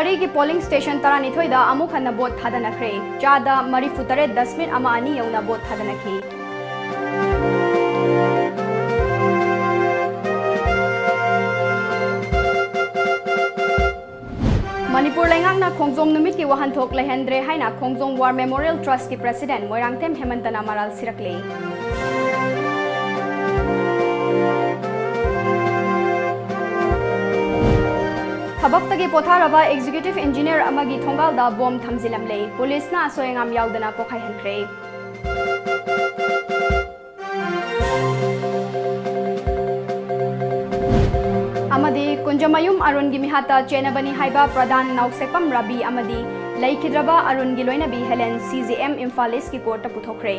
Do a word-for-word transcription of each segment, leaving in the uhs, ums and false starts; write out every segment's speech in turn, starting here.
ꯃꯔꯤꯒꯤ polling station ꯇꯔꯥꯅꯤꯊꯣꯏꯗ ꯑꯃꯨꯛ ꯍꯟꯅ vote ꯊꯥꯗꯅꯈ꯭ꯔꯦ꯫ ꯆꯥꯗ ꯃꯔꯤꯐꯨ ꯇꯔꯦꯠ ꯗꯁꯃꯤꯠ ꯑꯃ ꯑꯅꯤ ꯌꯧꯅ vote ꯊꯥꯗꯅꯈꯤ꯫ ꯃꯅꯤꯄꯨꯔ ꯂꯩꯉꯥꯛꯅ ꯈꯣꯡꯖꯣꯝ ꯅꯨꯃꯤꯠꯀꯤ ꯋꯥꯍꯟꯊꯣꯛ ꯂꯩꯍꯟꯗ꯭ꯔꯦ ꯍꯥꯏꯅ ꯈꯣꯡꯖꯣꯝ War Memorial Trustꯀꯤ president ꯃꯣꯏꯔꯥꯡꯊꯦꯝ ꯍꯦꯃꯟꯇꯅ ꯃꯔꯥꯜ ꯁꯤꯔꯛꯂꯦ꯫ ꯊꯕꯛꯇꯒꯤ ꯄꯣꯊꯥꯔꯕ executive engineer ꯑꯃꯒꯤ ꯊꯣꯡꯒꯥꯜꯗ bomb ꯊꯝꯖꯤꯜꯂꯝꯂꯦ꯫ ꯄꯨꯂꯤꯁꯅ ꯑꯁꯣꯏ ꯑꯉꯥꯝ ꯌꯥꯎꯗꯅ ꯄꯣꯈꯥꯏꯍꯟꯈ꯭ꯔꯦ꯫ ꯑꯃꯗꯤ ꯀꯨꯟꯖꯃꯌꯨꯝ ꯑꯔꯨꯟꯒꯤ ꯃꯤꯍꯥꯠꯇ ꯆꯦꯟꯅꯕꯅꯤ ꯍꯥꯏꯕ ꯄ꯭ꯔꯙꯥꯟ ꯅꯥꯎꯁꯦꯛꯄꯝ ꯔꯥꯕꯤ ꯑꯃꯗꯤ ꯂꯩꯈꯤꯗ꯭ꯔꯕ ꯑꯔꯨꯟꯒꯤ ꯂꯣꯏꯅꯕꯤ ꯍꯦꯂꯦꯟ CJM Imphal Eastꯀꯤ courtꯇ ꯄꯨꯊꯣꯛꯈ꯭ꯔꯦ꯫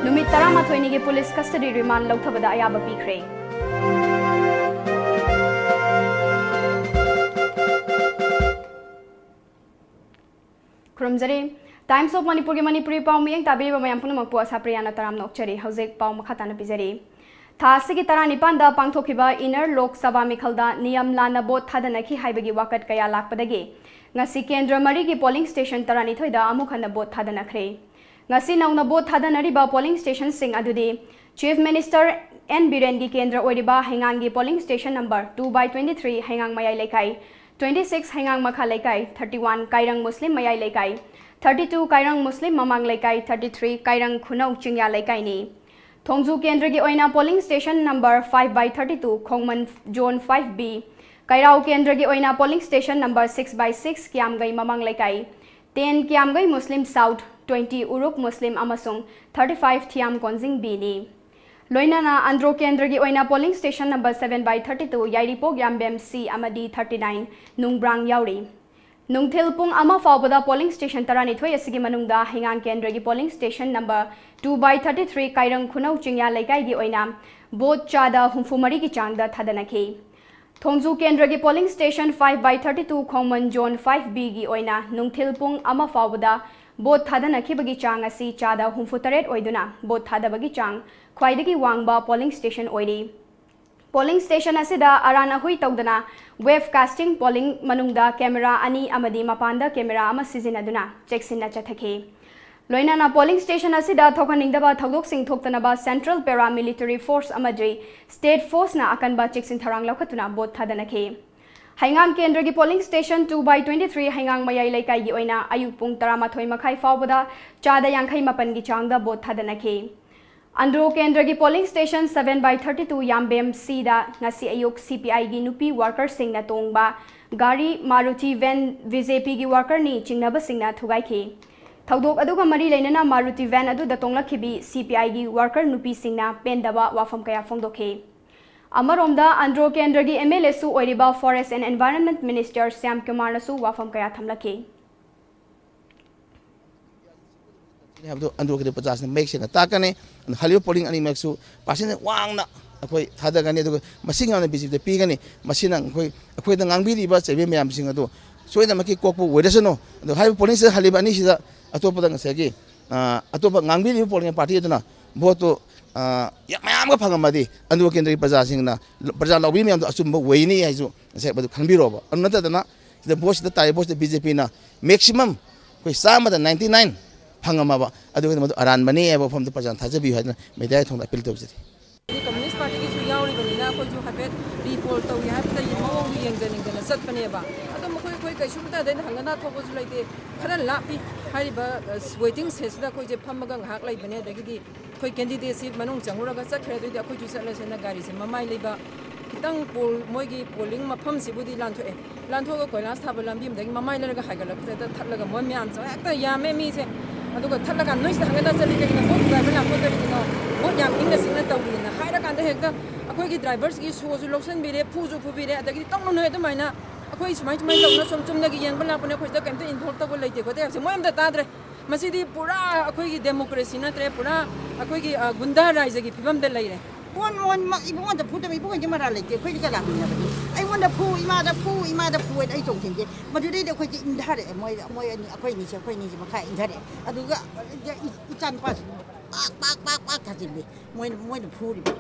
ꯅꯨꯃꯤꯠ ꯇꯔꯥꯃꯥꯊꯣꯏꯅꯤꯒꯤ police custody remand ꯂꯧꯊꯕꯗ ꯑꯌꯥꯕ ꯄꯤꯈ꯭ꯔꯦ꯫ ꯈꯨꯔꯨꯝꯖꯔꯤ꯫ Times of Manipurꯒꯤ ꯃꯅꯤꯄꯨꯔꯤ ꯄꯥꯎ ꯃꯤꯠꯌꯦꯡ ꯇꯥꯕꯤꯔꯤꯕ ꯃꯌꯥꯝ ꯄꯨꯝꯅꯃꯛꯄꯨ ꯑꯁꯥ ꯄ꯭ꯔꯤꯌꯥꯅ ꯇꯔꯥꯝꯅ ꯑꯣꯛꯆꯔꯤ꯫ ꯍꯧꯖꯤꯛ ꯄꯥꯎ ꯃꯈꯥ ꯇꯥꯅ ꯄꯤꯖꯔꯤ꯫ ꯊꯥ ꯑꯁꯤꯒꯤ ꯇꯔꯥꯅꯤꯄꯥꯟꯗ ꯄꯥꯡꯊꯣꯛꯈꯤꯕ Inner Lok Sabha ꯃꯤꯈꯜꯗ ꯅꯤꯌꯝ ꯂꯥꯟꯅ vote ꯊꯥꯗꯅꯈꯤ ꯍꯥꯏꯕꯒꯤ ꯋꯥꯀꯠ ꯀꯌꯥ ꯂꯥꯛꯄꯗꯒꯤ ꯉꯁꯤ ꯀꯦꯟꯗ꯭ꯔ ꯃꯔꯤꯒꯤ polling station ꯇꯔꯥꯅꯤꯊꯣꯏꯗ ꯑꯃꯨꯛ ꯍꯟꯅ vote ꯊꯥꯗꯅꯈ꯭ꯔꯦ꯫ ꯉꯁꯤ ꯅꯧꯅ vote ꯊꯥꯗꯅꯔꯤꯕ polling stationꯁꯤꯡ ꯑꯗꯨꯗꯤ Chief Minister N ꯕꯤꯔꯦꯟꯒꯤ ꯀꯦꯟꯗ꯭ꯔ ꯑꯣꯏꯔꯤꯕ ꯍꯩꯉꯥꯡꯒꯤ polling station number two by twenty three ꯍꯩꯉꯥꯡ ꯃꯌꯥꯏ ꯂꯩꯀꯥꯏ, twenty six ꯍꯩꯉꯥꯡ ꯃꯈꯥ ꯂꯩꯀꯥꯏ, thirty one ꯀꯥꯏꯔꯪ ꯃꯨꯁꯂꯤꯝ ꯃꯌꯥꯏ ꯂꯩꯀꯥꯏ, thirty two ꯀꯥꯏꯔꯪ ꯃꯨꯁꯂꯤꯝ ꯃꯃꯥꯡ ꯂꯩꯀꯥꯏ, thirty three ꯀꯥꯏꯔꯪ ꯈꯨꯅꯧ ꯆꯤꯡꯌꯥ ꯂꯩꯀꯥꯏꯅꯤ꯫ ꯊꯣꯡꯖꯨ ꯀꯦꯟꯗ꯭ꯔꯒꯤ ꯑꯣꯏꯅ polling station number five by thirty two ꯈꯣꯡꯃꯟ Zone five B, ꯀꯩꯔꯥꯎ ꯀꯦꯟꯗ꯭ꯔꯒꯤ ꯑꯣꯏꯅ polling station number six by six ꯀꯤꯌꯥꯝꯒꯩ ꯃꯃꯥꯡ ꯂꯩꯀꯥꯏ, ten ꯀꯤꯌꯥꯝꯒꯩ ꯃꯨꯁꯂꯤꯝ South, twenty ꯎꯔꯨꯛ ꯃꯨꯁꯂꯤꯝ ꯑꯃꯁꯨꯡ thirty five ꯊꯤꯌꯥꯝ ꯀꯣꯟꯖꯤꯡ Bꯅꯤ꯫ ꯂꯣꯏꯅꯅ ꯑꯟꯗ꯭ꯔꯣ ꯀꯦꯟꯗ꯭ꯔꯒꯤ ꯑꯣꯏꯅ polling station number seven by thirty two Yairipok ꯌꯥꯝꯕꯦꯝ C ꯑꯃꯗꯤ thirty nine ꯅꯨꯡꯕ꯭ꯔꯥꯡ ꯌꯥꯎꯔꯤ꯫ ꯅꯨꯡꯊꯤꯜ ꯄꯨꯡ ꯑꯃ ꯐꯥꯎꯕꯗ polling station ꯇꯔꯥꯅꯤꯊꯣꯏ ꯑꯁꯤꯒꯤ ꯃꯅꯨꯡꯗ ꯍꯩꯉꯥꯡ ꯀꯦꯟꯗ꯭ꯔꯒꯤ polling station number two by thirty three ꯀꯥꯏꯔꯪ ꯈꯨꯅꯧ ꯆꯤꯡꯌꯥ ꯂꯩꯀꯥꯏꯒꯤ ꯑꯣꯏꯅ vote ꯆꯥꯗ ꯍꯨꯝꯐꯨ ꯃꯔꯤꯒꯤ ꯆꯥꯡꯗ ꯊꯥꯗꯅꯈꯤ꯫ ꯊꯣꯡꯖꯨ ꯀꯦꯟꯗ꯭ꯔꯒꯤ polling station five by thirty two ꯈꯣꯡꯃꯟ Zone five Bꯒꯤ ꯑꯣꯏꯅ ꯅꯨꯡꯊꯤꯜ ꯄꯨꯡ ꯑꯃ ꯐꯥꯎꯕꯗ vote ꯊꯥꯗꯅꯈꯤꯕꯒꯤ ꯆꯥꯡ ꯑꯁꯤ ꯆꯥꯗ ꯍꯨꯝꯐꯨ ꯇꯔꯦꯠ ꯑꯣꯏꯗꯨꯅ vote ꯊꯥꯗꯕꯒꯤ ꯆꯥꯡ ꯈ꯭ꯋꯥꯏꯗꯒꯤ ꯋꯥꯡꯕ polling station ꯑꯣꯏꯔꯤ꯫ Polling station ꯑꯁꯤꯗ ꯑꯔꯥꯟ ꯑꯍꯨꯏ ꯇꯧꯗꯅ web casting polling ꯃꯅꯨꯡꯗ camera ꯑꯅꯤ ꯑꯃꯗꯤ ꯃꯄꯥꯟꯗ camera ꯑꯃ ꯁꯤꯖꯤꯟꯅꯗꯨꯅ ꯆꯦꯛꯁꯤꯟꯅ ꯆꯠꯊꯈꯤ꯫ ꯂꯣꯏꯅꯅ polling station ꯑꯁꯤꯗ ꯊꯣꯛꯍꯟꯅꯤꯡꯗꯕ ꯊꯧꯗꯣꯛꯁꯤꯡ ꯊꯣꯛꯇꯅꯕ Central Paramilitary Force ꯑꯃꯗꯤ State Forceꯅ ꯑꯀꯟꯕ ꯆꯦꯛꯁꯤꯟ ꯊꯧꯔꯥꯡ ꯂꯧꯈꯠꯇꯨꯅ vote ꯊꯥꯗꯅꯈꯤ꯫ ꯍꯩꯉꯥꯡ ꯀꯦꯟꯗ꯭ꯔꯒꯤ polling station two by twenty three ꯍꯩꯉꯥꯡ ꯃꯌꯥꯏ ꯂꯩꯀꯥꯏꯒꯤ ꯑꯣꯏꯅ ꯑꯌꯨꯛ ꯄꯨꯡ ꯇꯔꯥꯃꯥꯊꯣꯏ ꯃꯈꯥꯏ ꯐꯥꯎꯕꯗ ꯆꯥꯗ ꯌꯥꯡꯈꯩ ꯃꯥꯄꯟꯒꯤ ꯆꯥꯡꯗ vote ꯊꯥꯗꯅꯈꯤ꯫ ꯑꯟꯗ꯭ꯔꯣ ꯀꯦꯟꯗ꯭ꯔꯒꯤ polling station seven by thirty two ꯌꯥꯝꯕꯦꯝ Cꯗ ꯉꯁꯤ ꯑꯌꯨꯛ CPIꯒꯤ ꯅꯨꯄꯤ workerꯁꯤꯡꯅ ꯇꯣꯡꯕ ꯒꯥꯔꯤ Maruti van BJPꯒꯤ workerꯅꯤ ꯆꯤꯡꯅꯕꯁꯤꯡꯅ ꯊꯨꯒꯥꯏꯈꯤ꯫ ꯊꯧꯗꯣꯛ ꯑꯗꯨꯒ ꯃꯔꯤ ꯂꯩꯅꯅ Maruti van ꯑꯗꯨꯗ ꯇꯣꯡꯂꯛꯈꯤꯕꯤ CPIꯒꯤ worker ꯅꯨꯄꯤꯁꯤꯡꯅ ꯄꯦꯟꯗꯕ ꯋꯥꯐꯝ ꯀꯌꯥ ꯐꯣꯡꯗꯣꯛꯈꯤ꯫ ꯑꯃꯔꯣꯝꯗ ꯑꯟꯗ꯭ꯔꯣ ꯀꯦꯟꯗ꯭ꯔꯒꯤ MLAꯁꯨ ꯑꯣꯏꯔꯤꯕ Forest and Environment Minister ꯁ꯭ꯌꯥꯝꯀꯨꯃꯥꯔꯅꯁꯨ ꯋꯥꯐꯝ ꯀꯌꯥ ꯊꯝꯂꯛꯈꯤ꯫ ꯍꯥꯏꯕꯗꯨ ꯑꯟꯗ꯭ꯔꯣ ꯀꯦꯟꯗ꯭ꯔ ꯄ꯭ꯔꯖꯥꯁꯤꯡꯅ ꯃꯌꯦꯛ ꯁꯦꯡꯅ ꯇꯥꯛꯀꯅꯤ꯫ ꯑꯗꯨꯅ ꯍꯜꯂꯤꯕ polling ꯑꯅꯤꯃꯛꯁꯨ percentage ꯋꯥꯡꯅ ꯑꯩꯈꯣꯏ ꯊꯥꯗꯒꯅꯤ꯫ ꯑꯗꯨꯒ ꯃꯁꯤꯡ ꯌꯥꯝꯅ BJPꯗ ꯄꯤꯒꯅꯤ꯫ ꯃꯁꯤꯅ ꯑꯩꯈꯣꯏ ꯑꯩꯈꯣꯏꯗ ꯉꯥꯡꯕꯤꯔꯤꯕ ꯆꯩꯕꯤ ꯃꯌꯥꯝꯁꯤꯡ ꯑꯗꯨ ꯁꯣꯏꯗꯅꯃꯛꯀꯤ ꯀꯣꯛꯄ ꯑꯣꯏꯔꯁꯅꯨ꯫ ꯑꯗꯣ ꯍꯥꯏꯔꯤꯕ polling station ꯍꯜꯂꯤꯕ ꯑꯅꯤꯁꯤꯗ ꯑꯇꯣꯞꯄꯗ ꯉꯁꯥꯏꯒꯤ ꯑ, ꯑꯇꯣꯞꯄ ꯉꯥꯡꯕꯤꯔꯤꯕ polling party ꯑꯗꯨꯅ voteꯇꯨ ꯑ, ꯌꯥꯝ ꯃꯌꯥꯝꯒ ꯐꯪꯉꯝꯃꯗꯤ ꯑꯟꯗ꯭ꯔꯣ ꯀꯦꯟꯗ꯭ꯔꯒꯤ ꯄ꯭ꯔꯖꯥꯁꯤꯡꯅ ꯄ꯭ꯔꯖꯥ ꯂꯥꯎꯕꯤ ꯃꯌꯥꯝꯗꯣ ꯑꯆꯨꯝꯕ ꯑꯣꯏꯅꯤ ꯍꯥꯏꯁꯨ ꯉꯁꯥꯏ ꯃꯗꯨ ꯈꯟꯕꯤꯔꯣꯕ꯫ ꯑꯗꯨ ꯅꯠꯇꯗꯅ ꯁꯤꯗ voteꯁꯤꯗ ꯇꯥꯔꯤꯕ voteꯁꯤꯗ BJPꯅ maximum ꯑꯩꯈꯣꯏ ꯆꯥꯝꯃꯗ ninety nine ꯐꯪꯉꯝꯃꯕ ꯑꯗꯨꯒꯤꯗꯤ ꯃꯗꯨ ꯑꯔꯥꯟꯕꯅꯤ ꯍꯥꯏꯕ ꯋꯥꯐꯝꯗꯨ ꯄ꯭ꯔꯖꯥꯅ ꯊꯥꯖꯕꯤꯌꯨ ꯍꯥꯏꯗꯨꯅ mediaꯒꯤ ꯊꯣꯡꯗ appeal ꯇꯧꯖꯔꯤ꯫ ꯀꯝꯃ꯭ꯌꯨꯅꯤꯁ ꯄꯥꯔꯇꯤꯒꯤꯁꯨ ꯌꯥꯎꯔꯤꯕꯅꯤꯅ ꯑꯩꯈꯣꯏꯁꯨ ꯍꯥꯏꯐꯦꯠ ꯔꯤꯄꯣꯜ ꯇꯧꯒꯦ ꯍꯥꯏꯕꯗ ꯃꯑꯣꯡꯗꯣ ꯌꯦꯡꯖ ꯌꯦꯡꯖꯅ ꯆꯠꯄꯅꯦꯕ꯫ ꯑꯗꯣ ꯃꯈꯣꯏ ꯑꯩꯈꯣꯏ ꯀꯩꯁꯨꯝꯇ ꯑꯗꯩ ꯍꯪꯒꯠ ꯍꯟꯗꯥ ꯊꯣꯛꯄꯁꯨ ꯂꯩꯇꯦ꯫ ꯈꯔ ꯂꯥꯞꯄꯤ꯫ ꯍꯥꯏꯔꯤꯕ ꯋꯦꯇꯤꯡ ꯁꯦꯗꯁꯤꯗ ꯑꯩꯈꯣꯏꯁꯦ ꯐꯝꯃꯒ ꯉꯥꯏꯍꯥꯛ ꯂꯩꯕꯅꯦ꯫ ꯑꯗꯒꯤꯗꯤ ꯑꯩꯈꯣꯏ ꯀꯦꯟꯗꯤꯗꯦꯠꯁꯤ ꯃꯅꯨꯡ ꯆꯪꯉꯨꯔꯒ ꯆꯠꯈ꯭ꯔꯦ꯫ ꯑꯗꯨꯏꯗꯤ ꯑꯩꯈꯣꯏꯁꯨ ꯆꯠꯂꯁꯦꯅ ꯒꯥꯔꯤꯁꯦ ꯃꯃꯥꯏ ꯂꯩꯕ ꯈꯤꯇꯪ ꯄꯣꯜ ꯃꯣꯏꯒꯤ ꯄꯣꯂꯤꯡ ꯃꯐꯝꯁꯤꯕꯨꯗꯤ ꯂꯥꯟꯊꯣꯛꯑꯦ꯫ ꯂꯥꯟꯊꯣꯛꯑꯒ ꯀꯣꯏꯂꯥꯁ ꯊꯥꯕ ꯂꯝꯕꯤ ꯑꯃꯗꯒꯤ ꯃꯃꯥꯏ ꯂꯩꯔꯒ ꯍꯥꯏꯒꯠꯂꯛꯄꯗ ꯍꯦꯛꯇ ꯊꯠꯂꯒ ꯃꯣꯏ ꯃꯌꯥꯝꯁꯦ ꯍꯦꯛꯇ ꯌꯥꯝꯃꯦ ꯃꯤꯁꯦ꯫ ꯑꯗꯨꯒ ꯊꯠꯂꯀꯥꯟꯗ ꯅꯣꯏꯁꯤꯗ ꯍꯪꯒꯠ ꯍꯟꯗ ꯆꯠꯂꯤ ꯀꯩꯒꯤꯅꯣ? ꯚꯣꯠ ꯊꯨꯒꯥꯏꯕ ꯂꯥꯛꯄ ꯀꯔꯤꯒꯤꯅꯣ? ꯚꯣꯠ ꯌꯥꯝ ꯏꯪꯅ ꯆꯤꯛꯅ ꯇꯧꯔꯤꯅ ꯍꯥꯏꯔꯀꯥꯟꯗ ꯍꯦꯛꯇ ꯑꯩꯈꯣꯏꯒꯤ ꯗ꯭ꯔꯥꯏꯚꯔꯁꯤꯒꯤ ꯁꯣꯁꯨ ꯂꯧꯁꯤꯟꯕꯤꯔꯦ, ꯐꯨꯁꯨ ꯐꯨꯕꯤꯔꯦ꯫ ꯑꯗꯒꯤꯗꯤ ꯇꯧꯅꯨ ꯅꯣꯏ ꯑꯗꯨꯃꯥꯏꯅ, ꯑꯩꯈꯣꯏ ꯁꯨꯃꯥꯏ ꯁꯨꯃꯥꯏꯅ ꯇꯧꯗꯅ ꯁꯨꯝ ꯆꯨꯝꯅꯒꯤ ꯌꯦꯡꯕ ꯂꯥꯛꯄꯅꯦ, ꯑꯩꯈꯣꯏ ꯁꯤꯗ ꯀꯩꯝꯇ ꯏꯟꯚꯣꯜꯕ ꯇꯧꯕ ꯂꯩꯇꯦ ꯈꯣꯠꯇꯦ ꯍꯥꯏꯕꯁꯦ ꯃꯣꯏ ꯑꯝꯇ ꯇꯥꯗ꯭ꯔꯦ꯫ ꯃꯁꯤꯗꯤ ꯄꯨꯔꯥ ꯑꯩꯈꯣꯏꯒꯤ ꯗꯦꯃꯣꯀ꯭ꯔꯦꯁꯤ ꯅꯠꯇ꯭ꯔꯦ, ꯄꯨꯔꯥ ꯑꯩꯈꯣꯏꯒꯤ ꯑ, ꯒꯨꯟꯗꯥ ꯔꯥꯏꯖꯒꯤ ꯐꯤꯕꯝꯗ ꯂꯩꯔꯦ꯫ ꯃꯣꯟ ꯃꯣꯟ ꯏꯕꯨꯡꯉꯣꯟꯗ ꯐꯨꯗꯕ ꯏꯕꯨꯡꯉꯣꯟꯗꯤ ꯃꯔꯥꯜ ꯂꯩꯇꯦ꯫ ꯑꯩꯈꯣꯏꯗꯤ ꯀꯅꯥ ꯍꯪꯅꯕꯅꯤ? ꯑꯩꯉꯣꯟꯗ ꯐꯨ, ꯏꯃꯥꯗ ꯐꯨ, ꯏꯃꯥꯗ ꯐꯨ ꯍꯥꯏꯅ ꯑꯩ ꯆꯣꯡꯊꯤꯟꯗꯦ꯫ ꯃꯗꯨꯗꯩꯗꯤ ꯑꯩꯈꯣꯏꯁꯦ ꯏꯟꯊꯔꯛꯑꯦ꯫ ꯃꯣꯏ ꯃꯣꯏ ꯑꯅꯤ, ꯑꯩꯈꯣꯏ ꯑꯅꯤꯁꯦ, ꯑꯩꯈꯣꯏ ꯑꯅꯤꯁꯦ ꯃꯈꯥ ꯏꯟꯊꯔꯛꯑꯦ꯫ ꯑꯗꯨꯒ ꯏꯆꯥ ꯅꯨꯄꯥꯁꯤ ꯄꯥꯛ ꯄꯥꯛ ꯄꯥꯛ ꯄꯥꯛ ꯊꯥꯖꯤꯜꯂꯤ꯫ ꯃꯣꯏꯅ ꯃꯣꯏꯅ ꯐꯨꯔꯤꯕ꯫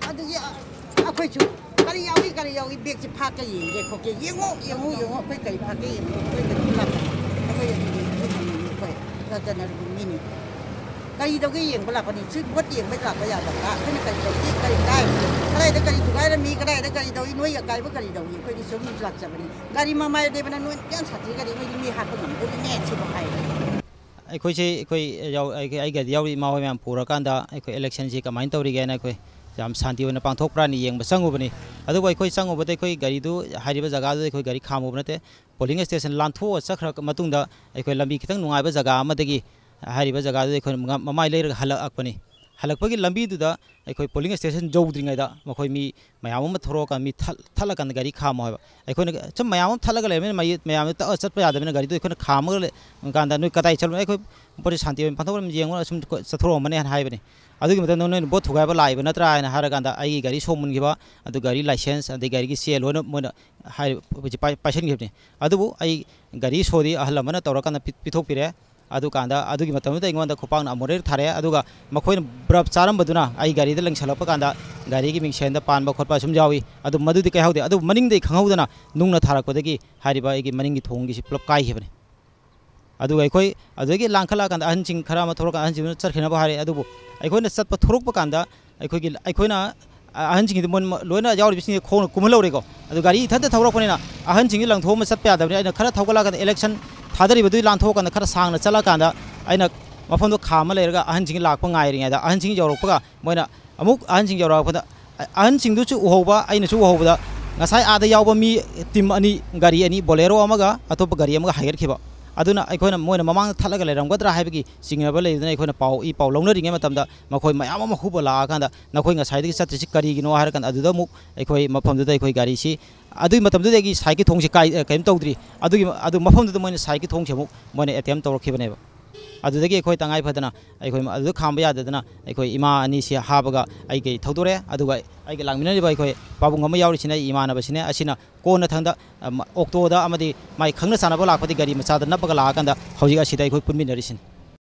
ꯑꯗꯨꯒꯤ ꯑꯩꯈꯣꯏꯁꯨ ꯀꯔꯤ ꯌꯥꯎꯏ, ꯀꯔꯤ ꯌꯥꯎꯏ, ꯕꯦꯒꯁꯦ ꯐꯥꯛꯀ ꯌꯦꯡꯒꯦ ꯈꯣꯠꯀꯦ, ꯌꯦꯡꯉꯣ, ꯌꯦꯡꯉꯣ, ꯌꯦꯡꯉꯣ, ꯑꯩꯈꯣꯏ ꯀꯔꯤ ꯐꯥꯛꯀꯦ ꯌꯦꯡꯉꯣ, ꯑꯩꯈꯣꯏ ꯀꯔꯤ ꯂꯥꯛꯄ, ꯑꯩꯈꯣꯏ ꯑꯗꯨꯗꯤ ꯑꯩꯈꯣꯏ ꯂꯥꯛꯆꯅꯔꯕ ꯃꯤꯅꯤ꯫ ꯀꯔꯤ ꯇꯧꯒꯦ ꯌꯦꯡꯕ ꯂꯥꯛꯄꯅꯤ, ꯁꯤ ꯚꯣꯠ ꯌꯦꯡꯕ ꯂꯥꯛꯄ ꯌꯥꯗꯕ꯭ꯔꯥ? ꯑꯩꯈꯣꯏꯅ ꯀꯔꯤ ꯇꯧꯒꯦ, ꯀꯔꯤ ꯀꯥꯏ, ꯀꯗꯥꯏꯗ ꯀꯔꯤ ꯊꯨꯒꯥꯏꯔꯝꯃꯤ, ꯀꯗꯥꯏꯗ ꯀꯔꯤ ꯇꯧꯏ, ꯅꯣꯏ ꯑꯀꯥꯏꯕ ꯀꯔꯤ ꯇꯧꯏ? ꯑꯩꯈꯣꯏꯗꯤ ꯁꯨꯝ ꯂꯥꯛꯆꯕꯅꯤ꯫ ꯒꯥꯔꯤ ꯃꯃꯥꯏ ꯂꯦꯞꯄꯅ ꯅꯣꯏ ꯌꯥꯝ ꯁꯥꯊꯤꯒꯗꯤ ꯅꯣꯏꯗꯤ ꯃꯤ ꯍꯥꯠꯄ ꯉꯝꯗꯣꯔꯤꯅꯦ ꯁꯤꯕꯨ ꯍꯥꯏꯔꯦ꯫ ꯑꯩꯈꯣꯏꯁꯦ, ꯑꯩꯈꯣꯏ ꯌꯥꯎ-, ꯑꯩꯒꯤ, ꯑꯩꯒꯗꯤ ꯌꯥꯎꯔꯤ ꯏꯃꯥ ꯍꯣꯏ ꯃꯌꯥꯝ ꯄꯨꯔꯀꯥꯟꯗ ꯑꯩꯈꯣꯏ ꯏꯂꯦꯛꯁꯟꯁꯤ ꯀꯃꯥꯏꯅ ꯇꯧꯔꯤꯒꯦꯅ ꯑꯩꯈꯣꯏ ꯌꯥꯝ ꯁꯥꯟꯇꯤ ꯑꯣꯏꯅ ꯄꯥꯡꯊꯣꯛꯄ꯭ꯔꯥꯅ ꯌꯦꯡꯕ ꯆꯪꯉꯨꯕꯅꯤ꯫ ꯑꯗꯨꯕꯨ ꯑꯩꯈꯣꯏ ꯆꯪꯉꯨꯕꯗ ꯑꯩꯈꯣꯏ ꯒꯥꯔꯤꯗꯨ ꯍꯥꯏꯔꯤꯕ ꯖꯒꯥꯗꯨꯗ ꯑꯩꯈꯣꯏ ꯒꯥꯔꯤ ꯈꯥꯝꯃꯨꯕ ꯅꯠꯇꯦ꯫ ꯄꯣꯂꯤꯡ ꯁ꯭ꯇꯦꯁꯟ ꯂꯥꯟꯊꯣꯛꯑ ꯆꯠꯈ꯭ꯔ ꯃꯇꯨꯡꯗ ꯑꯩꯈꯣꯏ ꯂꯝꯕꯤ ꯈꯤꯇꯪ ꯅꯨꯡꯉꯥꯏꯕ ꯖꯒꯥ ꯑꯃꯗꯒꯤ, ꯍꯥꯏꯔꯤꯕ ꯖꯒꯥꯗꯨꯗ ꯑꯩꯈꯣꯏꯅ ꯉ-, ꯃꯃꯥꯏ ꯂꯩꯔꯒ ꯍꯜꯂꯛꯄꯅꯤ꯫ ꯍꯜꯂꯛꯄꯒꯤ ꯂꯝꯕꯤꯗꯨꯗ ꯑꯩꯈꯣꯏ ꯄꯣꯂꯤꯡ ꯁ꯭ꯇꯦꯁꯟ ꯌꯧꯗ꯭ꯔꯤꯉꯩꯗ ꯃꯈꯣꯏ ꯃꯤ ꯃꯌꯥꯝ ꯑꯃ ꯊꯣꯛꯂꯛꯑꯀꯥꯟꯗ ꯃꯤ ꯊꯠ-, ꯊꯠꯂꯀꯥꯟꯗ ꯒꯥꯔꯤ ꯈꯥꯝꯃꯣ ꯍꯥꯏꯕ꯫ ꯑꯩꯈꯣꯏꯅ ꯁꯨꯝ ꯃꯌꯥꯝ ꯑꯃ ꯊꯠꯂꯒ ꯂꯩꯔꯕꯅꯤꯅ ꯃꯌꯥꯝ-, ꯃꯌꯥꯝꯗꯣ ꯇꯛꯑ ꯆꯠꯄ ꯌꯥꯗꯕꯅꯤꯅ ꯒꯥꯔꯤꯗꯣ ꯑꯩꯈꯣꯏꯅ ꯈꯥꯝꯃꯒ ꯂꯩ-, ꯀꯥꯟꯗ "ꯅꯣꯏ ꯀꯗꯥꯏ ꯆꯠꯂꯨꯅꯣ?" "ꯑꯩꯈꯣꯏ ꯄꯣꯠꯁꯦ ꯁꯥꯟꯇꯤ ꯑꯣꯏꯅ ꯄꯥꯡꯊꯣꯛꯂꯝ ꯌꯦꯡꯉꯨ, ꯑꯁꯨꯝ ꯆꯠꯊꯣꯔꯛꯑꯝꯕꯅꯦ" ꯍꯥꯏꯅ ꯍꯥꯏꯕꯅꯤ꯫ ꯑꯗꯨꯒꯤ ꯃꯇꯝꯗ "ꯅꯣꯏꯅ ꯚꯣꯠ ꯊꯨꯒꯥꯏꯕ ꯂꯥꯛꯏꯕ ꯅꯠꯇ꯭ꯔꯥ?" ꯍꯥꯏꯅ ꯍꯥꯏꯔꯀꯥꯟꯗ ꯑꯩꯒꯤ ꯒꯥꯔꯤ ꯁꯣ ꯃꯨꯟꯈꯤꯕ, ꯑꯗꯨ ꯒꯥꯔꯤ ꯂꯥꯏꯁꯦꯟꯁ ꯑꯗꯩ ꯒꯥꯔꯤꯒꯤ ꯆꯦ ꯂꯣꯏꯅ ꯃꯣꯏꯅ ꯍꯥꯏꯔꯤꯕ ꯍꯧꯖꯤꯛ ꯄꯥꯏ-, ꯄꯥꯏꯁꯤꯟꯈꯤꯕꯅꯤ꯫ ꯑꯗꯨꯕꯨ ꯑꯩ ꯒꯥꯔꯤ ꯁꯣꯗꯤ ꯑꯍꯜ ꯑꯃꯅ ꯇꯧꯔꯀꯥꯟꯗ ꯄꯤ-, ꯄꯤꯊꯣꯛꯄꯤꯔꯦ꯫ ꯑꯗꯨꯀꯥꯟꯗ ꯑꯗꯨꯒꯤ ꯃꯇꯝꯗꯨꯗ ꯑꯩꯉꯣꯟꯗ ꯈꯨꯄꯥꯛꯅ ꯑꯃꯨꯔꯛ ꯊꯥꯔꯛꯑꯦ꯫ ꯑꯗꯨꯒ ꯃꯈꯣꯏꯅ ꯕ꯭ꯔꯞ ꯆꯥꯔꯝꯕꯗꯨꯅ ꯑꯩ ꯒꯥꯔꯤꯗ ꯂꯪꯁꯜꯂꯛꯄ ꯀꯥꯟꯗ ꯒꯥꯔꯤꯒꯤ ꯃꯤꯡꯁꯦꯟꯗ ꯄꯥꯟꯕ ꯈꯣꯠꯄ ꯁꯨꯝ ꯌꯥꯎꯏ꯫ ꯑꯗꯨ ꯃꯗꯨꯗꯤ ꯀꯩꯍꯧꯗꯦ꯫ ꯑꯗꯨꯕꯨ ꯃꯅꯤꯡꯗꯒꯤ ꯈꯪꯍꯧꯗꯅ ꯅꯨꯡꯅ ꯊꯥꯔꯛꯄꯗꯒꯤ ꯍꯥꯏꯔꯤꯕ ꯑꯩꯒꯤ ꯃꯅꯤꯡꯒꯤ ꯊꯣꯡꯒꯤꯁꯤ ꯄꯨꯂꯞ ꯀꯥꯏꯈꯤꯕꯅꯤ꯫ ꯑꯗꯨꯒ ꯑꯩꯈꯣꯏ ꯑꯗꯨꯗꯒꯤ ꯂꯥꯡꯈꯠꯂꯛꯑꯀꯥꯟꯗ ꯑꯍꯟꯁꯤꯡ ꯈꯔ ꯑꯃ ꯊꯣꯛꯂꯛꯀꯥꯟꯗ ꯑꯍꯟꯁꯤꯡꯗꯨꯅ ꯆꯠꯈꯤꯅꯕ ꯍꯥꯏꯔꯦ꯫ ꯑꯗꯨꯕꯨ ꯑꯩꯈꯣꯏꯅ ꯆꯠꯄ ꯊꯣꯔꯛꯄ ꯀꯥꯟꯗ ꯑꯩꯈꯣꯏꯒꯤ, ꯑꯩꯈꯣꯏꯅ ꯑꯍꯟꯁꯤꯡꯒꯤꯗꯤ ꯃꯣꯏ ꯂꯣꯏꯅ ꯌꯥꯎꯔꯤꯕꯁꯤꯡꯁꯦ ꯈꯣꯡꯅ ꯀꯨꯝꯍꯜꯍꯧꯔꯦꯀꯣ꯫ ꯑꯗꯨ ꯒꯥꯔꯤ ꯏꯊꯟꯇ ꯊꯧꯔꯛꯄꯅꯤꯅ ꯑꯍꯟꯁꯤꯡꯁꯤ ꯂꯪꯊꯣꯛꯑꯝꯃ ꯆꯠꯄ ꯌꯥꯗꯕꯅꯤꯅ ꯑꯩꯅ ꯈꯔ ꯊꯧꯒꯠꯂꯛꯑꯀꯥꯟꯗ ꯏꯂꯦꯛꯁꯟ ꯊꯥꯗꯔꯤꯕꯗꯨꯒꯤ ꯂꯥꯟꯊꯣꯛꯑꯀꯥꯟꯗ ꯈꯔ ꯁꯥꯡꯅ ꯆꯠꯂꯀꯥꯟꯗ ꯑꯩꯅ ꯃꯐꯝꯗꯣ ꯈꯥꯝꯃ ꯂꯩꯔꯒ ꯑꯍꯟꯁꯤꯡ ꯂꯥꯛꯄ ꯉꯥꯏꯔꯤꯉꯩꯗ ꯑꯍꯟꯁꯤꯡ ꯌꯧꯔꯛꯄꯒ ꯃꯣꯏꯅ ꯑꯃꯨꯛ ꯑꯍꯟꯁꯤꯡ ꯌꯧꯔꯛꯄꯗ ꯑ-, ꯑꯍꯟꯁꯤꯡꯗꯨꯁꯨ ꯎꯍꯧꯕ, ꯑꯩꯅꯁꯨ ꯎꯍꯧꯕꯗ ꯉꯁꯥꯏ ꯑꯥꯗ ꯌꯥꯎꯕ ꯃꯤ ꯇꯤꯝ ꯑꯅꯤ, ꯒꯥꯔꯤ ꯑꯅꯤ, ꯕꯣꯂꯦꯔꯣ ꯑꯃꯒ ꯑꯇꯣꯞꯄ ꯒꯥꯔꯤ ꯑꯃꯒ ꯍꯥꯏꯒꯠꯈꯤꯕ꯫ ꯑꯗꯨꯅ ꯑꯩꯈꯣꯏꯅ ꯃꯣꯏꯅ ꯃꯃꯥꯡꯗ ꯊꯠꯂꯒ ꯂꯩꯔꯝꯒꯗ꯭ꯔꯥ ꯍꯥꯏꯕꯒꯤ ꯆꯤꯡꯅꯕ ꯂꯩꯗꯨꯅ ꯑꯩꯈꯣꯏꯅ ꯄꯥꯎ, ꯏ ꯄꯥꯎ ꯂꯧꯅꯔꯤꯉꯩ ꯃꯇꯝꯗ ꯃꯈꯣꯏ ꯃꯌꯥꯝ ꯑꯃ ꯍꯨꯞꯄ ꯂꯥꯛꯑꯀꯥꯟꯗ "ꯅꯈꯣꯏ ꯉꯁꯥꯏꯗꯒꯤ ꯆꯠꯇ꯭ꯔꯤꯁꯤ ꯀꯔꯤꯒꯤꯅꯣ?" ꯍꯥꯏꯔꯀꯥꯟꯗ ꯑꯗꯨꯗ ꯑꯃꯨꯛ ꯑꯩꯈꯣꯏ ꯃꯐꯝꯗꯨꯗ ꯑꯩꯈꯣꯏ ꯒꯥꯔꯤꯁꯤ ꯑꯗꯨꯒꯤ ꯃꯇꯝꯗꯨꯗ ꯑꯩꯒꯤ ꯁꯥꯏꯠꯀꯤ ꯊꯣꯡꯁꯤ ꯀꯥꯏ-, ꯑ, ꯀꯩꯝ ꯇꯧꯗ꯭ꯔꯤ꯫ ꯑꯗꯨꯒꯤ, ꯑꯗꯨ ꯃꯐꯝꯗꯨꯗ ꯃꯣꯏꯅ ꯁꯥꯏꯠꯀꯤ ꯊꯣꯡꯁꯤ ꯑꯃꯨꯛ ꯃꯣꯏꯅ ꯑꯦꯇꯦꯝ ꯇꯧꯔꯛꯈꯤꯕꯅꯦꯕ꯫ ꯑꯗꯨꯗꯒꯤ ꯑꯩꯈꯣꯏ ꯇꯉꯥꯏ ꯐꯗꯅ ꯑꯩꯈꯣꯏ ꯑꯗꯨꯗ ꯈꯥꯝꯕ ꯌꯥꯗꯗꯅ ꯑꯩꯈꯣꯏ ꯏꯃꯥ ꯑꯅꯤꯁꯤ ꯍꯥꯕꯒ ꯑꯩꯒꯤ ꯊꯧꯗꯣꯔꯛꯑꯦ꯫ ꯑꯗꯨꯒ ꯑꯩꯒ ꯂꯥꯛꯃꯤꯟꯅꯔꯤꯕ ꯑꯩꯈꯣꯏ ꯄꯥꯕꯨꯡ ꯑꯃ ꯌꯥꯎꯔꯤꯁꯤꯅ ꯑꯩ ꯏꯃꯥꯟꯅꯕꯁꯤꯅꯦ꯫ ꯑꯁꯤꯅ ꯀꯣꯟꯅ ꯊꯪꯗ, ꯑ, ꯑꯣꯛꯇꯣꯗ ꯑꯃꯗꯤ ꯃꯥꯏ ꯈꯪꯅ ꯆꯥꯟꯅꯕ ꯂꯥꯛꯄꯗꯤ ꯒꯥꯔꯤ ꯃꯆꯥꯗ ꯅꯞꯄꯒ ꯂꯥꯛꯑꯀꯥꯟꯗ ꯍꯧꯖꯤꯛ ꯑꯁꯤꯗ ꯑꯩꯈꯣꯏ ꯄꯨꯟꯃꯤꯟꯅꯔꯤꯁꯤꯅꯤ꯫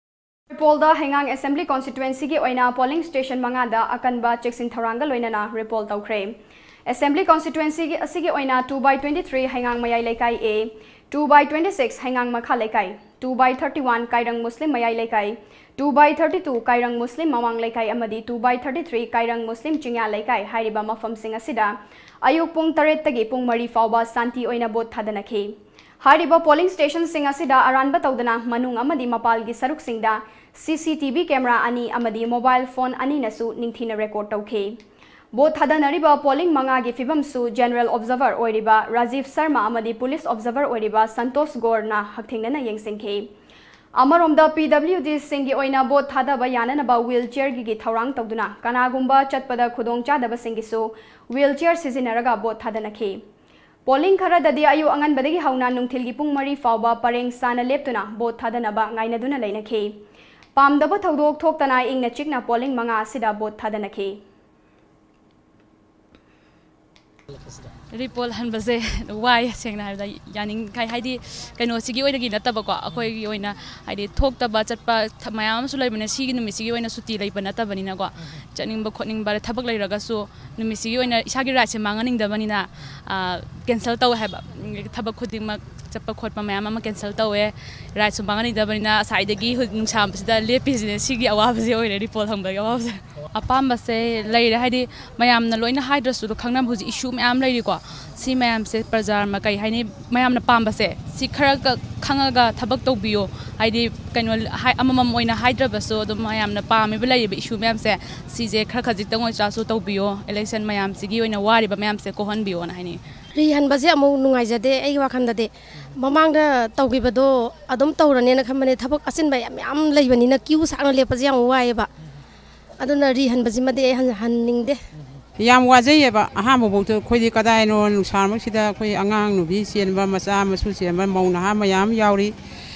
ꯔꯤꯄꯣꯜꯗ ꯍꯩꯉꯥꯡ ꯑꯦꯁꯦꯝꯕ꯭ꯂꯤ ꯀꯣꯟꯁꯇꯤꯇ꯭ꯋꯦꯟꯁꯤꯒꯤ ꯑꯣꯏꯅ ꯄꯣꯂꯤꯡ ꯁ꯭ꯇꯦꯁꯟ ꯃꯉꯥꯗ ꯑꯀꯟꯕ ꯆꯦꯛꯁꯤꯟ ꯊꯧꯔꯥꯡꯒ ꯂꯣꯏꯅꯅ ꯔꯤꯄꯣꯜ ꯇꯧꯈ꯭ꯔꯦ꯫ ꯑꯦꯁꯦꯝꯕ꯭ꯂꯤ ꯀꯣꯟꯁꯇꯤꯇ꯭ꯋꯦꯟꯁꯤꯒꯤ ꯑꯁꯤꯒꯤ ꯑꯣꯏꯅ two by twenty three ꯍꯩꯉꯥꯡ ꯃꯌꯥꯏ ꯂꯩꯀꯥꯏ A, two by twenty six ꯍꯩꯉꯥꯡ ꯃꯈꯥ ꯂꯩꯀꯥꯏ, two by thirty one ꯀꯥꯏꯔꯪ ꯃꯨꯁꯂꯤꯝ ꯃꯌꯥꯏ ꯂꯩꯀꯥꯏ, two by thirty two ꯀꯥꯏꯔꯪ ꯃꯨꯁꯂꯤꯝ ꯃꯃꯥꯡ ꯂꯩꯀꯥꯏ ꯑꯃꯗꯤ two by thirty three ꯀꯥꯏꯔꯪ ꯃꯨꯁꯂꯤꯝ ꯆꯤꯡꯌꯥ ꯂꯩꯀꯥꯏ ꯍꯥꯏꯔꯤꯕ ꯃꯐꯝꯁꯤꯡ ꯑꯁꯤꯗ ꯑꯌꯨꯛ ꯄꯨꯡ ꯇꯔꯦꯠꯇꯒꯤ ꯄꯨꯡ ꯃꯔꯤ ꯐꯥꯎꯕ ꯁꯥꯟꯇꯤ ꯑꯣꯏꯅ ꯚꯣꯠ ꯊꯥꯗꯅꯈꯤ꯫ ꯍꯥꯏꯔꯤꯕ ꯄꯣꯂꯤꯡ ꯁ꯭ꯇꯦꯁꯟꯁꯤꯡ ꯑꯁꯤꯗ ꯑꯔꯥꯟꯕ ꯇꯧꯗꯅ ꯃꯅꯨꯡ ꯑꯃꯗꯤ ꯃꯄꯥꯜꯒꯤ ꯁꯔꯨꯛꯁꯤꯡꯗ C C T V camera ꯑꯅꯤ ꯑꯃꯗꯤ mobile phone ꯑꯅꯤꯅꯁꯨ ꯅꯤꯡꯊꯤꯅ record ꯇꯧꯈꯤ꯫ ꯚꯣꯠ ꯊꯥꯗꯅꯔꯤꯕ ꯄꯣꯂꯤꯡ ꯃꯉꯥꯒꯤ ꯐꯤꯕꯝꯁꯨ general observer ꯑꯣꯏꯔꯤꯕ ꯔꯥꯖꯤꯕ ꯁꯔꯃ ꯑꯃꯗꯤ police observer ꯑꯣꯏꯔꯤꯕ ꯁꯟꯇꯣꯁ ꯒꯣꯔꯅ ꯍꯛꯊꯦꯡꯅꯅ ꯌꯦꯡꯁꯤꯟꯈꯤ꯫ ꯑꯃꯔꯣꯝꯗ, P W Dꯁꯤꯡꯒꯤ ꯑꯣꯏꯅ ꯚꯣꯠ ꯊꯥꯗꯕ ꯌꯥꯅꯅꯕ wheel chairꯒꯤ ꯊꯧꯔꯥꯡ ꯇꯧꯗꯨꯅ ꯀꯅꯥꯒꯨꯝꯕ ꯆꯠꯄꯗ ꯈꯨꯗꯣꯡꯆꯥꯗꯕꯁꯤꯡꯒꯤꯁꯨ wheel chair ꯁꯤꯖꯤꯟꯅꯔꯒ ꯚꯣꯠ ꯊꯥꯗꯅꯈꯤ꯫ ꯄꯣꯂꯤꯡ ꯈꯔꯗꯗꯤ ꯑꯌꯨꯛ ꯑꯉꯟꯕꯗꯒꯤ ꯍꯧꯅ ꯅꯨꯡꯊꯤꯜꯒꯤ ꯄꯨꯡ ꯃꯔꯤ ꯐꯥꯎꯕ ꯄꯔꯦꯡ ꯁꯥꯅ ꯂꯦꯞꯇꯨꯅ ꯚꯣꯠ ꯊꯥꯗꯅꯕ ꯉꯥꯏꯅꯗꯨꯅ ꯂꯩꯅꯈꯤ꯫ ꯄꯥꯝꯗꯕ ꯊꯧꯗꯣꯛ ꯊꯣꯛꯇꯅ ꯏꯪꯅ ꯆꯤꯛꯅ ꯄꯣꯂꯤꯡ ꯃꯉꯥ ꯑꯁꯤꯗ ꯚꯣꯠ ꯊꯥꯗꯅꯈꯤ꯫ ꯔꯤꯄꯣꯜ ꯍꯟꯕꯁꯦ ꯋꯥꯏ, ꯁꯦꯡꯅ ꯍꯥꯏꯔꯕꯗ ꯌꯥꯅꯤꯡꯈꯥꯏ, ꯍꯥꯏꯗꯤ ꯀꯩꯅꯣꯁꯤꯒꯤ ꯑꯣꯏꯅꯒꯤ ꯅꯠꯇꯕꯀꯣ, ꯑꯩꯈꯣꯏꯒꯤ ꯑꯣꯏꯅ ꯍꯥꯏꯗꯤ ꯊꯣꯛꯇꯕ ꯆꯠꯄ ꯊ- ꯃꯌꯥꯝ ꯑꯃꯁꯨ ꯂꯩꯕꯅꯤꯅ, ꯁꯤꯒꯤ ꯅꯨꯃꯤꯠꯁꯤꯒꯤ ꯑꯣꯏꯅ ꯁꯨꯇꯤ ꯂꯩꯕ ꯅꯠꯇꯕꯅꯤꯅꯀꯣ, ꯆꯠꯅꯤꯡꯕ ꯈꯣꯠꯅꯤꯡꯕ ꯊꯕꯛ ꯂꯩꯔꯒꯁꯨ ꯅꯨꯃꯤꯠꯁꯤꯒꯤ ꯑꯣꯏꯅ ꯏꯁꯥꯒꯤ rightꯁꯦ ꯃꯥꯡꯍꯟꯅꯤꯡꯗꯕꯅꯤꯅ cancel ꯇꯧꯋꯦ ꯍꯥꯏꯕ꯫ ꯊꯕꯛ ꯈꯨꯗꯤꯡꯃꯛ ꯆꯠꯄ ꯈꯣꯠꯄ ꯃꯌꯥꯝ ꯑꯃ cancel ꯇꯧꯋꯦ꯫ Rightꯁꯨ ꯃꯥꯡꯍꯟꯅꯤꯡꯗꯕꯅꯤꯅ ꯉꯁꯥꯏꯗꯒꯤ ꯍꯧꯖꯤꯛ ꯅꯨꯡꯁꯥꯕꯁꯤꯗ ꯂꯦꯞꯄꯤꯁꯤꯅꯦ꯫ ꯁꯤꯒꯤ ꯑꯋꯥꯕꯁꯦ ꯑꯣꯏꯔꯦ ꯔꯤꯄꯣꯜ ꯍꯪꯕꯒꯤ ꯑꯋꯥꯕꯁꯦ꯫ ꯑꯄꯥꯝꯕꯁꯦ ꯂꯩꯔꯦ, ꯍꯥꯏꯗꯤ ꯃꯌꯥꯝꯅ ꯂꯣꯏꯅ ꯍꯥꯏꯗ꯭ꯔꯁꯨ ꯑꯗꯣ ꯈꯪꯅꯕ ꯍꯧꯖꯤꯛ issue ꯃꯌꯥꯝ ꯂꯩꯔꯤꯀꯣ꯫ ꯁꯤ ꯃꯌꯥꯝꯁꯦ ꯄ꯭ꯔꯖꯥ ꯑꯃ ꯀꯩ ꯍꯥꯏꯅꯤ, ꯃꯌꯥꯝꯅ ꯄꯥꯝꯕꯁꯦ ꯁꯤ ꯈꯔ ꯈ- ꯈꯪꯉꯒ ꯊꯕꯛ ꯇꯧꯕꯤꯌꯣ꯫ ꯍꯥꯏꯗꯤ ꯀꯩꯅꯣ ꯍꯥꯏ- ꯑꯃꯃꯝ ꯑꯣꯏꯅ ꯍꯥꯏꯗ꯭ꯔꯕꯁꯨ ꯑꯗꯨꯝ ꯃꯌꯥꯝꯅ ꯄꯥꯝꯃꯤꯕ ꯂꯩꯔꯤꯕ issue ꯃꯌꯥꯝꯁꯦ ꯁꯤꯁꯦ ꯈꯔ ꯈꯖꯤꯛꯇꯪ ꯑꯣꯏꯔꯁꯨ ꯇꯧꯕꯤꯌꯣ꯫ Election ꯃꯌꯥꯝꯁꯤꯒꯤ ꯑꯣꯏꯅ ꯋꯥꯔꯤꯕ ꯃꯌꯥꯝꯁꯦ ꯀꯣꯛꯍꯟꯕꯤꯌꯣꯅ ꯍꯥꯏꯅꯤꯡꯉꯤ꯫ ꯔꯤꯍꯟꯕꯁꯦ ꯑꯃꯨꯛ ꯅꯨꯡꯉꯥꯏꯖꯗꯦ ꯑꯩꯒꯤ ꯋꯥꯈꯜꯗꯗꯤ꯫ ꯃꯃꯥꯡꯗ ꯇꯧꯈꯤꯕꯗꯣ ꯑꯗꯨꯝ ꯇꯧꯔꯅꯦꯅ ꯈꯟꯕꯅꯦ꯫ ꯊꯕꯛ ꯑꯆꯤꯟꯕ ꯌꯥꯝ ꯃꯌꯥꯝ ꯂꯩꯕꯅꯤꯅ queue ꯁꯥꯡꯅ ꯂꯦꯞꯄꯁꯦ ꯌꯥꯝ ꯋꯥꯏꯑꯦꯕ꯫ ꯑꯗꯨꯅ ꯔꯤꯍꯟꯕꯁꯤꯃꯗꯤ ꯑꯩ ꯍꯟ- ꯍꯟꯅꯤꯡꯗꯦ꯫ ꯌꯥꯝ ꯋꯥꯖꯩꯑꯕ꯫ ꯑꯍꯥꯟꯕ ꯐꯥꯎꯗ ꯑꯩꯈꯣꯏꯗꯤ ꯀꯗꯥꯏꯅꯣ ꯅꯨꯡꯁꯥ ꯃꯔꯛꯁꯤꯗ ꯑꯩꯈꯣꯏ ꯑꯉꯥꯡ ꯅꯨꯕꯤ ꯆꯦꯟꯕ, ꯃꯆꯥ ꯃꯁꯨ ꯆꯦꯟꯕ, ꯃꯧ ꯅꯍꯥ ꯃꯌꯥꯝ ꯌꯥꯎꯔꯤ꯫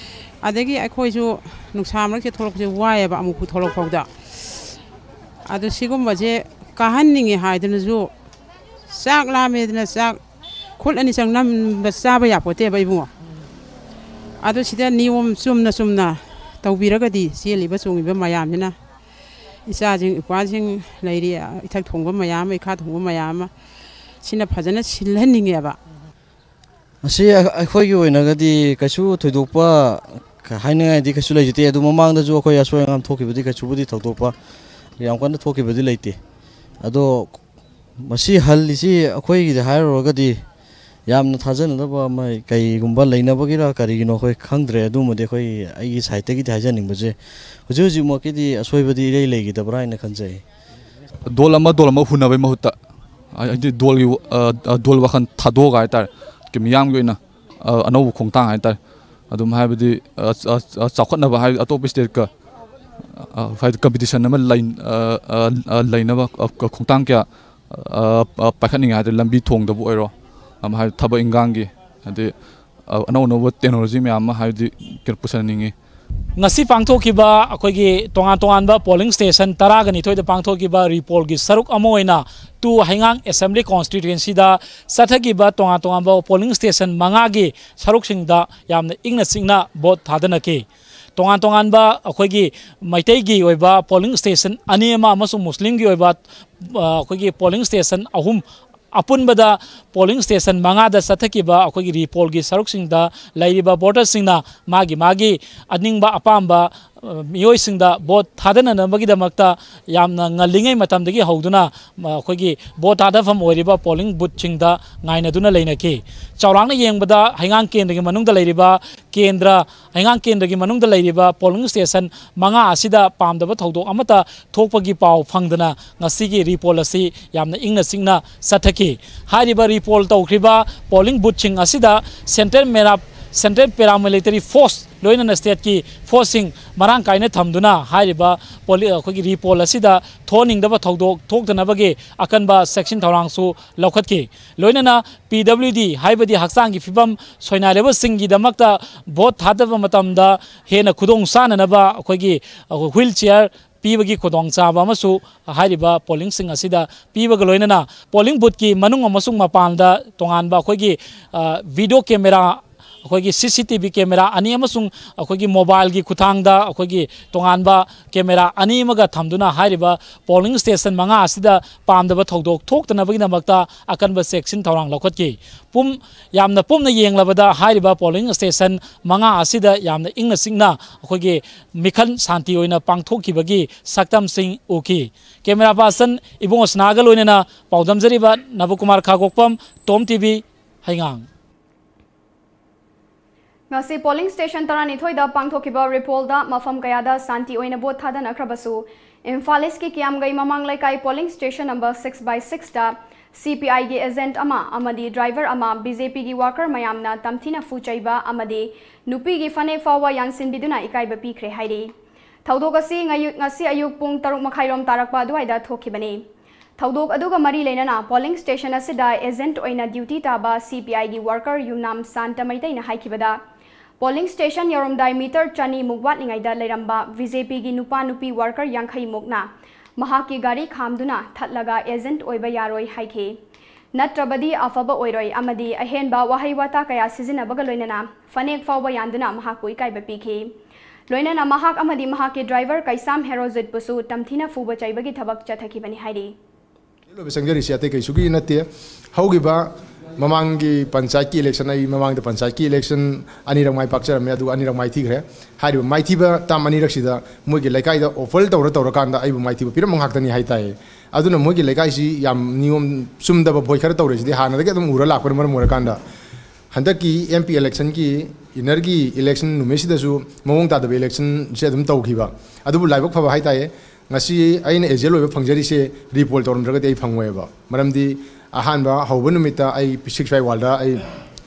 ꯑꯗꯒꯤ ꯑꯩꯈꯣꯏꯁꯨ ꯅꯨꯡꯁꯥ ꯃꯔꯛꯁꯤꯗ ꯊꯣꯛꯂꯛꯄꯁꯦ ꯋꯥꯏꯑꯦꯕ ꯑꯃꯨꯛ ꯊꯣꯛꯂꯛ ꯐꯥꯎꯗ꯫ ꯑꯗꯨ ꯁꯤꯒꯨꯝꯕꯁꯦ ꯀꯥꯍꯟꯅꯤꯡꯉꯦ ꯍꯥꯏꯗꯨꯅꯁꯨ ꯆꯥꯛ ꯂꯥꯝꯃꯦꯗꯅ ꯆꯥꯛ ꯈꯨꯠ ꯑꯅꯤ ꯆꯪ ꯅꯝꯕ ꯆꯥꯕ ꯌꯥꯄꯣꯠꯇꯦꯕ ꯏꯕꯨꯡꯉꯣ꯫ ꯑꯗꯨ ꯁꯤꯗ ꯅꯤꯌꯣꯝ ꯆꯨꯝꯅ ꯆꯨꯝꯅ ꯇꯧꯕꯤꯔꯒꯗꯤ ꯆꯦꯜꯂꯤꯕ ꯆꯣꯡꯉꯤꯕ ꯃꯌꯥꯝꯁꯤꯅ, ꯏꯆꯥꯁꯤꯡ ꯏꯄ꯭ꯋꯥꯁꯤꯡ ꯂꯩꯔꯤ, ꯏꯊꯛ ꯊꯣꯡꯕ ꯃꯌꯥꯝ ꯑꯃ, ꯏꯈꯥ ꯊꯣꯡꯕ ꯃꯌꯥꯝ ꯑꯃ, ꯁꯤꯅ ꯐꯖꯅ ꯁꯤꯜꯍꯟꯅꯤꯡꯉꯦꯕ꯫ ꯃꯁꯤ ꯑꯩꯈꯣꯏꯒꯤ ꯑꯣꯏꯅꯒꯗꯤ ꯀꯩꯁꯨ ꯊꯣꯏꯗꯣꯛꯄ ꯍꯥꯏꯅꯤꯡꯉꯥꯏꯗꯤ ꯀꯩꯁꯨ ꯂꯩꯖꯗꯦ꯫ ꯑꯗꯨ ꯃꯃꯥꯡꯗꯁꯨ ꯑꯩꯈꯣꯏ ꯑꯁꯣꯏ ꯑꯉꯥꯝ ꯊꯣꯛꯈꯤꯕꯗꯤ ꯀꯩꯁꯨꯕꯨꯗꯤ ꯊꯧꯗꯣꯛꯄ ꯌꯥꯝ ꯀꯟꯅ ꯊꯣꯛꯈꯤꯕꯗꯤ ꯂꯩꯇꯦ꯫ ꯑꯗꯣ ꯃꯁꯤ ꯍꯜꯂꯤꯁꯤ ꯑꯩꯈꯣꯏꯒꯤꯗꯤ ꯍꯥꯏꯔꯨꯔꯒꯗꯤ ꯌꯥꯝꯅ ꯊꯥꯖꯅꯗꯕ ꯑꯃ ꯀꯩꯒꯨꯝꯕ ꯂꯩꯅꯕꯒꯤꯔ ꯀꯔꯤꯒꯤꯅꯣ ꯑꯩꯈꯣꯏ ꯈꯪꯗ꯭ꯔꯦ꯫ ꯑꯗꯨꯃꯗꯤ ꯑꯩꯈꯣꯏ, ꯑꯩꯒꯤ ꯁꯥꯏꯠꯇꯒꯤꯗꯤ ꯍꯥꯏꯖꯅꯤꯡꯕꯁꯦ, ꯍꯧꯖꯤꯛ ꯍꯧꯖꯤꯛꯃꯛꯀꯤꯗꯤ ꯑꯁꯣꯏꯕꯗꯤ ꯏꯔꯩ ꯂꯩꯈꯤꯗꯕ꯭ꯔꯥ ꯍꯥꯏꯅ ꯈꯟꯖꯩ꯫ ꯗꯣꯜ ꯑꯃ ꯗꯣꯜ ꯑꯃ ꯍꯨꯟꯅꯕꯩ ꯃꯍꯨꯠꯇ, ꯍꯥꯏꯗꯤ ꯗꯣꯜꯒꯤ, ꯑ, ꯑ, ꯗꯣꯜ ꯋꯥꯈꯜ ꯊꯥꯗꯣꯛꯑꯒ ꯍꯥꯏꯇꯥꯔꯦ, ꯀꯤ-, ꯃꯤꯌꯥꯝꯒꯤ ꯑꯣꯏꯅ, ꯑ, ꯑꯅꯧꯕ ꯈꯣꯡꯊꯥꯡ ꯍꯥꯏꯇꯥꯔꯦ꯫ ꯑꯗꯨꯝ ꯍꯥꯏꯕꯗꯤ, ꯑ, ꯑ, ꯑ, ꯆꯥꯎꯈꯠꯅꯕ ꯍꯥꯏꯕꯗꯤ ꯑꯇꯣꯞꯄ ꯁ꯭ꯇꯦꯠꯀ, ꯑ, ꯍꯥꯏꯗꯤ ꯀꯝꯄꯤꯇꯤꯁꯟ ꯑꯃ ꯂꯩ-, ꯑ, ꯑ, ꯑ, ꯂꯩꯅꯕ, ꯑ, ꯈꯣꯡꯊꯥꯡ ꯀꯌꯥ, ꯑ, ꯑ, ꯄꯥꯏꯈꯠꯅꯤꯡꯉꯦ ꯍꯥꯏꯗꯤ ꯂꯝꯕꯤ ꯊꯣꯡꯗꯕꯨ ꯑꯣꯏꯔꯣ, ꯑꯃ ꯍꯥꯏꯗꯤ ꯊꯕꯛ ꯏꯟꯈꯥꯡꯒꯤ, ꯍꯥꯏꯗꯤ, ꯑ, ꯑꯅꯧ ꯑꯅꯧꯕ ꯇꯦꯛꯅꯣꯂꯣꯖꯤ ꯃꯌꯥꯝ ꯑꯃ ꯍꯥꯏꯕꯗꯤ ꯀꯩꯅꯣ ꯄꯨꯁꯟꯅꯤꯡꯉꯤ꯫ ꯉꯁꯤ ꯄꯥꯡꯊꯣꯛꯈꯤꯕ ꯑꯩꯈꯣꯏꯒꯤ ꯇꯣꯉꯥꯟ ꯇꯣꯉꯥꯟꯕ ꯄꯣꯂꯤꯡ ꯁ꯭ꯇꯦꯁꯟ ꯇꯔꯥꯒ ꯅꯤꯊꯣꯏꯗ ꯄꯥꯡꯊꯣꯛꯈꯤꯕ ꯔꯤꯄꯣꯜꯒꯤ ꯁꯔꯨꯛ ꯑꯃ ꯑꯣꯏꯅ ꯇꯨ ꯍꯩꯉꯥꯡ ꯑꯦꯁꯦꯝꯕ꯭ꯂꯤ ꯀꯣꯟꯁꯇꯤꯇ꯭ꯋꯦꯟꯁꯤꯗ ꯆꯠꯊꯈꯤꯕ ꯇꯣꯉꯥꯟ ꯇꯣꯉꯥꯟꯕ ꯄꯣꯂꯤꯡ ꯁ꯭ꯇꯦꯁꯟ ꯃꯉꯥꯒꯤ ꯁꯔꯨꯛꯁꯤꯡꯗ ꯌꯥꯝꯅ ꯏꯪꯅ ꯆꯤꯛꯅ ꯚꯣꯠ ꯊꯥꯗꯅꯈꯤ꯫ ꯇꯣꯉꯥꯟ ꯇꯣꯉꯥꯟꯕ ꯑꯩꯈꯣꯏꯒꯤ ꯃꯩꯇꯩꯒꯤ ꯑꯣꯏꯕ ꯄꯣꯂꯤꯡ ꯁ꯭ꯇꯦꯁꯟ ꯑꯅꯤ ꯑꯃ ꯑꯃꯁꯨꯡ ꯃꯨꯁꯂꯤꯝꯒꯤ ꯑꯣꯏꯕ, ꯑ, ꯑꯩꯈꯣꯏꯒꯤ ꯄꯣꯂꯤꯡ ꯁ꯭ꯇꯦꯁꯟ ꯑꯍꯨꯝ, ꯑꯄꯨꯟꯕꯗ ꯄꯣꯂꯤꯡ ꯁ꯭ꯇꯦꯁꯟ ꯃꯉꯥꯗ ꯆꯠꯊꯈꯤꯕ ꯑꯩꯈꯣꯏꯒꯤ ꯔꯤꯄꯣꯜꯒꯤ ꯁꯔꯨꯛꯁꯤꯡꯗ ꯂꯩꯔꯤꯕ ꯚꯣꯇꯔꯁꯤꯡꯅ ꯃꯥꯒꯤ ꯃꯥꯒꯤ ꯑꯅꯤꯡꯕ ꯑꯄꯥꯝꯕ, ꯑ, ꯃꯤꯑꯣꯏꯁꯤꯡꯗ ꯚꯣꯠ ꯊꯥꯗꯅꯅꯕꯒꯤꯗꯃꯛꯇ ꯌꯥꯝꯅ ꯉꯜꯂꯤꯉꯩ ꯃꯇꯝꯗꯒꯤ ꯍꯧꯗꯨꯅ, ꯑ, ꯑꯩꯈꯣꯏꯒꯤ ꯚꯣꯠ ꯊꯥꯗꯐꯝ ꯑꯣꯏꯔꯤꯕ ꯄꯣꯂꯤꯡ ꯕꯨꯠꯁꯤꯡꯗ ꯉꯥꯏꯅꯗꯨꯅ ꯂꯩꯅꯈꯤ꯫ ꯆꯥꯎꯔꯥꯛꯅ ꯌꯦꯡꯕꯗ ꯍꯩꯉꯥꯡ ꯀꯦꯟꯗ꯭ꯔꯒꯤ ꯃꯅꯨꯡꯗ ꯂꯩꯔꯤꯕ ꯀꯦꯟꯗ꯭ꯔ, ꯍꯩꯉꯥꯡ ꯀꯦꯟꯗ꯭ꯔꯒꯤ ꯃꯅꯨꯡꯗ ꯂꯩꯔꯤꯕ ꯄꯣꯂꯤꯡ ꯁ꯭ꯇꯦꯁꯟ ꯃꯉꯥ ꯑꯁꯤꯗ ꯄꯥꯝꯗꯕ ꯊꯧꯗꯣꯛ ꯑꯃꯠꯇ ꯊꯣꯛꯄꯒꯤ ꯄꯥꯎ ꯐꯪꯗꯅ ꯉꯁꯤꯒꯤ ꯔꯤꯄꯣꯜ ꯑꯁꯤ ꯌꯥꯝꯅ ꯏꯪꯅ ꯆꯤꯛꯅ ꯆꯠꯊꯈꯤ꯫ ꯍꯥꯏꯔꯤꯕ ꯔꯤꯄꯣꯜ ꯇꯧꯈ꯭ꯔꯤꯕ ꯄꯣꯂꯤꯡ ꯕꯨꯠꯁꯤꯡ ꯑꯁꯤꯗ ꯁꯦꯟꯇ꯭ꯔꯦꯜ ꯃꯦꯔꯥ-, ꯁꯦꯟꯇ꯭ꯔꯦꯜ ꯄꯦꯔꯥꯃꯤꯂꯤꯇꯔꯤ ꯐꯣꯔꯁ ꯂꯣꯏꯅꯅ ꯁ꯭ꯇꯦꯠꯀꯤ ꯐꯣꯔꯁꯁꯤꯡ ꯃꯔꯥꯡ ꯀꯥꯏꯅ ꯊꯝꯗꯨꯅ ꯍꯥꯏꯔꯤꯕ ꯄꯣꯂꯤ-, ꯑꯩꯈꯣꯏꯒꯤ ꯔꯤꯄꯣꯜ ꯑꯁꯤꯗ ꯊꯣꯛꯍꯟꯅꯤꯡꯗꯕ ꯊꯧꯗꯣꯛ ꯊꯣꯛꯇꯅꯕꯒꯤ ꯑꯀꯟꯕ ꯆꯦꯛꯁꯤꯟ ꯊꯧꯔꯥꯡꯁꯨ ꯂꯧꯈꯠꯈꯤ꯫ ꯂꯣꯏꯅꯅ ꯄꯤ ꯗꯕ꯭ꯂꯤꯎ ꯗꯤ ꯍꯥꯏꯕꯗꯤ ꯍꯛꯆꯥꯡꯒꯤ ꯐꯤꯕꯝ ꯁꯣꯏꯅꯥꯏꯔꯕꯁꯤꯡꯒꯤꯗꯃꯛꯇ ꯚꯣꯠ ꯊꯥꯗꯕ ꯃꯇꯝꯗ ꯍꯦꯟꯅ ꯈꯨꯗꯣꯡ ꯆꯥꯅꯅꯕ ꯑꯩꯈꯣꯏꯒꯤ, ꯑꯩꯈꯣꯏ ꯍ꯭ꯋꯤꯜ ꯆꯤꯌꯔ ꯄꯤꯕꯒꯤ ꯈꯨꯗꯣꯡꯆꯥꯕ ꯑꯃꯁꯨ ꯍꯥꯏꯔꯤꯕ ꯄꯣꯂꯤꯡꯁꯤꯡ ꯑꯁꯤꯗ ꯄꯤꯕꯒ ꯂꯣꯏꯅꯅ ꯄꯣꯂꯤꯡ ꯕꯨꯠꯀꯤ ꯃꯅꯨꯡ ꯑꯃꯁꯨꯡ ꯃꯄꯥꯟꯗ ꯇꯣꯉꯥꯟꯕ ꯑꯩꯈꯣꯏꯒꯤ, ꯑ, ꯚꯤꯗꯤꯑꯣ ꯀꯦꯃꯦꯔꯥ ꯑꯩꯈꯣꯏꯒꯤ ꯁꯤ ꯁꯤ ꯇꯤ ꯚꯤ ꯀꯦꯃꯦꯔꯥ ꯑꯅꯤ ꯑꯃꯁꯨꯡ ꯑꯩꯈꯣꯏꯒꯤ ꯃꯣꯕꯥꯏꯜꯒꯤ ꯈꯨꯠꯊꯥꯡꯗ ꯑꯩꯈꯣꯏꯒꯤ ꯇꯣꯉꯥꯟꯕ ꯀꯦꯃꯦꯔꯥ ꯑꯅꯤ ꯑꯃꯒ ꯊꯝꯗꯨꯅ ꯍꯥꯏꯔꯤꯕ ꯄꯣꯂꯤꯡ ꯁ꯭ꯇꯦꯁꯟ ꯃꯉꯥ ꯑꯁꯤꯗ ꯄꯥꯝꯗꯕ ꯊꯧꯗꯣꯛ ꯊꯣꯛꯇꯅꯕꯒꯤꯗꯃꯛꯇ ꯑꯀꯟꯕ ꯆꯦꯛꯁꯤꯟ ꯊꯧꯔꯥꯡ ꯂꯧꯈꯠꯈꯤ꯫ ꯄꯨꯝ-, ꯌꯥꯝꯅ ꯄꯨꯝꯅ ꯌꯦꯡꯂꯕꯗ ꯍꯥꯏꯔꯤꯕ ꯄꯣꯂꯤꯡ ꯁ꯭ꯇꯦꯁꯟ ꯃꯉꯥ ꯑꯁꯤꯗ ꯌꯥꯝꯅ ꯏꯪꯅ ꯆꯤꯛꯅ ꯑꯩꯈꯣꯏꯒꯤ ꯃꯤꯈꯜ ꯁꯥꯟꯇꯤ ꯑꯣꯏꯅ ꯄꯥꯡꯊꯣꯛꯈꯤꯕꯒꯤ ꯁꯛꯇꯝꯁꯤꯡ ꯎꯈꯤ꯫ ꯀꯦꯃꯦꯔꯥ ꯄꯥꯔꯁꯟ ꯏꯕꯨꯡꯉꯣ ꯁꯅꯥꯒ ꯂꯣꯏꯅꯅ ꯄꯥꯎꯗꯝꯖꯔꯤꯕ ꯅꯕꯀꯨꯃꯥꯔ ꯈꯥꯒꯣꯛꯄꯝ, ꯇꯣꯝ ꯇꯤ ꯚꯤ, ꯍꯩꯉꯥꯡ꯫ ꯉꯁꯤ ꯄꯣꯂꯤꯡ ꯁ꯭ꯇꯦꯁꯟ ꯇꯔꯥꯅꯤꯊꯣꯏꯗ ꯄꯥꯡꯊꯣꯛꯈꯤꯕ ꯔꯤꯄꯣꯜꯗ ꯃꯐꯝ ꯀꯌꯥꯗ ꯁꯥꯟꯇꯤ ꯑꯣꯏꯅ ꯚꯣꯠ ꯊꯥꯗꯅꯈ꯭ꯔꯕꯁꯨ, ꯏꯝꯐꯥꯜ ꯏꯁꯀꯤ ꯀꯤꯌꯥꯝꯒꯩ ꯃꯃꯥꯡ ꯂꯩꯀꯥꯏ ꯄꯣꯂꯤꯡ ꯁ꯭ꯇꯦꯁꯟ ꯅꯝꯕꯔ ꯁꯤꯛꯁ ꯕꯥꯏ ꯁꯤꯛꯁꯇ ꯁꯤ ꯄꯤ ꯑꯥꯏꯒꯤ ꯑꯦꯖꯦꯟꯠ ꯑꯃ ꯑꯃꯗꯤ ꯗ꯭ꯔꯥꯏꯚꯔ ꯑꯃ ꯕꯤ ꯖꯦ ꯄꯤꯒꯤ ꯋꯥꯔꯀꯔ ꯃꯌꯥꯝꯅ ꯇꯝꯊꯤꯅ ꯐꯨ ꯆꯩꯕ ꯑꯃꯗꯤ ꯅꯨꯄꯤꯒꯤ ꯐꯅꯦꯛ ꯐꯥꯎꯕ ꯌꯥꯟꯁꯤꯟꯕꯤꯗꯨꯅ ꯏꯀꯥꯏꯕ ꯄꯤꯈ꯭ꯔꯦ ꯍꯥꯏꯔꯤ꯫ ꯊꯧꯗꯣꯛ ꯑꯁꯤ ꯉꯌꯨ-, ꯉꯁꯤ ꯑꯌꯨꯛ ꯄꯨꯡ ꯇꯔꯨꯛ ꯃꯈꯥꯏꯔꯣꯝ ꯇꯥꯔꯛꯄ ꯑꯗꯨꯋꯥꯏꯗ ꯊꯣꯛꯈꯤꯕꯅꯤ꯫ ꯊꯧꯗꯣꯛ ꯑꯗꯨꯒ ꯃꯔꯤ ꯂꯩꯅꯅ ꯄꯣꯂꯤꯡ ꯁ꯭ꯇꯦꯁꯟ ꯑꯁꯤꯗ ꯑꯦꯖꯦꯟꯠ ꯑꯣꯏꯅ ꯗ꯭ꯌꯨꯇꯤ ꯇꯥꯕ ꯁꯤ ꯄꯤ ꯑꯥꯏꯒꯤ ꯋꯥꯔꯀꯔ ꯌꯨꯝꯅꯥꯝ ꯁꯥꯟꯇ ꯃꯩꯇꯩꯅ ꯍꯥꯏꯈꯤꯕꯗ, ꯄꯣꯂꯤꯡ ꯁ꯭ꯇꯦꯁꯟ ꯌꯧꯔꯝꯗꯥꯏ ꯃꯤꯇꯔ ꯆꯅꯤꯃꯨꯛ ꯋꯥꯠꯂꯤꯉꯩꯗ ꯂꯩꯔꯝꯕ ꯕꯤ ꯖꯦ ꯄꯤꯒꯤ ꯅꯨꯄꯥ ꯅꯨꯄꯤ ꯋꯥꯔꯀꯔ ꯌꯥꯡꯈꯩ ꯃꯨꯛꯅ ꯃꯍꯥꯛꯀꯤ ꯒꯥꯔꯤ ꯈꯥꯝꯗꯨꯅ ꯊꯠꯂꯒ ꯑꯦꯖꯦꯟꯠ ꯑꯣꯏꯕ ꯌꯥꯔꯣꯏ ꯍꯥꯏꯈꯤ꯫ ꯅꯠꯇ꯭ꯔꯕꯗꯤ ꯑꯐꯕ ꯑꯣꯏꯔꯣꯏ ꯑꯃꯗꯤ ꯑꯍꯦꯟꯕ ꯋꯥꯍꯩ ꯋꯥꯇꯥ ꯀꯌꯥ ꯁꯤꯖꯤꯟꯅꯕꯒ ꯂꯣꯏꯅꯅ ꯐꯅꯦꯛ ꯐꯥꯎꯕ ꯌꯥꯟꯗꯨꯅ ꯃꯍꯥꯛꯄꯨ ꯏꯀꯥꯏꯕ ꯄꯤꯈꯤ꯫ ꯂꯣꯏꯅꯅ ꯃꯍꯥꯛ ꯑꯃꯗꯤ ꯃꯍꯥꯛꯀꯤ ꯗ꯭ꯔꯥꯏꯚꯔ ꯀꯩꯁꯥꯝ ꯍꯦꯔꯣꯖꯤꯠꯄꯨꯁꯨ ꯇꯝꯊꯤꯅ ꯐꯨꯕ ꯆꯩꯕꯒꯤ ꯊꯕꯛ ꯆꯠꯊꯈꯤꯕꯅꯤ ꯍꯥꯏꯔꯤ꯫ ꯂꯣꯏꯕ ꯆꯪꯖꯔꯤꯁꯤ ꯑꯇꯩ ꯀꯩꯁꯨꯒꯤ ꯅꯠꯇꯦ꯫ ꯍꯧꯈꯤꯕ ꯃꯃꯥꯡꯒꯤ ꯄꯟꯆꯥꯌꯠꯀꯤ ꯏꯂꯦꯛꯁꯟ, ꯑꯩ ꯃꯃꯥꯡꯗ ꯄꯟꯆꯥꯌꯠꯀꯤ ꯏꯂꯦꯛꯁꯟ ꯑꯅꯤꯔꯛ ꯃꯥꯏ ꯄꯥꯛꯆꯔꯝꯃꯦ, ꯑꯗꯨꯒ ꯑꯅꯤꯔꯛ ꯃꯥꯏꯊꯤꯈ꯭ꯔꯦ꯫ ꯍꯥꯏꯔꯤꯕ ꯃꯥꯏꯊꯤꯕ ꯇꯥꯝ ꯑꯅꯤꯔꯛꯁꯤꯗ ꯃꯣꯏꯒꯤ ꯂꯩꯀꯥꯏꯗ ꯑꯣꯐꯔ ꯇꯧꯔ ꯇꯧꯔꯀꯥꯟꯗ ꯑꯩꯕꯨ ꯃꯥꯏꯊꯤꯕ ꯄꯤꯔꯝꯕ ꯉꯥꯛꯇꯅꯤ ꯍꯥꯏꯇꯥꯏꯌꯦ꯫ ꯑꯗꯨꯅ ꯃꯣꯏꯒꯤ ꯂꯩꯀꯥꯏꯁꯤ ꯌꯥꯝ ꯅꯤꯌꯣꯝ ꯆꯨꯝꯗꯕ ꯚꯣꯏ ꯈꯔ ꯇꯧꯔꯤꯁꯤꯗꯤ ꯍꯥꯟꯅꯗꯒꯤ ꯑꯗꯨꯝ ꯎꯔ ꯂꯥꯛꯄꯅ ꯃꯔꯝ ꯑꯣꯏꯔꯀꯥꯟꯗ, ꯍꯟꯗꯛꯀꯤ ꯑꯦꯝ ꯄꯤ ꯏꯂꯦꯛꯁꯟꯒꯤ ꯏꯟꯅꯔꯒꯤ ꯏꯂꯦꯛꯁꯟ ꯅꯨꯃꯤꯠꯁꯤꯗꯁꯨ ꯃꯑꯣꯡ ꯇꯥꯗꯕ ꯏꯂꯦꯛꯁꯟꯁꯦ ꯑꯗꯨꯝ ꯇꯧꯈꯤꯕ꯫ ꯑꯗꯨꯕꯨ ꯂꯥꯏꯕꯛ ꯐꯕ ꯍꯥꯏꯇꯥꯔꯦ, ꯉꯁꯤ ꯑꯩꯅ ꯑꯦꯖꯦꯟꯠ ꯑꯣꯏꯕ ꯐꯪꯖꯔꯤꯁꯦ ꯔꯤꯄꯣꯜ ꯇꯧꯔꯝꯗ꯭ꯔꯒꯗꯤ ꯑꯩ ꯐꯪꯉꯣꯏꯕ꯫ ꯃꯔꯝꯗꯤ ꯑꯍꯥꯟꯕ ꯍꯧꯕ ꯅꯨꯃꯤꯠꯇ ꯑꯩ ꯁꯤꯛꯁ ꯐꯥꯏꯚ ꯋꯥꯜꯗ ꯑꯩ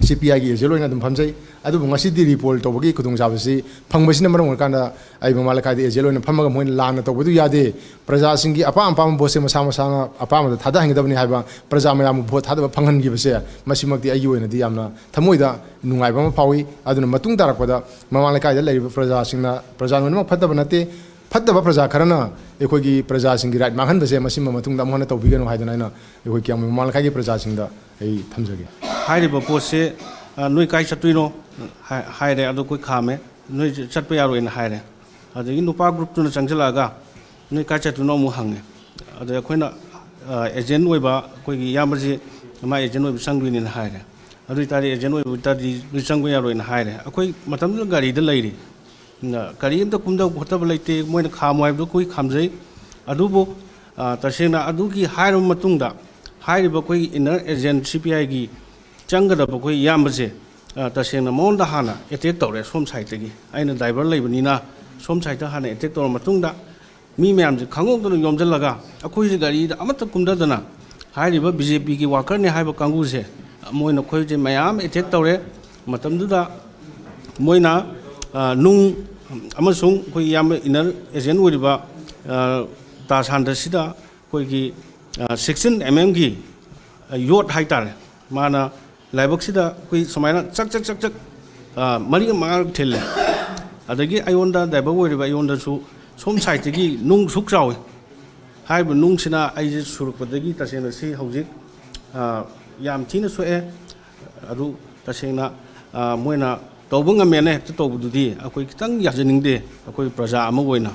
ꯁꯤ ꯄꯤ ꯑꯥꯏꯒꯤ ꯑꯦꯖꯦꯟꯠ ꯑꯣꯏꯅ ꯑꯗꯨꯝ ꯐꯝꯖꯩ꯫ ꯑꯗꯨꯕꯨ ꯉꯁꯤꯗꯤ ꯔꯤꯄꯣꯜ ꯇꯧꯕꯒꯤ ꯈꯨꯗꯣꯡꯆꯥꯕꯁꯤ ꯐꯪꯕꯁꯤꯅ ꯃꯔꯝ ꯑꯣꯏꯔꯀꯥꯟꯗ ꯑꯩ ꯃꯃꯥ ꯂꯩꯀꯥꯏꯗ ꯑꯦꯖꯦꯟꯠ ꯑꯣꯏꯅ ꯐꯝꯃꯒ ꯃꯣꯏꯅ ꯂꯥꯟꯅ ꯇꯧꯕꯗꯨ ꯌꯥꯗꯦ, ꯄ꯭ꯔꯖꯥꯁꯤꯡꯒꯤ ꯑꯄꯥꯝ ꯑꯄꯥꯝꯕ ꯚꯣꯠꯁꯦ ꯃꯁꯥ ꯃꯁꯥꯅ ꯑꯄꯥꯝꯕꯗ ꯊꯥꯗꯍꯟꯒꯗꯕꯅꯤ ꯍꯥꯏꯕ, ꯄ꯭ꯔꯖꯥ ꯃꯌꯥꯝꯕꯨ ꯚꯣꯠ ꯊꯥꯗꯕ ꯐꯪꯍꯟꯈꯤꯕꯁꯦ, ꯃꯁꯤꯃꯛꯇꯤ ꯑꯩꯒꯤ ꯑꯣꯏꯅꯗꯤ ꯌꯥꯝꯅ ꯊꯃꯣꯏꯗ ꯅꯨꯡꯉꯥꯏꯕ ꯑꯃ ꯐꯥꯎꯏ꯫ ꯑꯗꯨꯅ ꯃꯇꯨꯡ ꯇꯥꯔꯛꯄꯗ ꯃꯃꯥ ꯂꯩꯀꯥꯏꯗ ꯂꯩꯔꯤꯕ ꯄ꯭ꯔꯖꯥꯁꯤꯡꯅ, ꯄ꯭ꯔꯖꯥ ꯂꯣꯏꯅꯃꯛ ꯐꯠꯇꯕ ꯅꯠꯇꯦ, ꯐꯠꯇꯕ ꯄ꯭ꯔꯖꯥ ꯈꯔꯅ ꯑꯩꯈꯣꯏꯒꯤ ꯄ꯭ꯔꯖꯥꯁꯤꯡꯒꯤ ꯔꯥꯏꯠ ꯃꯥꯡꯍꯟꯕꯁꯦ ꯃꯁꯤꯃ ꯃꯇꯨꯡꯗ ꯑꯃꯨꯛ ꯍꯟꯅ ꯇꯧꯕꯤꯒꯅꯨ ꯍꯥꯏꯗꯅ ꯑꯩꯅ ꯑꯩꯈꯣꯏ ꯀꯤꯌꯥꯝꯒꯩ ꯃꯃꯥ ꯂꯩꯀꯥꯏꯒꯤ ꯄ꯭ꯔꯖꯥꯁꯤꯡꯗ ꯑꯩ ꯊꯝꯖꯒꯦ꯫ ꯍꯥꯏꯔꯤꯕ ꯄꯣꯠꯁꯦ "ꯑ, ꯅꯣꯏ ꯀꯥꯏ ꯆꯠꯇꯣꯏꯅꯣ?" ꯍꯥꯏ-, ꯍꯥꯏꯔꯦ꯫ ꯑꯗꯣ ꯑꯩꯈꯣꯏ ꯈꯥꯝꯃꯦ꯫ "ꯅꯣꯏ ꯆꯠꯄ ꯌꯥꯔꯣꯏꯅ" ꯍꯥꯏꯔꯦ꯫ ꯑꯗꯒꯤ ꯅꯨꯄꯥ ꯒ꯭ꯔꯨꯞꯇꯨꯅ ꯆꯪꯁꯤꯜꯂꯛꯑꯒ, "ꯅꯣꯏ ꯀꯥꯏ ꯆꯠꯇꯣꯏꯅꯣ?" ꯑꯃꯨꯛ ꯍꯪꯉꯦ꯫ ꯑꯗꯩ ꯑꯩꯈꯣꯏꯅ, "ꯑ, ꯑꯦꯖꯦꯟ ꯑꯣꯏꯕ ꯑꯩꯈꯣꯏꯒꯤ ꯏꯌꯥꯝꯕꯁꯤ ꯃꯥ ꯑꯦꯖꯦꯟ ꯑꯣꯏꯕ ꯆꯪꯗꯣꯏꯅꯤꯅ" ꯍꯥꯏꯔꯦ꯫ "ꯑꯗꯨ ꯑꯣꯏꯇꯥꯔꯗꯤ ꯑꯦꯖꯦꯟ ꯑꯣꯏꯕ ꯑꯣꯏꯇꯥꯔꯗꯤ ꯅꯣꯏ ꯆꯪꯕ ꯌꯥꯔꯣꯏꯅ" ꯍꯥꯏꯔꯦ꯫ ꯑꯩꯈꯣꯏ ꯃꯇꯝꯗꯨꯗ ꯒꯥꯔꯤꯗ ꯂꯩꯔꯤ꯫ ꯅ-, ꯒꯥꯔꯤ ꯑꯝꯇ ꯀꯨꯝꯗꯕ ꯈꯣꯠꯇꯕ ꯂꯩꯇꯦ, ꯃꯣꯏꯅ ꯈꯥꯝꯃꯣ ꯍꯥꯏꯕꯗꯣ ꯑꯩꯈꯣꯏ ꯈꯥꯝꯖꯩ꯫ ꯑꯗꯨꯕꯨ, ꯑ, ꯇꯁꯦꯡꯅ ꯑꯗꯨꯒꯤ ꯍꯥꯏꯔꯕ ꯃꯇꯨꯡꯗ, ꯍꯥꯏꯔꯤꯕ ꯑꯩꯈꯣꯏꯒꯤ ꯏꯟꯅꯔ ꯑꯦꯖꯦꯟ ꯁꯤ ꯄꯤ ꯑꯥꯏꯒꯤ ꯆꯪꯒꯗꯕ ꯑꯩꯈꯣꯏ ꯏꯌꯥꯝꯕꯁꯦ, ꯑ, ꯇꯁꯦꯡꯅ ꯃꯉꯣꯟꯗ ꯍꯥꯟꯅ ꯑꯦꯇꯦꯛ ꯇꯧꯔꯦ ꯁꯣꯝ ꯁꯥꯏꯠꯇꯒꯤ꯫ ꯑꯩꯅ ꯗ꯭ꯔꯥꯏꯚꯔ ꯂꯩꯕꯅꯤꯅ ꯁꯣꯝ ꯁꯥꯏꯠꯇ ꯍꯥꯟꯅ ꯑꯦꯇꯦꯛ ꯇꯧꯔ ꯃꯇꯨꯡꯗ, ꯃꯤ ꯃꯌꯥꯝꯁꯦ ꯈꯪꯍꯧꯗꯅ ꯌꯣꯝꯁꯤꯜꯂꯒ, ꯑꯩꯈꯣꯏꯁꯦ ꯒꯥꯔꯤꯗ ꯑꯃꯠꯇ ꯀꯨꯝꯊꯗꯅ, ꯍꯥꯏꯔꯤꯕ ꯕꯤ ꯖꯦ ꯄꯤꯒꯤ ꯋꯥꯀꯔꯅꯤ ꯍꯥꯏꯕ ꯀꯥꯡꯕꯨꯁꯦ, ꯃꯣꯏꯅ ꯑꯩꯈꯣꯏꯁꯦ ꯃꯌꯥꯝ ꯑꯦꯇꯦꯛ ꯇꯧꯔꯦ꯫ ꯃꯇꯝꯗꯨꯗ ꯃꯣꯏꯅ, ꯑ, ꯅꯨꯡ ꯑꯃꯁꯨꯡ ꯑꯩꯈꯣꯏ ꯏꯌꯥꯝꯕ ꯏꯟꯅꯔ ꯑꯦꯖꯦꯟ ꯑꯣꯏꯔꯤꯕ, ꯑ, ꯇꯥ ꯁꯥꯟꯗꯁꯤꯗ ꯑꯩꯈꯣꯏꯒꯤ, ꯑ, ꯁꯤꯛꯁꯇꯤꯟ ꯑꯦꯝ ꯑꯦꯝꯒꯤ, ꯑ, ꯌꯣꯠ ꯍꯥꯏꯇꯥꯔꯦ, ꯃꯥꯅ ꯂꯥꯏꯕꯛꯁꯤꯗ ꯑꯩꯈꯣꯏ ꯁꯨꯃꯥꯏꯅ ꯆꯛ, ꯆꯛ, ꯆꯛ, ꯆꯛ, ꯑ, ꯃꯔꯤ ꯃꯉꯥꯔꯛ ꯊꯤꯜꯂꯦ꯫ ꯑꯗꯒꯤ ꯑꯩꯉꯣꯟꯗ, ꯗ꯭ꯔꯥꯏꯚꯔ ꯑꯣꯏꯔꯤꯕ ꯑꯩꯉꯣꯟꯗꯁꯨ ꯁꯣꯝ ꯁꯥꯏꯠꯇꯒꯤ ꯅꯨꯡ ꯁꯨꯛ ꯆꯥꯎꯏ꯫ ꯍꯥꯏꯔꯤꯕ ꯅꯨꯡꯁꯤꯅ ꯑꯩꯁꯦ ꯁꯨꯔꯛꯄꯗꯒꯤ ꯇꯁꯦꯡꯅ ꯁꯤ ꯍꯧꯖꯤꯛ, ꯑ, ꯌꯥꯝ ꯊꯤꯅ ꯁꯣꯛꯑꯦ꯫ ꯑꯗꯨ ꯇꯁꯦꯡꯅ, ꯑ, ꯃꯣꯏꯅ ꯇꯧꯕ ꯉꯝꯃꯦꯅ ꯍꯦꯛꯇ ꯇꯧꯕꯗꯨꯗꯤ ꯑꯩꯈꯣꯏ ꯈꯤꯇꯪ ꯌꯥꯖꯅꯤꯡꯗꯦ, ꯑꯩꯈꯣꯏ ꯄ꯭ꯔꯖꯥ ꯑꯃ ꯑꯣꯏꯅ꯫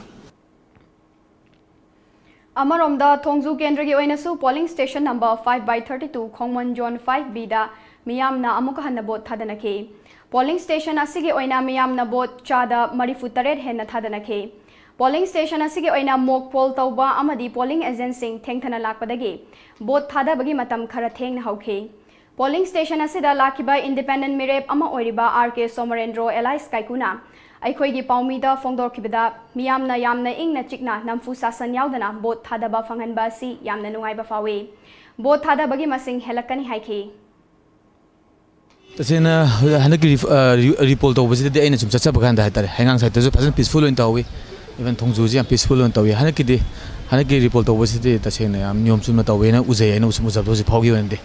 ꯑꯃꯔꯣꯝꯗ, ꯊꯣꯡꯖꯨ ꯀꯦꯟꯗ꯭ꯔꯒꯤ ꯑꯣꯏꯅꯁꯨ polling station number five by thirty two, ꯈꯣꯡꯃꯟ zone five B ꯗ ꯃꯤꯌꯥꯝꯅ ꯑꯃꯨꯛꯀ ꯍꯟꯅ ꯚꯣꯠ ꯊꯥꯗꯅꯈꯤ꯫ Polling station ꯑꯁꯤꯒꯤ ꯑꯣꯏꯅ ꯃꯤꯌꯥꯝꯅ ꯚꯣꯠ ꯆꯥꯗ ꯃꯔꯤꯐꯨ ꯇꯔꯦꯠ ꯍꯦꯟꯅ ꯊꯥꯗꯅꯈꯤ꯫ Polling station ꯑꯁꯤꯒꯤ ꯑꯣꯏꯅ mock poll ꯇꯧꯕ ꯑꯃꯗꯤ polling agent ꯁꯤꯡ ꯊꯦꯡꯊꯅ ꯂꯥꯛꯄꯗꯒꯤ ꯚꯣꯠ ꯊꯥꯗꯕꯒꯤ ꯃꯇꯝ ꯈꯔ ꯊꯦꯡꯅ ꯍꯧꯈꯤ꯫ Polling station ꯑꯁꯤꯗ ꯂꯥꯛꯈꯤꯕ independent ꯃꯤꯔꯦꯞ ꯑꯃ ꯑꯣꯏꯔꯤꯕ R K ꯁꯣꯃꯔꯦꯟꯗ꯭ꯔꯣ alias ꯀꯥꯏꯀꯨꯅ ꯑꯩꯈꯣꯏꯒꯤ ꯄꯥꯎꯃꯤꯗ ꯐꯣꯡꯗꯣꯔꯛꯈꯤꯕꯗ, ꯃꯤꯌꯥꯝꯅ ꯌꯥꯝꯅ ꯏꯪꯅ ꯆꯤꯛꯅ ꯅꯝꯐꯨ ꯁꯥꯁꯟ ꯌꯥꯎꯗꯅ ꯚꯣꯠ ꯊꯥꯗꯕ ꯐꯪꯍꯟꯕ ꯑꯁꯤ ꯌꯥꯝꯅ ꯅꯨꯡꯉꯥꯏꯕ ꯐꯥꯎꯏ꯫ ꯚꯣꯠ ꯊꯥꯗꯕꯒꯤ ꯃꯁꯤꯡ ꯍꯦꯜꯂꯛꯀꯅꯤ ꯍꯥꯏꯈꯤ꯫ ꯇꯁꯦꯡꯅ ꯍꯟꯗꯛꯀꯤ ꯔꯤ-, ꯑ, ꯔꯤ-, ꯔꯤꯄꯣꯜ ꯇꯧꯕꯁꯤꯗꯗꯤ ꯑꯩꯅ ꯁꯨꯝ ꯆꯠꯆꯕ ꯀꯥꯟꯗ ꯍꯥꯏꯇꯥꯔꯦ, ꯍꯩꯉꯥꯡ ꯁꯥꯏꯠꯇꯁꯨ ꯐꯖꯅ peaceful ꯑꯣꯏꯅ ꯇꯧꯏ, even ꯊꯣꯡꯖꯨꯁꯤ ꯌꯥꯝ peaceful ꯑꯣꯏꯅ ꯇꯧꯏ꯫ ꯍꯟꯗꯛꯀꯤꯗꯤ, ꯍꯟꯗꯛꯀꯤ ꯔꯤꯄꯣꯜ ꯇꯧꯕꯁꯤꯗꯤ ꯇꯁꯦꯡꯅ ꯌꯥꯝ ꯅꯤꯌꯣꯝ ꯆꯨꯝꯅ ꯇꯧꯋꯦꯅ ꯎꯖꯩ, ꯑꯩꯅ ꯁꯨꯝ ꯎꯖꯕꯗ ꯍꯧꯖꯤꯛ ꯐꯥꯎꯒꯤ ꯑꯣꯏꯅꯗꯤ꯫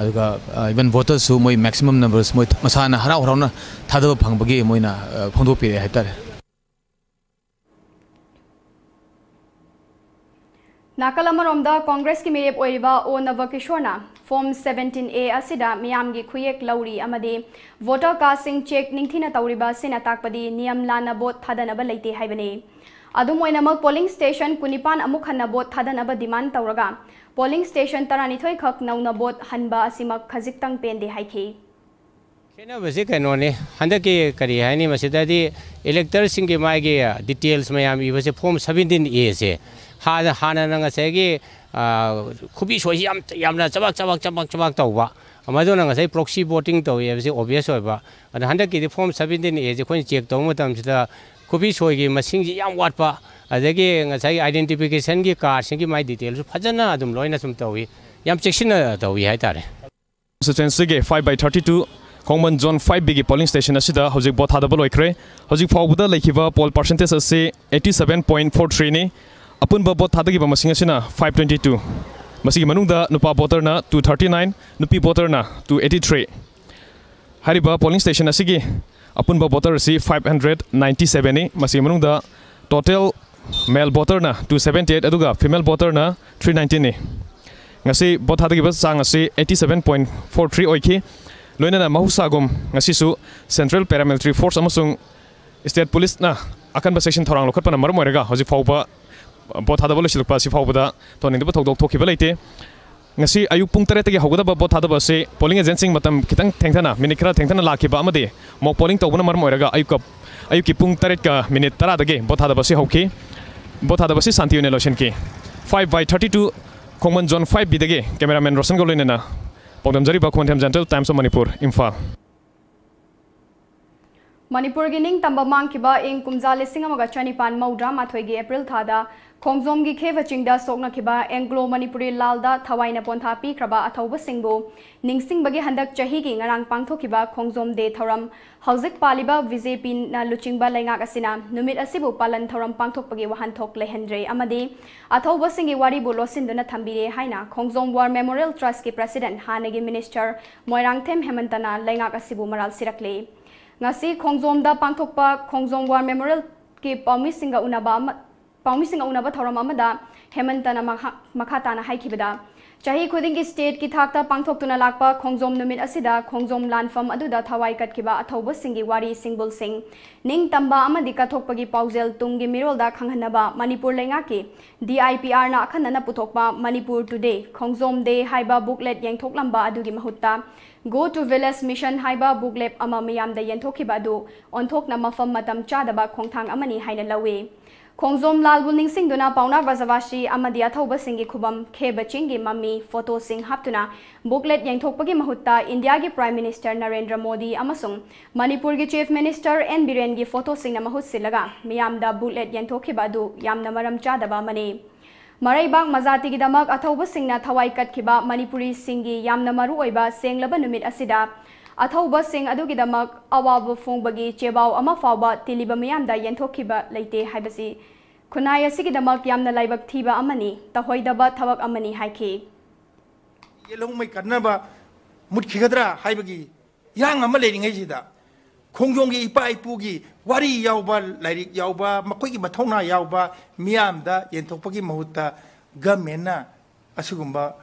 ꯑꯗꯨꯒ, ꯑ, even votersꯁꯨ ꯃꯣꯏ maximum numbersꯁꯨ ꯃꯣꯏ ꯃꯁꯥꯅ ꯍꯔꯥꯎ ꯍꯔꯥꯎꯅ ꯊꯥꯗꯕ ꯐꯪꯕꯒꯤ ꯃꯣꯏꯅ, ꯑ, ꯐꯣꯡꯗꯣꯛꯄꯤꯔꯛꯑꯦ ꯍꯥꯏꯇꯥꯔꯦ꯫ ꯅꯥꯀꯜ ꯑꯃꯔꯣꯝꯗ, ꯀꯣꯡꯒ꯭ꯔꯦꯁꯀꯤ ꯃꯤꯔꯦꯞ ꯑꯣꯏꯔꯤꯕ ꯑꯣ ꯅꯕꯀꯤꯁꯣꯔꯅ Form seventeen A ꯑꯁꯤꯗ ꯃꯤꯌꯥꯝꯒꯤ ꯈꯨꯌꯦꯛ ꯂꯧꯔꯤ ꯑꯃꯗꯤ voter cardꯁꯤꯡ check ꯅꯤꯡꯊꯤꯅ ꯇꯧꯔꯤꯕ ꯑꯁꯤꯅ ꯇꯥꯛꯄꯗꯤ ꯅꯤꯌꯝ ꯂꯥꯟꯅ vote ꯊꯥꯗꯅꯕ ꯂꯩꯇꯦ ꯍꯥꯏꯕꯅꯤ꯫ ꯑꯗꯨꯝ ꯑꯣꯏꯅꯃꯛ, polling station ꯀꯨꯟꯅꯤꯄꯥꯟ ꯑꯃꯨꯛ ꯍꯟꯅ vote ꯊꯥꯗꯅꯕ demand ꯇꯧꯔꯒ, polling station ꯇꯔꯥꯅꯤꯊꯣꯏ ꯈꯛ ꯅꯧꯅ vote ꯍꯟꯕ ꯑꯁꯤꯃꯛ ꯈꯖꯤꯛꯇꯪ ꯄꯦꯟꯗꯦ ꯍꯥꯏꯈꯤ꯫ ꯈꯦꯠꯅꯕꯁꯦ ꯀꯩꯅꯣꯅꯤ, ꯍꯟꯗꯛꯀꯤ ꯀꯔꯤ ꯍꯥꯏꯅꯤ, ꯃꯁꯤꯗꯗꯤ electorꯁꯤꯡꯒꯤ ꯃꯥꯒꯤ details ꯃꯌꯥꯝ ꯏꯕꯁꯦ Form seventeen Aꯁꯦ꯫ ꯍꯥꯟꯅ, ꯍꯥꯟꯅꯅ ꯉꯁꯥꯏꯒꯤ, ꯑ, ꯈꯨꯕꯤ ꯁꯣꯏꯁꯤ ꯌꯥꯝ, ꯌꯥꯝꯅ ꯆꯕꯥꯛ, ꯆꯕꯥꯛ, ꯆꯕꯥꯛ, ꯆꯕꯥꯛ ꯇꯧꯕ, ꯃꯗꯨꯅ ꯉꯁꯥꯏ proxy voting ꯇꯧꯏ ꯍꯥꯏꯕꯁꯤ obvious ꯑꯣꯏꯕ꯫ ꯑꯗꯣ ꯍꯟꯗꯛꯀꯤꯗꯤ Form seventeen Aꯁꯦ ꯑꯩꯈꯣꯏꯅ check ꯇꯧꯕ ꯃꯇꯝꯁꯤꯗ ꯈꯨꯕꯤ ꯁꯣꯏꯒꯤ ꯃꯁꯤꯡꯁꯤ ꯌꯥꯝ ꯋꯥꯠꯄ, ꯑꯗꯒꯤ ꯉꯁꯥꯏꯒꯤ identificationꯒꯤ cardꯁꯤꯡꯒꯤ ꯃꯥꯏ detailꯁꯨ ꯐꯖꯅ ꯑꯗꯨꯝ ꯂꯣꯏꯅ ꯁꯨꯝ ꯇꯧꯏ, ꯌꯥꯝ ꯆꯦꯛꯁꯤꯟꯅ ꯇꯧꯏ ꯍꯥꯏꯇꯥꯔꯦ꯫ Constituencyꯒꯤ five by thirty two ꯈꯣꯡꯃꯟ Zone five Bꯒꯤ polling station ꯑꯁꯤꯗ ꯍꯧꯖꯤꯛ vote ꯊꯥꯗꯕ ꯂꯣꯏꯈ꯭ꯔꯦ꯫ ꯍꯧꯖꯤꯛ ꯐꯥꯎꯕꯗ ꯂꯩꯈꯤꯕ poll percentage ꯑꯁꯤ eighty seven point four threeꯅꯤ꯫ ꯑꯄꯨꯟꯕ vote ꯊꯥꯗꯈꯤꯕ ꯃꯁꯤꯡ ꯑꯁꯤꯅ five twenty two꯫ ꯃꯁꯤꯒꯤ ꯃꯅꯨꯡꯗ ꯅꯨꯄꯥ voterꯅ two thirty nine, ꯅꯨꯄꯤ voterꯅ two eighty three꯫ ꯍꯥꯏꯔꯤꯕ polling station ꯑꯁꯤꯒꯤ ꯑꯄꯨꯟꯕ voter ꯑꯁꯤ five hundred ninety sevenꯅꯤ꯫ ꯃꯁꯤꯒꯤ ꯃꯅꯨꯡꯗ total male voterꯅ two seventy eight, ꯑꯗꯨꯒ female voterꯅ three nineteenꯅꯤ꯫ ꯉꯁꯤ vote ꯊꯥꯗꯈꯤꯕ ꯆꯥꯡ ꯑꯁꯤ eighty seven point four three ꯑꯣꯏꯈꯤ꯫ ꯂꯣꯏꯅꯅ ꯃꯍꯧꯁꯥꯒꯨꯝ ꯉꯁꯤꯁꯨ Central Paramilitary Force ꯑꯃꯁꯨꯡ State Policeꯅ ꯑꯀꯟꯕ ꯆꯦꯛꯁꯤꯟ ꯊꯧꯔꯥꯡ ꯂꯧꯈꯠꯄꯅ ꯃꯔꯝ ꯑꯣꯏꯔꯒ ꯍꯧꯖꯤꯛ ꯐꯥꯎꯕ vote ꯊꯥꯗꯕ ꯂꯣꯏꯁꯤꯜꯂꯛꯄ ꯑꯁꯤ ꯐꯥꯎꯕꯗ ꯊꯣꯏꯅ ꯊꯧꯗꯣꯛ ꯊꯣꯛꯈꯤꯕ ꯂꯩꯇꯦ꯫ ꯉꯁꯤ ꯑꯌꯨꯛ ꯄꯨꯡ ꯇꯔꯦꯠꯇꯒꯤ ꯍꯧꯒꯗꯕ vote ꯊꯥꯗꯕ ꯑꯁꯤ polling agentꯁꯤꯡ ꯃꯇꯝ ꯈꯤꯇꯪ ꯊꯦꯡꯊꯅ, minute ꯈꯔ ꯊꯦꯡꯊꯅ ꯂꯥꯛꯈꯤꯕ ꯑꯃꯗꯤ mock polling ꯇꯧꯕꯅ ꯃꯔꯝ ꯑꯣꯏꯔꯒ ꯑꯌꯨꯛꯀ-, ꯑꯌꯨꯛꯀꯤ ꯄꯨꯡ ꯇꯔꯦꯠꯀ minute ꯇꯔꯥꯗꯒꯤ vote ꯊꯥꯗꯕ ꯑꯁꯤ ꯍꯧꯈꯤ꯫ Vote ꯊꯥꯗꯕ ꯑꯁꯤ ꯁꯥꯟꯇꯤ ꯑꯣꯏꯅ ꯂꯣꯏꯁꯤꯟꯈꯤ꯫ Five by thirty two ꯈꯣꯡꯃꯟ Zone five Bꯗꯒꯤ cameraman ꯔꯣꯁꯟꯒ ꯂꯣꯏꯅꯅ ꯄꯥꯎꯗꯝꯖꯔꯤꯕ ꯈꯣꯟꯊꯦꯝ Central Times of Manipur, Imphal. ꯃꯅꯤꯄꯨꯔꯒꯤ ꯅꯤꯡꯇꯝꯕ ꯃꯥꯡꯈꯤꯕ ꯏꯪ ꯀꯨꯝꯖꯥ ꯂꯤꯁꯤꯡ ꯑꯃꯒ ꯆꯅꯤꯄꯥꯟ ꯃꯧꯗ꯭ꯔꯥ ꯃꯥꯊꯣꯏꯒꯤ April ꯊꯥꯗ ꯈꯣꯡꯖꯣꯝꯒꯤ ꯈꯦꯕ ꯆꯤꯡꯗ ꯁꯣꯛꯅꯈꯤꯕ Anglo Manipuri ꯂꯥꯜꯗ ꯊꯋꯥꯏꯅ ꯄꯣꯟꯊꯥ ꯄꯤꯈ꯭ꯔꯕ ꯑꯊꯧꯕꯁꯤꯡꯕꯨ ꯅꯤꯡꯁꯤꯡꯕꯒꯤ ꯍꯟꯗꯛ ꯆꯍꯤꯒꯤ ꯉꯔꯥꯡ ꯄꯥꯡꯊꯣꯛꯈꯤꯕ ꯈꯣꯡꯖꯣꯝ Day ꯊꯧꯔꯝ ꯍꯧꯖꯤꯛ ꯄꯥꯜꯂꯤꯕ BJPꯅ ꯂꯨꯆꯤꯡꯕ ꯂꯩꯉꯥꯛ ꯑꯁꯤꯅ ꯅꯨꯃꯤꯠ ꯑꯁꯤꯕꯨ ꯄꯥꯂꯟ ꯊꯧꯔꯝ ꯄꯥꯡꯊꯣꯛꯄꯒꯤ ꯋꯥꯍꯟꯊꯣꯛ ꯂꯩꯍꯟꯗ꯭ꯔꯦ ꯑꯃꯗꯤ ꯑꯊꯧꯕꯁꯤꯡꯒꯤ ꯋꯥꯔꯤꯕꯨ ꯂꯣꯠꯁꯤꯟꯗꯨꯅ ꯊꯝꯕꯤꯔꯦ ꯍꯥꯏꯅ ꯈꯣꯡꯖꯣꯝ War Memorial Trustꯀꯤ President, ꯍꯥꯟꯅꯒꯤ Minister ꯃꯣꯏꯔꯥꯡꯊꯦꯝ ꯍꯦꯃꯟꯇꯅ ꯂꯩꯉꯥꯛ ꯑꯁꯤꯕꯨ ꯃꯔꯥꯜ ꯁꯤꯔꯛꯂꯤ꯫ ꯉꯁꯤ ꯈꯣꯡꯖꯣꯝꯗ ꯄꯥꯡꯊꯣꯛꯄ ꯈꯣꯡꯖꯣꯝ War Memorialꯀꯤ ꯄꯥꯎꯃꯤꯁꯤꯡꯒ ꯎꯅꯕ ꯑꯃ, ꯄꯥꯎꯃꯤꯁꯤꯡꯒ ꯎꯅꯕ ꯊꯧꯔꯝ ꯑꯃꯗ ꯍꯦꯃꯟꯇꯅ ꯃꯈꯥ ꯃꯈꯥ ꯇꯥꯅ ꯍꯥꯏꯈꯤꯕꯗ, ꯆꯍꯤ ꯈꯨꯗꯤꯡꯒꯤ ꯁ꯭ꯇꯦꯠꯀꯤ ꯊꯥꯛꯇ ꯄꯥꯡꯊꯣꯛꯇꯨꯅ ꯂꯥꯛꯄ ꯈꯣꯡꯖꯣꯝ ꯅꯨꯃꯤꯠ ꯑꯁꯤꯗ ꯈꯣꯡꯖꯣꯝ ꯂꯥꯟꯐꯝ ꯑꯗꯨꯗ ꯊꯋꯥꯏ ꯀꯠꯈꯤꯕ ꯑꯊꯧꯕꯁꯤꯡꯒꯤ ꯋꯥꯔꯤ ꯁꯤꯡꯕꯨꯜꯁꯤꯡ, ꯅꯤꯡꯇꯝꯕ ꯑꯃꯗꯤ ꯀꯠꯊꯣꯛꯄꯒꯤ ꯄꯥꯎꯖꯦꯜ ꯇꯨꯡꯒꯤ ꯃꯤꯔꯣꯜꯗ ꯈꯪꯍꯟꯅꯕ ꯃꯅꯤꯄꯨꯔ ꯂꯩꯉꯥꯛꯀꯤ D I P Rꯅ ꯑꯈꯟꯅꯅ ꯄꯨꯊꯣꯛꯄ Manipur Today, ꯈꯣꯡꯖꯣꯝ Day ꯍꯥꯏꯕ booklet ꯌꯦꯟꯊꯣꯛꯂꯝꯕ ꯑꯗꯨꯒꯤ ꯃꯍꯨꯠꯇ Go to Village Mission ꯍꯥꯏꯕ booklet ꯑꯃ ꯃꯤꯌꯥꯝꯗ ꯌꯦꯟꯊꯣꯛꯈꯤꯕ ꯑꯗꯨ ꯑꯣꯟꯊꯣꯛꯅ ꯃꯐꯝ ꯃꯇꯝ ꯆꯥꯗꯕ ꯈꯣꯡꯊꯥꯡ ꯑꯃꯅꯤ ꯍꯥꯏꯅ ꯂꯧꯏ꯫ ꯈꯣꯡꯖꯣꯝ ꯂꯥꯜꯕꯨ ꯅꯤꯡꯁꯤꯡꯗꯨꯅ ꯄꯥꯎꯅꯥ ꯕ꯭ꯔꯖꯕꯥꯁꯤ ꯑꯃꯗꯤ ꯑꯊꯧꯕꯁꯤꯡꯒꯤ ꯈꯨꯕꯝ ꯈꯦꯕ ꯆꯤꯡꯒꯤ ꯃꯃꯤ, ꯐꯣꯇꯣꯁꯤꯡ ꯍꯥꯞꯇꯨꯅ booklet ꯌꯦꯟꯊꯣꯛꯄꯒꯤ ꯃꯍꯨꯠꯇ ꯏꯟꯗꯤꯌꯥꯒꯤ Prime Minister ꯅꯔꯦꯟꯗ꯭ꯔ ꯃꯣꯗꯤ ꯑꯃꯁꯨꯡ ꯃꯅꯤꯄꯨꯔꯒꯤ Chief Minister N ꯕꯤꯔꯦꯟꯒꯤ ꯐꯣꯇꯣꯁꯤꯡꯅ ꯃꯍꯨꯠ ꯁꯤꯜꯂꯒ ꯃꯤꯌꯥꯝꯗ booklet ꯌꯦꯟꯊꯣꯛꯈꯤꯕ ꯑꯗꯨ ꯌꯥꯝꯅ ꯃꯔꯝ ꯆꯥꯗꯕ ꯑꯃꯅꯤ꯫ ꯃꯔꯩꯕꯥꯛ ꯃꯖꯥꯇꯤꯒꯤꯗꯃꯛ ꯑꯊꯧꯕꯁꯤꯡꯅ ꯊꯋꯥꯏ ꯀꯠꯈꯤꯕ ꯃꯅꯤꯄꯨꯔꯤꯁꯤꯡꯒꯤ ꯌꯥꯝꯅ ꯃꯔꯨꯑꯣꯏꯕ ꯁꯦꯡꯂꯕ ꯅꯨꯃꯤꯠ ꯑꯁꯤꯗ ꯑꯊꯧꯕꯁꯤꯡ ꯑꯗꯨꯒꯤꯗꯃꯛ ꯑꯋꯥꯕ ꯐꯣꯡꯕꯒꯤ ꯆꯦꯕꯥꯎ ꯑꯃ ꯐꯥꯎꯕ ꯇꯤꯜꯂꯤꯕ ꯃꯤꯌꯥꯝꯗ ꯌꯦꯟꯊꯣꯛꯈꯤꯕ ꯂꯩꯇꯦ ꯍꯥꯏꯕꯁꯤ ꯈꯨꯟꯅꯥꯏ ꯑꯁꯤꯒꯤꯗꯃꯛ ꯌꯥꯝꯅ ꯂꯥꯏꯕꯛ ꯊꯤꯕ ꯑꯃꯅꯤ, ꯇꯧꯍꯣꯏꯗꯕ ꯊꯕꯛ ꯑꯃꯅꯤ ꯍꯥꯏꯈꯤ꯫ ꯌꯦꯜꯍꯧꯃꯩ ꯀꯟꯅꯕ ꯃꯨꯠꯈꯤꯒꯗ꯭ꯔꯥ ꯍꯥꯏꯕꯒꯤ ꯏꯔꯥꯡ ꯑꯃ ꯂꯩꯔꯤꯉꯩꯁꯤꯗ, ꯈꯣꯡꯖꯣꯝꯒꯤ ꯏꯄꯥ ꯏꯄꯨꯒꯤ ꯋꯥꯔꯤ ꯌꯥꯎꯕ, ꯂꯥꯏꯔꯤꯛ ꯌꯥꯎꯕ, ꯃꯈꯣꯏꯒꯤ ꯃꯊꯧꯅꯥ ꯌꯥꯎꯕ ꯃꯤꯌꯥꯝꯗ ꯌꯦꯟꯊꯣꯛꯄꯒꯤ ꯃꯍꯨꯠꯇ governmentꯅ ꯑꯁꯤꯒꯨꯝꯕ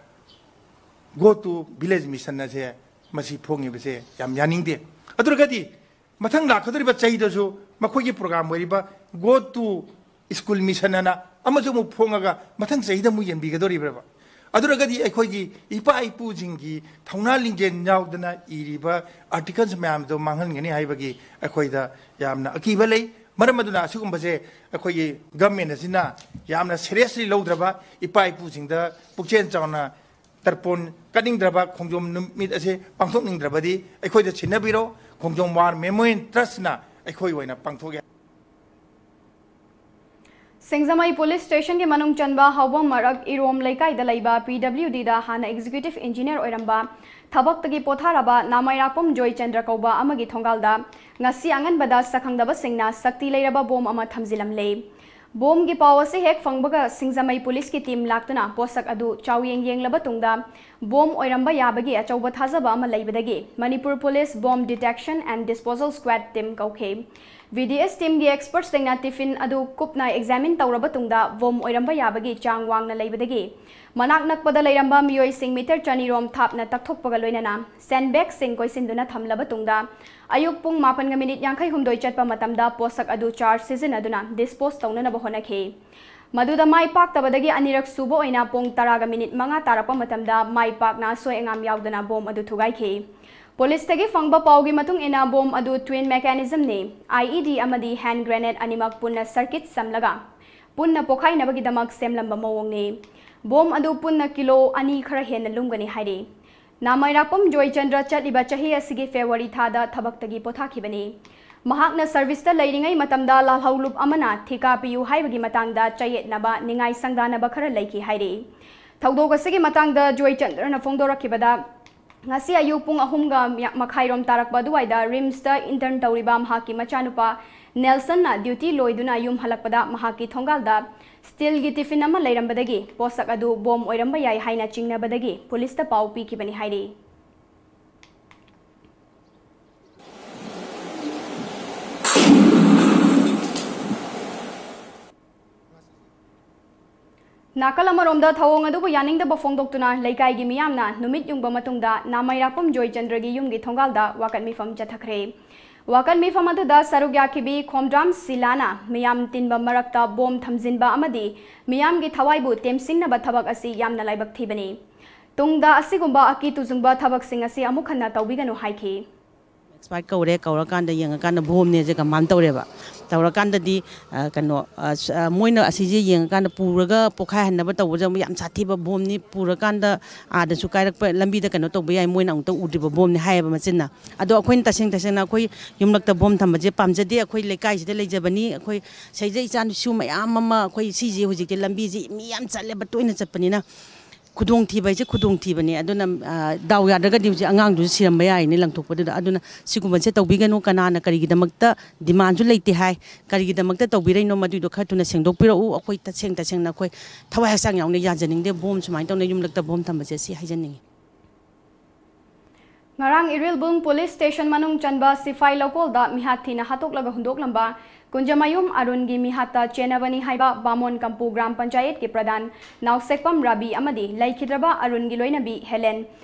Go to Village Mission ꯑꯁꯦ ꯃꯁꯤ ꯐꯣꯡꯉꯤꯕꯁꯦ ꯌꯥꯝ ꯌꯥꯅꯤꯡꯗꯦ꯫ ꯑꯗꯨ ꯑꯣꯏꯔꯒꯗꯤ ꯃꯊꯪ ꯂꯥꯛꯀꯗꯧꯔꯤꯕ ꯆꯍꯤꯗꯁꯨ ꯃꯈꯣꯏꯒꯤ program ꯑꯣꯏꯔꯤꯕ Go to School Mission ꯑꯅ ꯑꯃꯁꯨ ꯑꯃꯨꯛ ꯐꯣꯡꯉꯒ ꯃꯊꯪ ꯆꯍꯤꯗ ꯑꯃꯨꯛ ꯌꯦꯟꯕꯤꯒꯗꯧꯔꯤꯕ꯭ꯔꯕ? ꯑꯗꯨ ꯑꯣꯏꯔꯒꯗꯤ ꯑꯩꯈꯣꯏꯒꯤ ꯏꯄꯥ ꯏꯄꯨꯁꯤꯡꯒꯤ ꯊꯧꯅꯥ ꯂꯤꯡꯖꯦꯜ ꯌꯥꯎꯗꯅ ꯏꯔꯤꯕ articles ꯃꯌꯥꯝꯗꯣ ꯃꯥꯡꯍꯟꯒꯅꯤ ꯍꯥꯏꯕꯒꯤ ꯑꯩꯈꯣꯏꯗ ꯌꯥꯝꯅ ꯑꯀꯤꯕ ꯂꯩ꯫ ꯃꯔꯝ ꯑꯗꯨꯅ ꯑꯁꯤꯒꯨꯝꯕꯁꯦ ꯑꯩꯈꯣꯏꯒꯤ government ꯑꯁꯤꯅ ꯌꯥꯝꯅ seriously ꯂꯧꯗ꯭ꯔꯕ, ꯏꯄꯥ ꯏꯄꯨꯁꯤꯡꯗ ꯄꯨꯛꯆꯦꯜ ꯆꯥꯎꯅ ꯇꯔꯄꯣꯟ ꯀꯠꯅꯤꯡꯗ꯭ꯔꯕ, ꯈꯣꯡꯖꯣꯝ ꯅꯨꯃꯤꯠ ꯑꯁꯦ ꯄꯥꯡꯊꯣꯛꯅꯤꯡꯗ꯭ꯔꯕꯗꯤ ꯑꯩꯈꯣꯏꯗ ꯁꯤꯟꯅꯕꯤꯔꯣ꯫ ꯈꯣꯡꯖꯣꯝ War Memorial Trustꯅ ꯑꯩꯈꯣꯏ ꯑꯣꯏꯅ ꯄꯥꯡꯊꯣꯛꯑꯦ꯫ ꯁꯤꯡꯖꯃꯩ police stationꯒꯤ ꯃꯅꯨꯡ ꯆꯟꯕ ꯍꯥꯎꯕꯝ ꯃꯔꯛ ꯏꯔꯣꯝ ꯂꯩꯀꯥꯏꯗ ꯂꯩꯕ P W Dꯗ ꯍꯥꯟꯅ executive engineer ꯑꯣꯏꯔꯝꯕ, ꯊꯕꯛꯇꯒꯤ ꯄꯣꯊꯥꯔꯕ ꯅꯥꯃꯩꯔꯥꯛꯄꯝ ꯖꯣꯏꯆꯟꯗ꯭ꯔ ꯀꯧꯕ ꯑꯃꯒꯤ ꯊꯣꯡꯒꯥꯜꯗ ꯉꯁꯤ ꯑꯉꯟꯕꯗ ꯁꯛꯈꯪꯗꯕꯁꯤꯡꯅ ꯁꯛꯇꯤ ꯂꯩꯔꯕ bomb ꯑꯃ ꯊꯝꯖꯤꯜꯂꯝꯂꯦ꯫ Bombꯒꯤ ꯄꯥꯎ ꯑꯁꯤ ꯍꯦꯛ ꯐꯪꯕꯒ ꯁꯤꯡꯖꯃꯩ policeꯀꯤ team ꯂꯥꯛꯇꯨꯅ ꯄꯣꯠꯁꯛ ꯑꯗꯨ ꯆꯥꯎꯌꯦꯡ ꯌꯦꯡꯂꯕ ꯇꯨꯡꯗ bomb ꯑꯣꯏꯔꯝꯕ ꯌꯥꯕꯒꯤ ꯑꯆꯧꯕ ꯊꯥꯖꯕ ꯑꯃ ꯂꯩꯕꯗꯒꯤ Manipur police Bomb Detection and Disposal Squad team ꯀꯧꯈꯤ꯫ ꯚꯤ ꯗꯤ ꯑꯦꯁ ꯇꯤꯝꯒꯤ ꯑꯦꯛꯁꯄꯔꯠꯁꯤꯡꯅ ꯇꯤꯐꯤꯟ ꯑꯗꯨ ꯀꯨꯞꯅ ꯑꯦꯛꯖꯥꯃꯤꯟ ꯇꯧꯔꯕ ꯇꯨꯡꯗ ꯕꯣꯝ ꯑꯣꯏꯔꯝꯕ ꯌꯥꯕꯒꯤ ꯆꯥꯡ ꯋꯥꯡꯅ ꯂꯩꯕꯗꯒꯤ ꯃꯅꯥꯛ ꯅꯛꯄꯗ ꯂꯩꯔꯝꯕ ꯃꯤꯑꯣꯏꯁꯤꯡ ꯃꯤꯇꯔ ꯆꯅꯤꯔꯣꯝ ꯊꯥꯞꯅ ꯇꯛꯊꯣꯛꯄꯒ ꯂꯣꯏꯅꯅ ꯁꯦꯟꯕꯦꯒꯁꯤꯡ ꯀꯣꯏꯁꯤꯟꯗꯨꯅ ꯊꯝꯂꯕ ꯇꯨꯡꯗ ꯑꯌꯨꯛ ꯄꯨꯡ ꯃꯥꯄꯟꯒ ꯃꯤꯅꯤꯠ ꯌꯥꯡꯈꯩ ꯍꯨꯝꯗꯣꯏ ꯆꯠꯄ ꯃꯇꯝꯗ ꯄꯣꯠꯁꯛ ꯑꯗꯨ ꯆꯥꯔꯖ ꯁꯤꯖꯤꯟꯅꯗꯨꯅ ꯗꯤꯁꯄꯣꯖ ꯇꯧꯅꯅꯕ ꯍꯣꯠꯅꯈꯤ꯫ ꯃꯗꯨꯗ ꯃꯥꯏ ꯄꯥꯛꯇꯕꯗꯒꯤ ꯑꯅꯤꯔꯛ ꯁꯨꯕ ꯑꯣꯏꯅ ꯄꯨꯡ ꯇꯔꯥꯒ ꯃꯤꯅꯤꯠ ꯃꯉꯥ ꯇꯥꯔꯛꯄ ꯃꯇꯝꯗ ꯃꯥꯏ ꯄꯥꯛꯅ ꯑꯁꯣꯏ ꯑꯉꯥꯝ ꯌꯥꯎꯗꯅ ꯕꯣꯝ ꯑꯗꯨ ꯊꯨꯒꯥꯏꯈꯤ꯫ ꯄꯨꯂꯤꯁꯇꯒꯤ ꯐꯪꯕ ꯄꯥꯎꯒꯤ ꯃꯇꯨꯡ ꯏꯟꯅ ꯕꯣꯝ ꯑꯗꯨ ꯇ꯭ꯋꯤꯟ ꯃꯦꯀꯥꯅꯤꯖꯝꯅꯤ, ꯑꯥꯏ ꯏ ꯗꯤ ꯑꯃꯗꯤ ꯍꯦꯟ ꯒ꯭ꯔꯦꯅꯦꯗ ꯑꯅꯤꯃꯛ ꯄꯨꯟꯅ ꯁꯔꯀꯤꯠ ꯁꯝꯂꯒ ꯄꯨꯟꯅ ꯄꯣꯈꯥꯏꯅꯕꯒꯤꯗꯃꯛ ꯁꯦꯝꯂꯝꯕ ꯃꯑꯣꯡꯅꯤ꯫ ꯕꯣꯝ ꯑꯗꯨ ꯄꯨꯟꯅ ꯀꯤꯂꯣ ꯑꯅꯤ ꯈꯔ ꯍꯦꯟꯅ ꯂꯨꯝꯒꯅꯤ ꯍꯥꯏꯔꯤ꯫ ꯅꯥꯃꯩꯔꯥꯛꯄꯝ ꯖꯣꯏꯆꯟꯗ꯭ꯔ ꯆꯠꯂꯤꯕ ꯆꯍꯤ ꯑꯁꯤꯒꯤ ꯐꯦꯕ꯭ꯔꯨꯋꯥꯔꯤ ꯊꯥꯗ ꯊꯕꯛꯇꯒꯤ ꯄꯣꯊꯥꯈꯤꯕꯅꯤ꯫ ꯃꯍꯥꯛꯅ ꯁꯔꯚꯤꯁꯇ ꯂꯩꯔꯤꯉꯩ ꯃꯇꯝꯗ ꯂꯥꯜꯍꯧꯂꯨꯞ ꯑꯃꯅ ꯊꯤꯀꯥ ꯄꯤꯌꯨ ꯍꯥꯏꯕꯒꯤ ꯃꯇꯥꯡꯗ ꯆꯌꯦꯠꯅꯕ, ꯅꯤꯡꯉꯥꯏ ꯁꯪꯗꯥꯅꯕ ꯈꯔ ꯂꯩꯈꯤ ꯍꯥꯏꯔꯤ꯫ ꯊꯧꯗꯣꯛ ꯑꯁꯤꯒꯤ ꯃꯇꯥꯡꯗ ꯖꯣꯏꯆꯟꯗ꯭ꯔꯅ ꯐꯣꯡꯗꯣꯔꯛꯈꯤꯕꯗ, ꯉꯁꯤ ꯑꯌꯨꯛ ꯄꯨꯡ ꯑꯍꯨꯝꯒ ꯃꯈꯥꯏꯔꯣꯝ ꯇꯥꯔꯛꯄ ꯑꯗꯨꯋꯥꯏꯗ ꯔꯤꯝꯁꯇ ꯏꯟꯇꯔꯟ ꯇꯧꯔꯤꯕ ꯃꯍꯥꯛꯀꯤ ꯃꯆꯥꯅꯨꯄꯥ ꯅꯦꯜꯁꯟꯅ ꯗ꯭ꯌꯨꯇꯤ ꯂꯣꯏꯗꯨꯅ ꯌꯨꯝ ꯍꯜꯂꯛꯄꯗ ꯃꯍꯥꯛꯀꯤ ꯊꯣꯡꯒꯥꯜꯗ ꯁ꯭ꯇꯤꯜꯒꯤ ꯇꯤꯐꯤꯟ ꯑꯃ ꯂꯩꯔꯝꯕꯗꯒꯤ ꯄꯣꯠꯁꯛ ꯑꯗꯨ ꯕꯣꯝ ꯑꯣꯏꯔꯝꯕ ꯌꯥꯏ ꯍꯥꯏꯅ ꯆꯤꯡꯅꯕꯗꯒꯤ ꯄꯨꯂꯤꯁꯇ ꯄꯥꯎ ꯄꯤꯈꯤꯕꯅꯤ ꯍꯥꯏꯔꯤ꯫ ꯅꯥꯀꯜ ꯑꯃꯔꯣꯝꯗ ꯊꯧꯑꯣꯡ ꯑꯗꯨꯕꯨ ꯌꯥꯅꯤꯡꯗꯕ ꯐꯣꯡꯗꯣꯛꯇꯨꯅ ꯂꯩꯀꯥꯏꯒꯤ ꯃꯤꯌꯥꯝꯅ ꯅꯨꯃꯤꯠ ꯌꯨꯡꯕ ꯃꯇꯨꯡꯗ ꯅꯥꯃꯩꯔꯥꯛꯄꯝ ꯖꯣꯏꯆꯟꯗ꯭ꯔꯒꯤ ꯌꯨꯝꯒꯤ ꯊꯣꯡꯒꯥꯜꯗ ꯋꯥꯀꯠ ꯃꯤꯐꯝ ꯆꯠꯊꯈ꯭ꯔꯦ꯫ ꯋꯥꯀꯠ ꯃꯤꯐꯝ ꯑꯗꯨꯗ ꯁꯔꯨꯛ ꯌꯥꯈꯤꯕꯤ ꯈꯣꯝꯗ꯭ꯔꯥꯝ ꯁꯤꯂꯥꯅ ꯃꯤꯌꯥꯝ ꯇꯤꯟꯕ ꯃꯔꯛꯇ ꯕꯣꯝ ꯊꯝꯖꯤꯟꯕ ꯑꯃꯗꯤ ꯃꯤꯌꯥꯝꯒꯤ ꯊꯋꯥꯏꯕꯨ ꯇꯦꯝꯁꯤꯟꯅꯕ ꯊꯕꯛ ꯑꯁꯤ ꯌꯥꯝꯅ ꯂꯥꯏꯕꯛ ꯊꯤꯕꯅꯤ꯫ ꯇꯨꯡꯗ ꯑꯁꯤꯒꯨꯝꯕ ꯑꯀꯤ ꯇꯨꯖꯨꯡꯕ ꯊꯕꯛꯁꯤꯡ ꯑꯁꯤ ꯑꯃꯨꯛ ꯍꯟꯅ ꯇꯧꯕꯤꯒꯅꯨ ꯍꯥꯏꯈꯤ꯫ ꯑꯦꯛꯁꯄꯥꯔꯠ ꯀꯧꯔꯦ, ꯀꯧꯔꯀꯥꯟꯗ ꯌꯦꯡꯉꯀꯥꯟꯗ ꯕꯣꯝꯅꯦꯁꯦ ꯀꯟꯐꯥꯝ ꯇꯧꯔꯦꯕ꯫ ꯇꯧꯔꯀꯥꯟꯗꯗꯤ, ꯑ, ꯀꯩꯅꯣ, ꯑ, ꯁ-, ꯑ, ꯃꯣꯏꯅ ꯑꯁꯤꯁꯦ ꯌꯦꯡꯉꯀꯥꯟꯗ ꯄꯨꯔꯒ ꯄꯣꯈꯥꯏꯍꯟꯅꯕ ꯇꯧꯕꯁꯦ ꯑꯃꯨꯛ ꯌꯥꯝ ꯁꯥꯊꯤꯕ ꯕꯣꯝꯅꯤ, ꯄꯨꯔꯀꯥꯟꯗ ꯑꯥꯗꯁꯨ ꯀꯥꯏꯔꯛꯄ, ꯂꯝꯕꯤꯗ ꯀꯩꯅꯣ ꯇꯧꯕ ꯌꯥꯏ, ꯃꯣꯏꯅ ꯑꯃꯨꯛꯇ ꯎꯗ꯭ꯔꯤꯕ ꯕꯣꯝꯅꯤ ꯍꯥꯏꯌꯦꯕ ꯃꯆꯤꯟꯅ꯫ ꯑꯗꯣ ꯑꯩꯈꯣꯏꯅ ꯇꯁꯦꯡ ꯇꯁꯦꯡꯅ ꯑꯩꯈꯣꯏ ꯌꯨꯝꯂꯛꯇ ꯕꯣꯝ ꯊꯝꯕꯁꯦ ꯄꯥꯝꯖꯗꯦ꯫ ꯑꯩꯈꯣꯏ ꯂꯩꯀꯥꯏꯁꯤꯗ ꯂꯩꯖꯕꯅꯤ, ꯑꯩꯈꯣꯏ ꯁꯤꯗꯩꯗ ꯏꯆꯥ ꯏꯁꯨ ꯃꯌꯥꯝ ꯑꯃ, ꯑꯩꯈꯣꯏ ꯁꯤꯁꯦ ꯍꯧꯖꯤꯛꯇꯤ ꯂꯝꯕꯤꯁꯦ ꯃꯤ ꯌꯥꯝ ꯆꯠꯂꯦꯕ, ꯇꯣꯏꯅ ꯆꯠꯄꯅꯤꯅ꯫ ꯈꯨꯗꯣꯡꯊꯤꯕ ꯍꯥꯏꯁꯦ ꯈꯨꯗꯣꯡꯊꯤꯕꯅꯦ꯫ ꯑꯗꯨꯅ, ꯑ, ꯗꯥꯎ ꯌꯥꯗ꯭ꯔꯒꯗꯤ ꯍꯧꯖꯤꯛ ꯑꯉꯥꯡꯗꯨꯁꯨ ꯁꯤꯔꯝꯕ ꯌꯥꯏꯅꯦ ꯂꯪꯊꯣꯛꯄꯗꯨꯗ꯫ ꯑꯗꯨꯅ ꯁꯤꯒꯨꯝꯕꯁꯦ ꯇꯧꯕꯤꯒꯅꯨ꯫ ꯀꯅꯥꯅ ꯀꯔꯤꯒꯤꯗꯃꯛꯇ ꯗꯤꯃꯥꯟꯁꯨ ꯂꯩꯇꯦ ꯍꯥꯏ, ꯀꯔꯤꯒꯤꯗꯃꯛꯇ ꯇꯧꯕꯤꯔꯛꯏꯅꯣ, ꯃꯗꯨꯏꯗꯣ ꯈꯔ ꯊꯨꯅ ꯁꯦꯡꯗꯣꯛꯄꯤꯔꯛꯎ꯫ ꯑꯩꯈꯣꯏ ꯇꯁꯦꯡ ꯇꯁꯦꯡꯅ ꯑꯩꯈꯣꯏ ꯊꯋꯥꯏ ꯍꯛꯆꯥꯡ ꯌꯥꯎꯅ ꯌꯥꯖꯅꯤꯡꯗꯦ ꯕꯣꯝ ꯁꯨꯃꯥꯏꯅ ꯇꯧꯅ ꯌꯨꯝꯂꯛꯇ ꯕꯣꯝ ꯊꯝꯕꯁꯦ, ꯁꯤ ꯍꯥꯏꯖꯅꯤꯡꯉꯤ꯫ ꯉꯔꯥꯡ ꯏꯔꯤꯜꯕꯨꯡ ꯄꯨꯂꯤꯁ ꯁ꯭ꯇꯦꯁꯟ ꯃꯅꯨꯡ ꯆꯟꯕ ꯁꯤꯐꯥꯏ ꯂꯧꯀꯣꯜꯗ ꯃꯤꯍꯥꯠ ꯊꯤꯅ ꯍꯥꯠꯇꯣꯛꯂꯒ ꯍꯨꯟꯗꯣꯛꯂꯝꯕ ꯀꯨꯟꯖꯃꯌꯨꯝ ꯑꯔꯨꯟꯒꯤ ꯃꯤꯍꯥꯠꯇ ꯆꯦꯟꯅꯕꯅꯤ ꯍꯥꯏꯕ ꯕꯥꯃꯣꯟ ꯀꯝꯄꯨ ꯒ꯭ꯔꯥꯝ ꯄꯟꯆꯥꯌꯠꯀꯤ ꯄ꯭ꯔꯙꯥꯟ ꯅꯥꯎꯁꯦꯛꯄꯝ ꯔꯥꯕꯤ ꯑꯃꯗꯤ ꯂꯩꯈꯤꯗ꯭ꯔꯕ ꯑꯔꯨꯟꯒꯤ ꯂꯣꯏꯅꯕꯤ ꯍꯦꯂꯦꯟ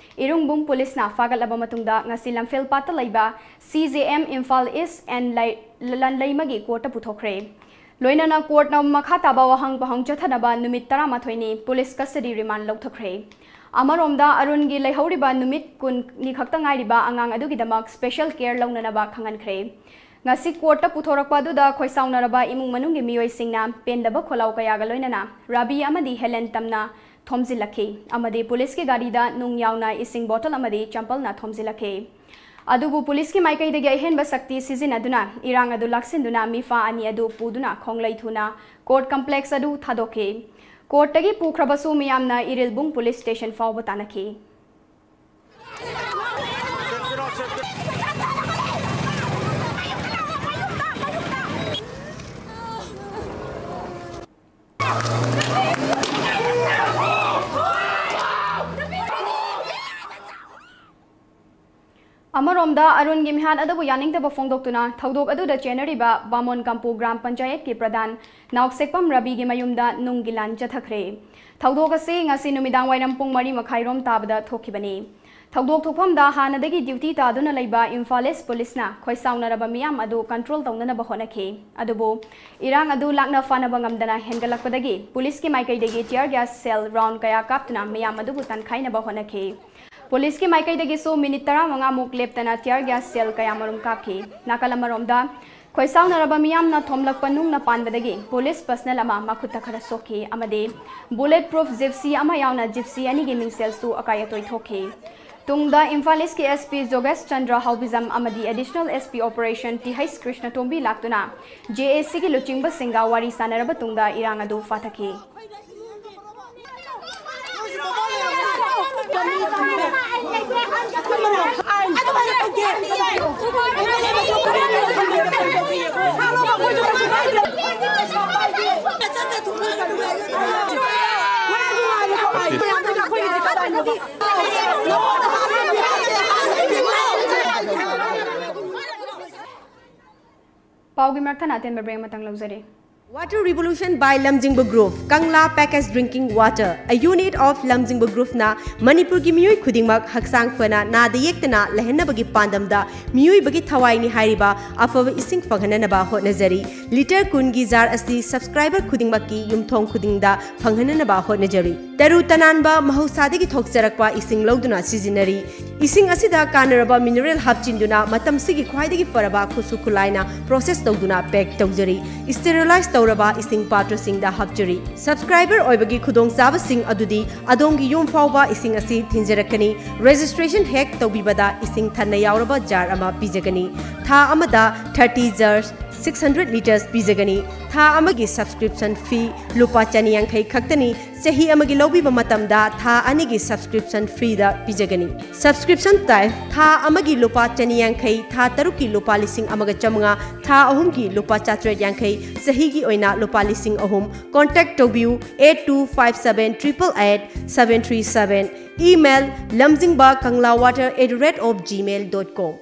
ꯏꯔꯨꯡꯕꯨꯡ ꯄꯨꯂꯤꯁꯅ ꯐꯥꯒꯠꯂꯕ ꯃꯇꯨꯡꯗ ꯉꯁꯤ ꯂꯝꯐꯦꯜ ꯄꯥꯠꯇ ꯂꯩꯕ C J M Imphal east and ꯂꯩ-, ꯂꯟꯂꯩꯃꯒꯤ ꯀꯣꯔꯠꯇ ꯄꯨꯊꯣꯛꯈ꯭ꯔꯦ꯫ ꯂꯣꯏꯅꯅ ꯀꯣꯔꯠꯅ ꯃꯈꯥ ꯇꯥꯕ ꯋꯥꯍꯪ ꯄꯥꯎꯍꯪ ꯆꯠꯊꯅꯕ ꯅꯨꯃꯤꯠ ꯇꯔꯥꯃꯥꯊꯣꯏꯅꯤ ꯄꯨꯂꯤꯁ ꯀꯁꯇꯗꯤ ꯔꯤꯃꯥꯟ ꯂꯧꯊꯈ꯭ꯔꯦ꯫ ꯑꯃꯔꯣꯝꯗ ꯑꯔꯨꯟꯒꯤ ꯂꯩꯍꯧꯔꯤꯕ ꯅꯨꯃꯤꯠ ꯀꯨꯟꯅꯤ ꯈꯛꯇ ꯉꯥꯏꯔꯤꯕ ꯑꯉꯥꯡ ꯑꯗꯨꯒꯤꯗꯃꯛ ꯁ꯭ꯄꯦꯁꯦꯜ ꯀꯦꯌꯔ ꯂꯧꯅꯅꯕ ꯈꯪꯍꯟꯈ꯭ꯔꯦ꯫ ꯉꯁꯤ ꯀꯣꯔꯠꯇ ꯄꯨꯊꯣꯔꯛꯄ ꯑꯗꯨꯗ ꯈꯣꯏꯁꯥꯎꯅꯔꯕ ꯏꯃꯨꯡ ꯃꯅꯨꯡꯒꯤ ꯃꯤꯑꯣꯏꯁꯤꯡꯅ ꯄꯦꯟꯗꯕ ꯈꯣꯜꯂꯥꯎ ꯀꯌꯥꯒ ꯂꯣꯏꯅꯅ ꯔꯥꯕꯤ ꯑꯃꯗꯤ ꯍꯦꯂꯦꯟ ꯇꯝꯅ ꯊꯣꯝꯖꯤꯜꯂꯛꯈꯤ ꯑꯃꯗꯤ ꯄꯨꯂꯤꯁꯀꯤ ꯒꯥꯔꯤꯗ ꯅꯨꯡ ꯌꯥꯎꯅ ꯏꯁꯤꯡ ꯕꯣꯇꯜ ꯑꯃꯗꯤ ꯆꯝꯄꯜꯅ ꯊꯣꯝꯖꯤꯜꯂꯛꯈꯤ꯫ ꯑꯗꯨꯕꯨ ꯄꯨꯂꯤꯁꯀꯤ ꯃꯥꯏꯀꯩꯗꯒꯤ ꯑꯍꯦꯟꯕ ꯁꯛꯇꯤ ꯁꯤꯖꯤꯟꯅꯗꯨꯅ ꯏꯔꯥꯡ ꯑꯗꯨ ꯂꯥꯛꯁꯤꯟꯗꯨꯅ ꯃꯤꯐꯥ ꯑꯅꯤ ꯑꯗꯨ ꯄꯨꯗꯨꯅ ꯈꯣꯡꯂꯩ ꯊꯨꯅ ꯀꯣꯔꯠ ꯀꯝꯄ꯭ꯂꯦꯛꯁ ꯑꯗꯨ ꯊꯥꯗꯣꯛꯈꯤ꯫ ꯀꯣꯔꯠꯇꯒꯤ ꯄꯨꯈ꯭ꯔꯕꯁꯨ ꯃꯤꯌꯥꯝꯅ ꯏꯔꯤꯜꯕꯨꯡ ꯄꯨꯂꯤꯁ ꯁ꯭ꯇꯦꯁꯟ ꯐꯥꯎꯕ ꯇꯥꯟꯅꯈꯤ꯫ ꯑꯃꯔꯣꯝꯗ ꯑꯔꯨꯟꯒꯤ ꯃꯤꯍꯥꯠ ꯑꯗꯨꯕꯨ ꯌꯥꯅꯤꯡꯗꯕ ꯐꯣꯡꯗꯣꯛꯇꯨꯅ ꯊꯧꯗꯣꯛ ꯑꯗꯨꯗ ꯆꯦꯟꯅꯔꯤꯕ ꯕꯥꯃꯣꯟ ꯀꯝꯄꯨ ꯒ꯭ꯔꯥꯝ ꯄꯟꯆꯥꯌꯠꯀꯤ ꯄ꯭ꯔꯙꯥꯟ ꯅꯥꯎꯁꯦꯛꯄꯝ ꯔꯕꯤꯒꯤ ꯃꯌꯨꯝꯗ ꯅꯨꯡꯒꯤ ꯂꯥꯟ ꯆꯠꯊꯈ꯭ꯔꯦ꯫ ꯊꯧꯗꯣꯛ ꯑꯁꯤ ꯉꯁꯤ ꯅꯨꯃꯤꯗꯥꯡ ꯋꯥꯏꯔꯝ ꯄꯨꯡ ꯃꯔꯤ ꯃꯈꯥꯏ ꯔꯣꯝ ꯇꯥꯕꯗ ꯊꯣꯛꯈꯤꯕꯅꯤ꯫ ꯊꯧꯗꯣꯛ ꯊꯣꯛꯐꯝꯗ ꯍꯥꯟꯅꯗꯒꯤ ꯗ꯭ꯌꯨꯇꯤ ꯇꯥꯗꯨꯅ ꯂꯩꯕ ꯏꯝꯐꯥꯜ ꯏꯁ ꯄꯨꯂꯤꯁꯅ ꯈꯣꯏꯁꯥꯎꯅꯔꯕ ꯃꯤꯌꯥꯝ ꯑꯗꯨ ꯀꯟꯇ꯭ꯔꯣꯜ ꯇꯧꯅꯅꯕ ꯍꯣꯠꯅꯈꯤ꯫ ꯑꯗꯨꯕꯨ ꯏꯔꯥꯡ ꯑꯗꯨ ꯂꯥꯛꯅ ꯐꯥꯅꯕ ꯉꯝꯗꯅ ꯍꯦꯟꯒꯠꯂꯛꯄꯗꯒꯤ ꯄꯨꯂꯤꯁꯀꯤ ꯃꯥꯏꯀꯩꯗꯒꯤ ꯇꯤꯌꯔ ꯒ꯭ꯌꯥꯁ ꯁꯦꯜ ꯔꯥꯎꯟ ꯀꯌꯥ ꯀꯥꯞꯇꯨꯅ ꯃꯤꯌꯥꯝ ꯑꯗꯨꯕꯨ ꯇꯥꯟꯈꯥꯏꯅꯕ ꯍꯣꯠꯅꯈꯤ꯫ ꯄꯨꯂꯤꯁꯀꯤ ꯃꯥꯏꯀꯩꯗꯒꯤꯁꯨ ꯃꯤꯅꯤꯠ ꯇꯔꯥꯃꯉꯥ ꯃꯨꯛ ꯂꯦꯞꯇꯅ ꯇꯤꯌꯔ ꯒ꯭ꯌꯥꯁ ꯁꯦꯜ ꯀꯌꯥꯃꯔꯨꯝ ꯀꯥꯞꯈꯤ꯫ ꯅꯥꯀꯜ ꯑꯃꯔꯣꯝꯗ, ꯈꯣꯏꯁꯥꯎꯅꯔꯕ ꯃꯤꯌꯥꯝꯅ ꯊꯣꯝꯂꯛꯄ ꯅꯨꯡꯅ ꯄꯥꯟꯕꯗꯒꯤ ꯄꯨꯂꯤꯁ ꯄꯔꯁꯅꯦꯜ ꯑꯃ ꯃꯈꯨꯠꯇ ꯈꯔ ꯁꯣꯛꯈꯤ ꯑꯃꯗꯤ ꯕꯨꯂꯦꯠ ꯄ꯭ꯔꯨꯐ ꯖꯤꯞꯁꯤ ꯑꯃ ꯌꯥꯎꯅ ꯖꯤꯞꯁꯤ ꯑꯅꯤꯒꯤ ꯃꯤꯡꯁꯦꯜꯁꯨ ꯑꯀꯥꯏ ꯑꯇꯣꯏ ꯊꯣꯛꯈꯤ꯫ ꯇꯨꯡꯗ ꯏꯝꯐꯥꯜ ꯏꯁꯀꯤ ꯑꯦꯁ ꯄꯤ ꯖꯣꯒꯦꯁ ꯆꯟꯗ꯭ꯔ ꯍꯥꯎꯕꯤꯖꯝ ꯑꯃꯗꯤ ꯑꯦꯗꯤꯁꯅꯦꯜ ꯑꯦꯁ ꯄꯤ ꯑꯣꯄꯔꯦꯁꯟ ꯇꯤꯍꯩꯁ ꯀ꯭ꯔꯤꯁꯅꯇꯣꯝꯕꯤ ꯂꯥꯛꯇꯨꯅ ꯖꯦ ꯑꯦ ꯁꯤꯒꯤ ꯂꯨꯆꯤꯡꯕꯁꯤꯡꯒ ꯋꯥꯔꯤ ꯁꯥꯟꯅꯔꯕ ꯇꯨꯡꯗ ꯏꯔꯥꯡ ꯑꯗꯨ ꯐꯥꯊꯈꯤ꯫ ꯄꯥꯎꯒꯤ ꯃꯔꯛꯇ ꯑꯇꯦꯟꯕ break ꯑꯃꯇꯪ ꯂꯧꯖꯔꯤ꯫ Water Revolution by Lamjingba Group, Kangla Packaged Drinking Water, a unit of Lamjingba Groupꯅ ꯃꯅꯤꯄꯨꯔꯒꯤ ꯃꯤꯑꯣꯏ ꯈꯨꯗꯤꯡꯃꯛ ꯍꯛꯆꯥꯡ ꯐꯅ ꯅꯥꯗ ꯌꯦꯛꯇꯅ ꯂꯩꯍꯟꯅꯕꯒꯤ ꯄꯥꯟꯗꯝꯗ ꯃꯤꯑꯣꯏꯕꯒꯤ ꯊꯋꯥꯏꯅꯤ ꯍꯥꯏꯔꯤꯕ ꯑꯐꯕ ꯏꯁꯤꯡ ꯐꯪꯍꯟꯅꯅꯕ ꯍꯣꯠꯅꯖꯔꯤ꯫ Litre ꯀꯨꯟꯒꯤ jar ꯑꯁꯤ subscriber ꯈꯨꯗꯤꯡꯃꯛꯀꯤ ꯌꯨꯝꯊꯣꯡ ꯈꯨꯗꯤꯡꯗ ꯐꯪꯍꯟꯅꯅꯕ ꯍꯣꯠꯅꯖꯔꯤ꯫ ꯇꯔꯨ ꯇꯅꯥꯟꯕ ꯃꯍꯧꯁꯥꯗꯒꯤ ꯊꯣꯛꯆꯔꯛꯄ ꯏꯁꯤꯡ ꯂꯧꯗꯨꯅ ꯁꯤꯖꯤꯟꯅꯔꯤ꯫ ꯏꯁꯤꯡ ꯑꯁꯤꯗ ꯀꯥꯟꯅꯔꯕ mineral ꯍꯥꯞꯆꯤꯟꯗꯨꯅ ꯃꯇꯝꯁꯤꯒꯤ ꯈ꯭ꯋꯥꯏꯗꯒꯤ ꯐꯔꯕ ꯈꯨꯠꯁꯨ ꯈꯨꯠꯂꯥꯏꯅ process ꯇꯧꯗꯨꯅ pack ꯇꯧꯖꯔꯤ꯫ Sterilize ꯇꯧꯔꯕ ꯏꯁꯤꯡ ꯄꯥꯇ꯭ꯔꯁꯤꯡꯗ ꯍꯥꯞꯆꯔꯤ꯫ Subscriber ꯑꯣꯏꯕꯒꯤ ꯈꯨꯗꯣꯡꯆꯥꯕꯁꯤꯡ ꯑꯗꯨꯗꯤ ꯑꯗꯣꯝꯒꯤ ꯌꯨꯝ ꯐꯥꯎꯕ ꯏꯁꯤꯡ ꯑꯁꯤ ꯊꯤꯟꯖꯔꯛꯀꯅꯤ꯫ Registration ꯍꯦꯛ ꯇꯧꯕꯤꯕꯗ ꯏꯁꯤꯡ ꯊꯟꯅ ꯌꯥꯎꯔꯕ jar ꯑꯃ ꯄꯤꯖꯒꯅꯤ꯫ ꯊꯥ ꯑꯃꯗ thirty jars, six hundred litres ꯄꯤꯖꯒꯅꯤ꯫ ꯊꯥ ꯑꯃꯒꯤ subscription fee ꯂꯨꯄꯥ ꯆꯅꯤ ꯌꯥꯡꯈꯩ ꯈꯛꯇꯅꯤ꯫ ꯆꯍꯤ ꯑꯃꯒꯤ ꯂꯧꯕꯤꯕ ꯃꯇꯝꯗ ꯊꯥ ꯑꯅꯤꯒꯤ subscription freeꯗ ꯄꯤꯖꯒꯅꯤ꯫ Subscription type: ꯊꯥ ꯑꯃꯒꯤ ꯂꯨꯄꯥ ꯆꯅꯤ ꯌꯥꯡꯈꯩ, ꯊꯥ ꯇꯔꯨꯛꯀꯤ ꯂꯨꯄꯥ ꯂꯤꯁꯤꯡ ꯑꯃꯒ ꯆꯥꯃꯉꯥ, ꯊꯥ ꯑꯍꯨꯝꯒꯤ ꯂꯨꯄꯥ ꯆꯥꯇ꯭ꯔꯦꯠ ꯌꯥꯡꯈꯩ, ꯆꯍꯤꯒꯤ ꯑꯣꯏꯅ ꯂꯨꯄꯥ ꯂꯤꯁꯤꯡ ꯑꯍꯨꯝ꯫ Contact ꯇꯧꯕꯤꯌꯨ eight two five seven triple eight seven three seven꯫ Email: lamjingba kangla water at the rate of gmail dot com꯫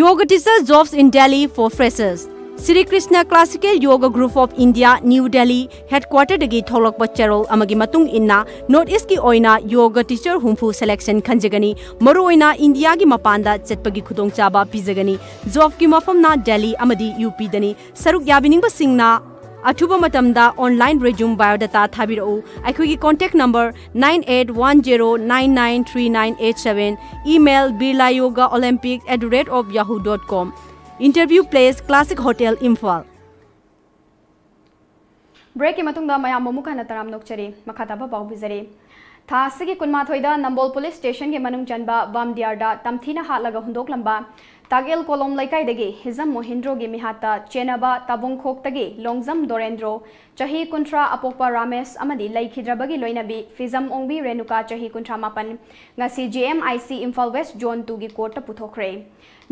Yoga Teacher Jobs in Delhi for Freshers. Sri Krishna Classical Yoga Group of India, New Delhi headquarterꯗꯒꯤ ꯊꯣꯛꯂꯛꯄ ꯆꯦꯔꯣꯜ ꯑꯃꯒꯤ ꯃꯇꯨꯡ ꯏꯟꯅ North Eastꯀꯤ ꯑꯣꯏꯅ yoga teacher ꯍꯨꯝꯐꯨ selection ꯈꯟꯖꯒꯅꯤ꯫ ꯃꯔꯨꯑꯣꯏꯅ ꯏꯟꯗꯤꯌꯥꯒꯤ ꯃꯄꯥꯟꯗ ꯆꯠꯄꯒꯤ ꯈꯨꯗꯣꯡꯆꯥꯕ ꯄꯤꯖꯒꯅꯤ꯫ Jobꯀꯤ ꯃꯐꯝꯅ ꯗꯦꯜꯂꯤ ꯑꯃꯗꯤ ꯌꯨ ꯄꯤꯗꯅꯤ꯫ ꯁꯔꯨꯛ ꯌꯥꯕꯤꯅꯤꯡꯕꯁꯤꯡꯅ ꯑꯊꯨꯕ ꯃꯇꯝꯗ online resume biodata ꯊꯥꯕꯤꯔꯛꯎ꯫ ꯑꯩꯈꯣꯏꯒꯤ contact number nine eight one zero nine nine three nine eight seven, email birla yoga olympic at the rate of yahoo dot com꯫ Interview place: Classic Hotel, Imphal꯫ Breakꯀꯤ ꯃꯇꯨꯡꯗ ꯃꯌꯥꯝꯕꯨ ꯑꯃꯨꯛ ꯍꯟꯅ ꯇꯔꯥꯝ ꯅꯣꯛꯆꯔꯤ꯫ ꯃꯈꯥ ꯇꯥꯕ ꯄꯥꯎ ꯄꯤꯖꯔꯤ꯫ ꯊꯥ ꯑꯁꯤꯒꯤ ꯀꯨꯟꯃꯥꯊꯣꯏꯗ ꯅꯝꯕꯣꯜ police stationꯒꯤ ꯃꯅꯨꯡ ꯆꯟꯕ ꯕꯥꯝꯗꯤꯌꯥꯔꯗ ꯇꯝꯊꯤꯅ ꯍꯥꯠꯂꯒ ꯍꯨꯟꯗꯣꯛꯂꯝꯕ ꯇꯥꯛꯑꯦꯜ ꯀꯣꯂꯣꯝ ꯂꯩꯀꯥꯏꯗꯒꯤ ꯍꯤꯖꯝ ꯃꯣꯍꯤꯟꯗ꯭ꯔꯣꯒꯤ ꯃꯤꯍꯥꯠꯇ ꯆꯦꯟꯅꯕ ꯇꯥꯕꯨꯡꯈꯣꯛꯇꯒꯤ ꯂꯣꯡꯖꯝ ꯗꯣꯔꯦꯟꯗ꯭ꯔꯣ, ꯆꯍꯤ ꯀꯨꯟꯊ꯭ꯔꯥ, ꯑꯄꯣꯛꯄ ꯔꯥꯃꯦꯁ ꯑꯃꯗꯤ ꯂꯩꯈꯤꯗ꯭ꯔꯕꯒꯤ ꯂꯣꯏꯅꯕꯤ ꯐꯤꯖꯝ ꯑꯣꯡꯕꯤ ꯔꯦꯅꯨꯀꯥ, ꯆꯍꯤ ꯀꯨꯟꯊ꯭ꯔꯥ ꯃꯥꯄꯟ, ꯉꯁꯤ G M I C Imphal West Zone twoꯒꯤ courtꯇ ꯄꯨꯊꯣꯛꯈ꯭ꯔꯦ꯫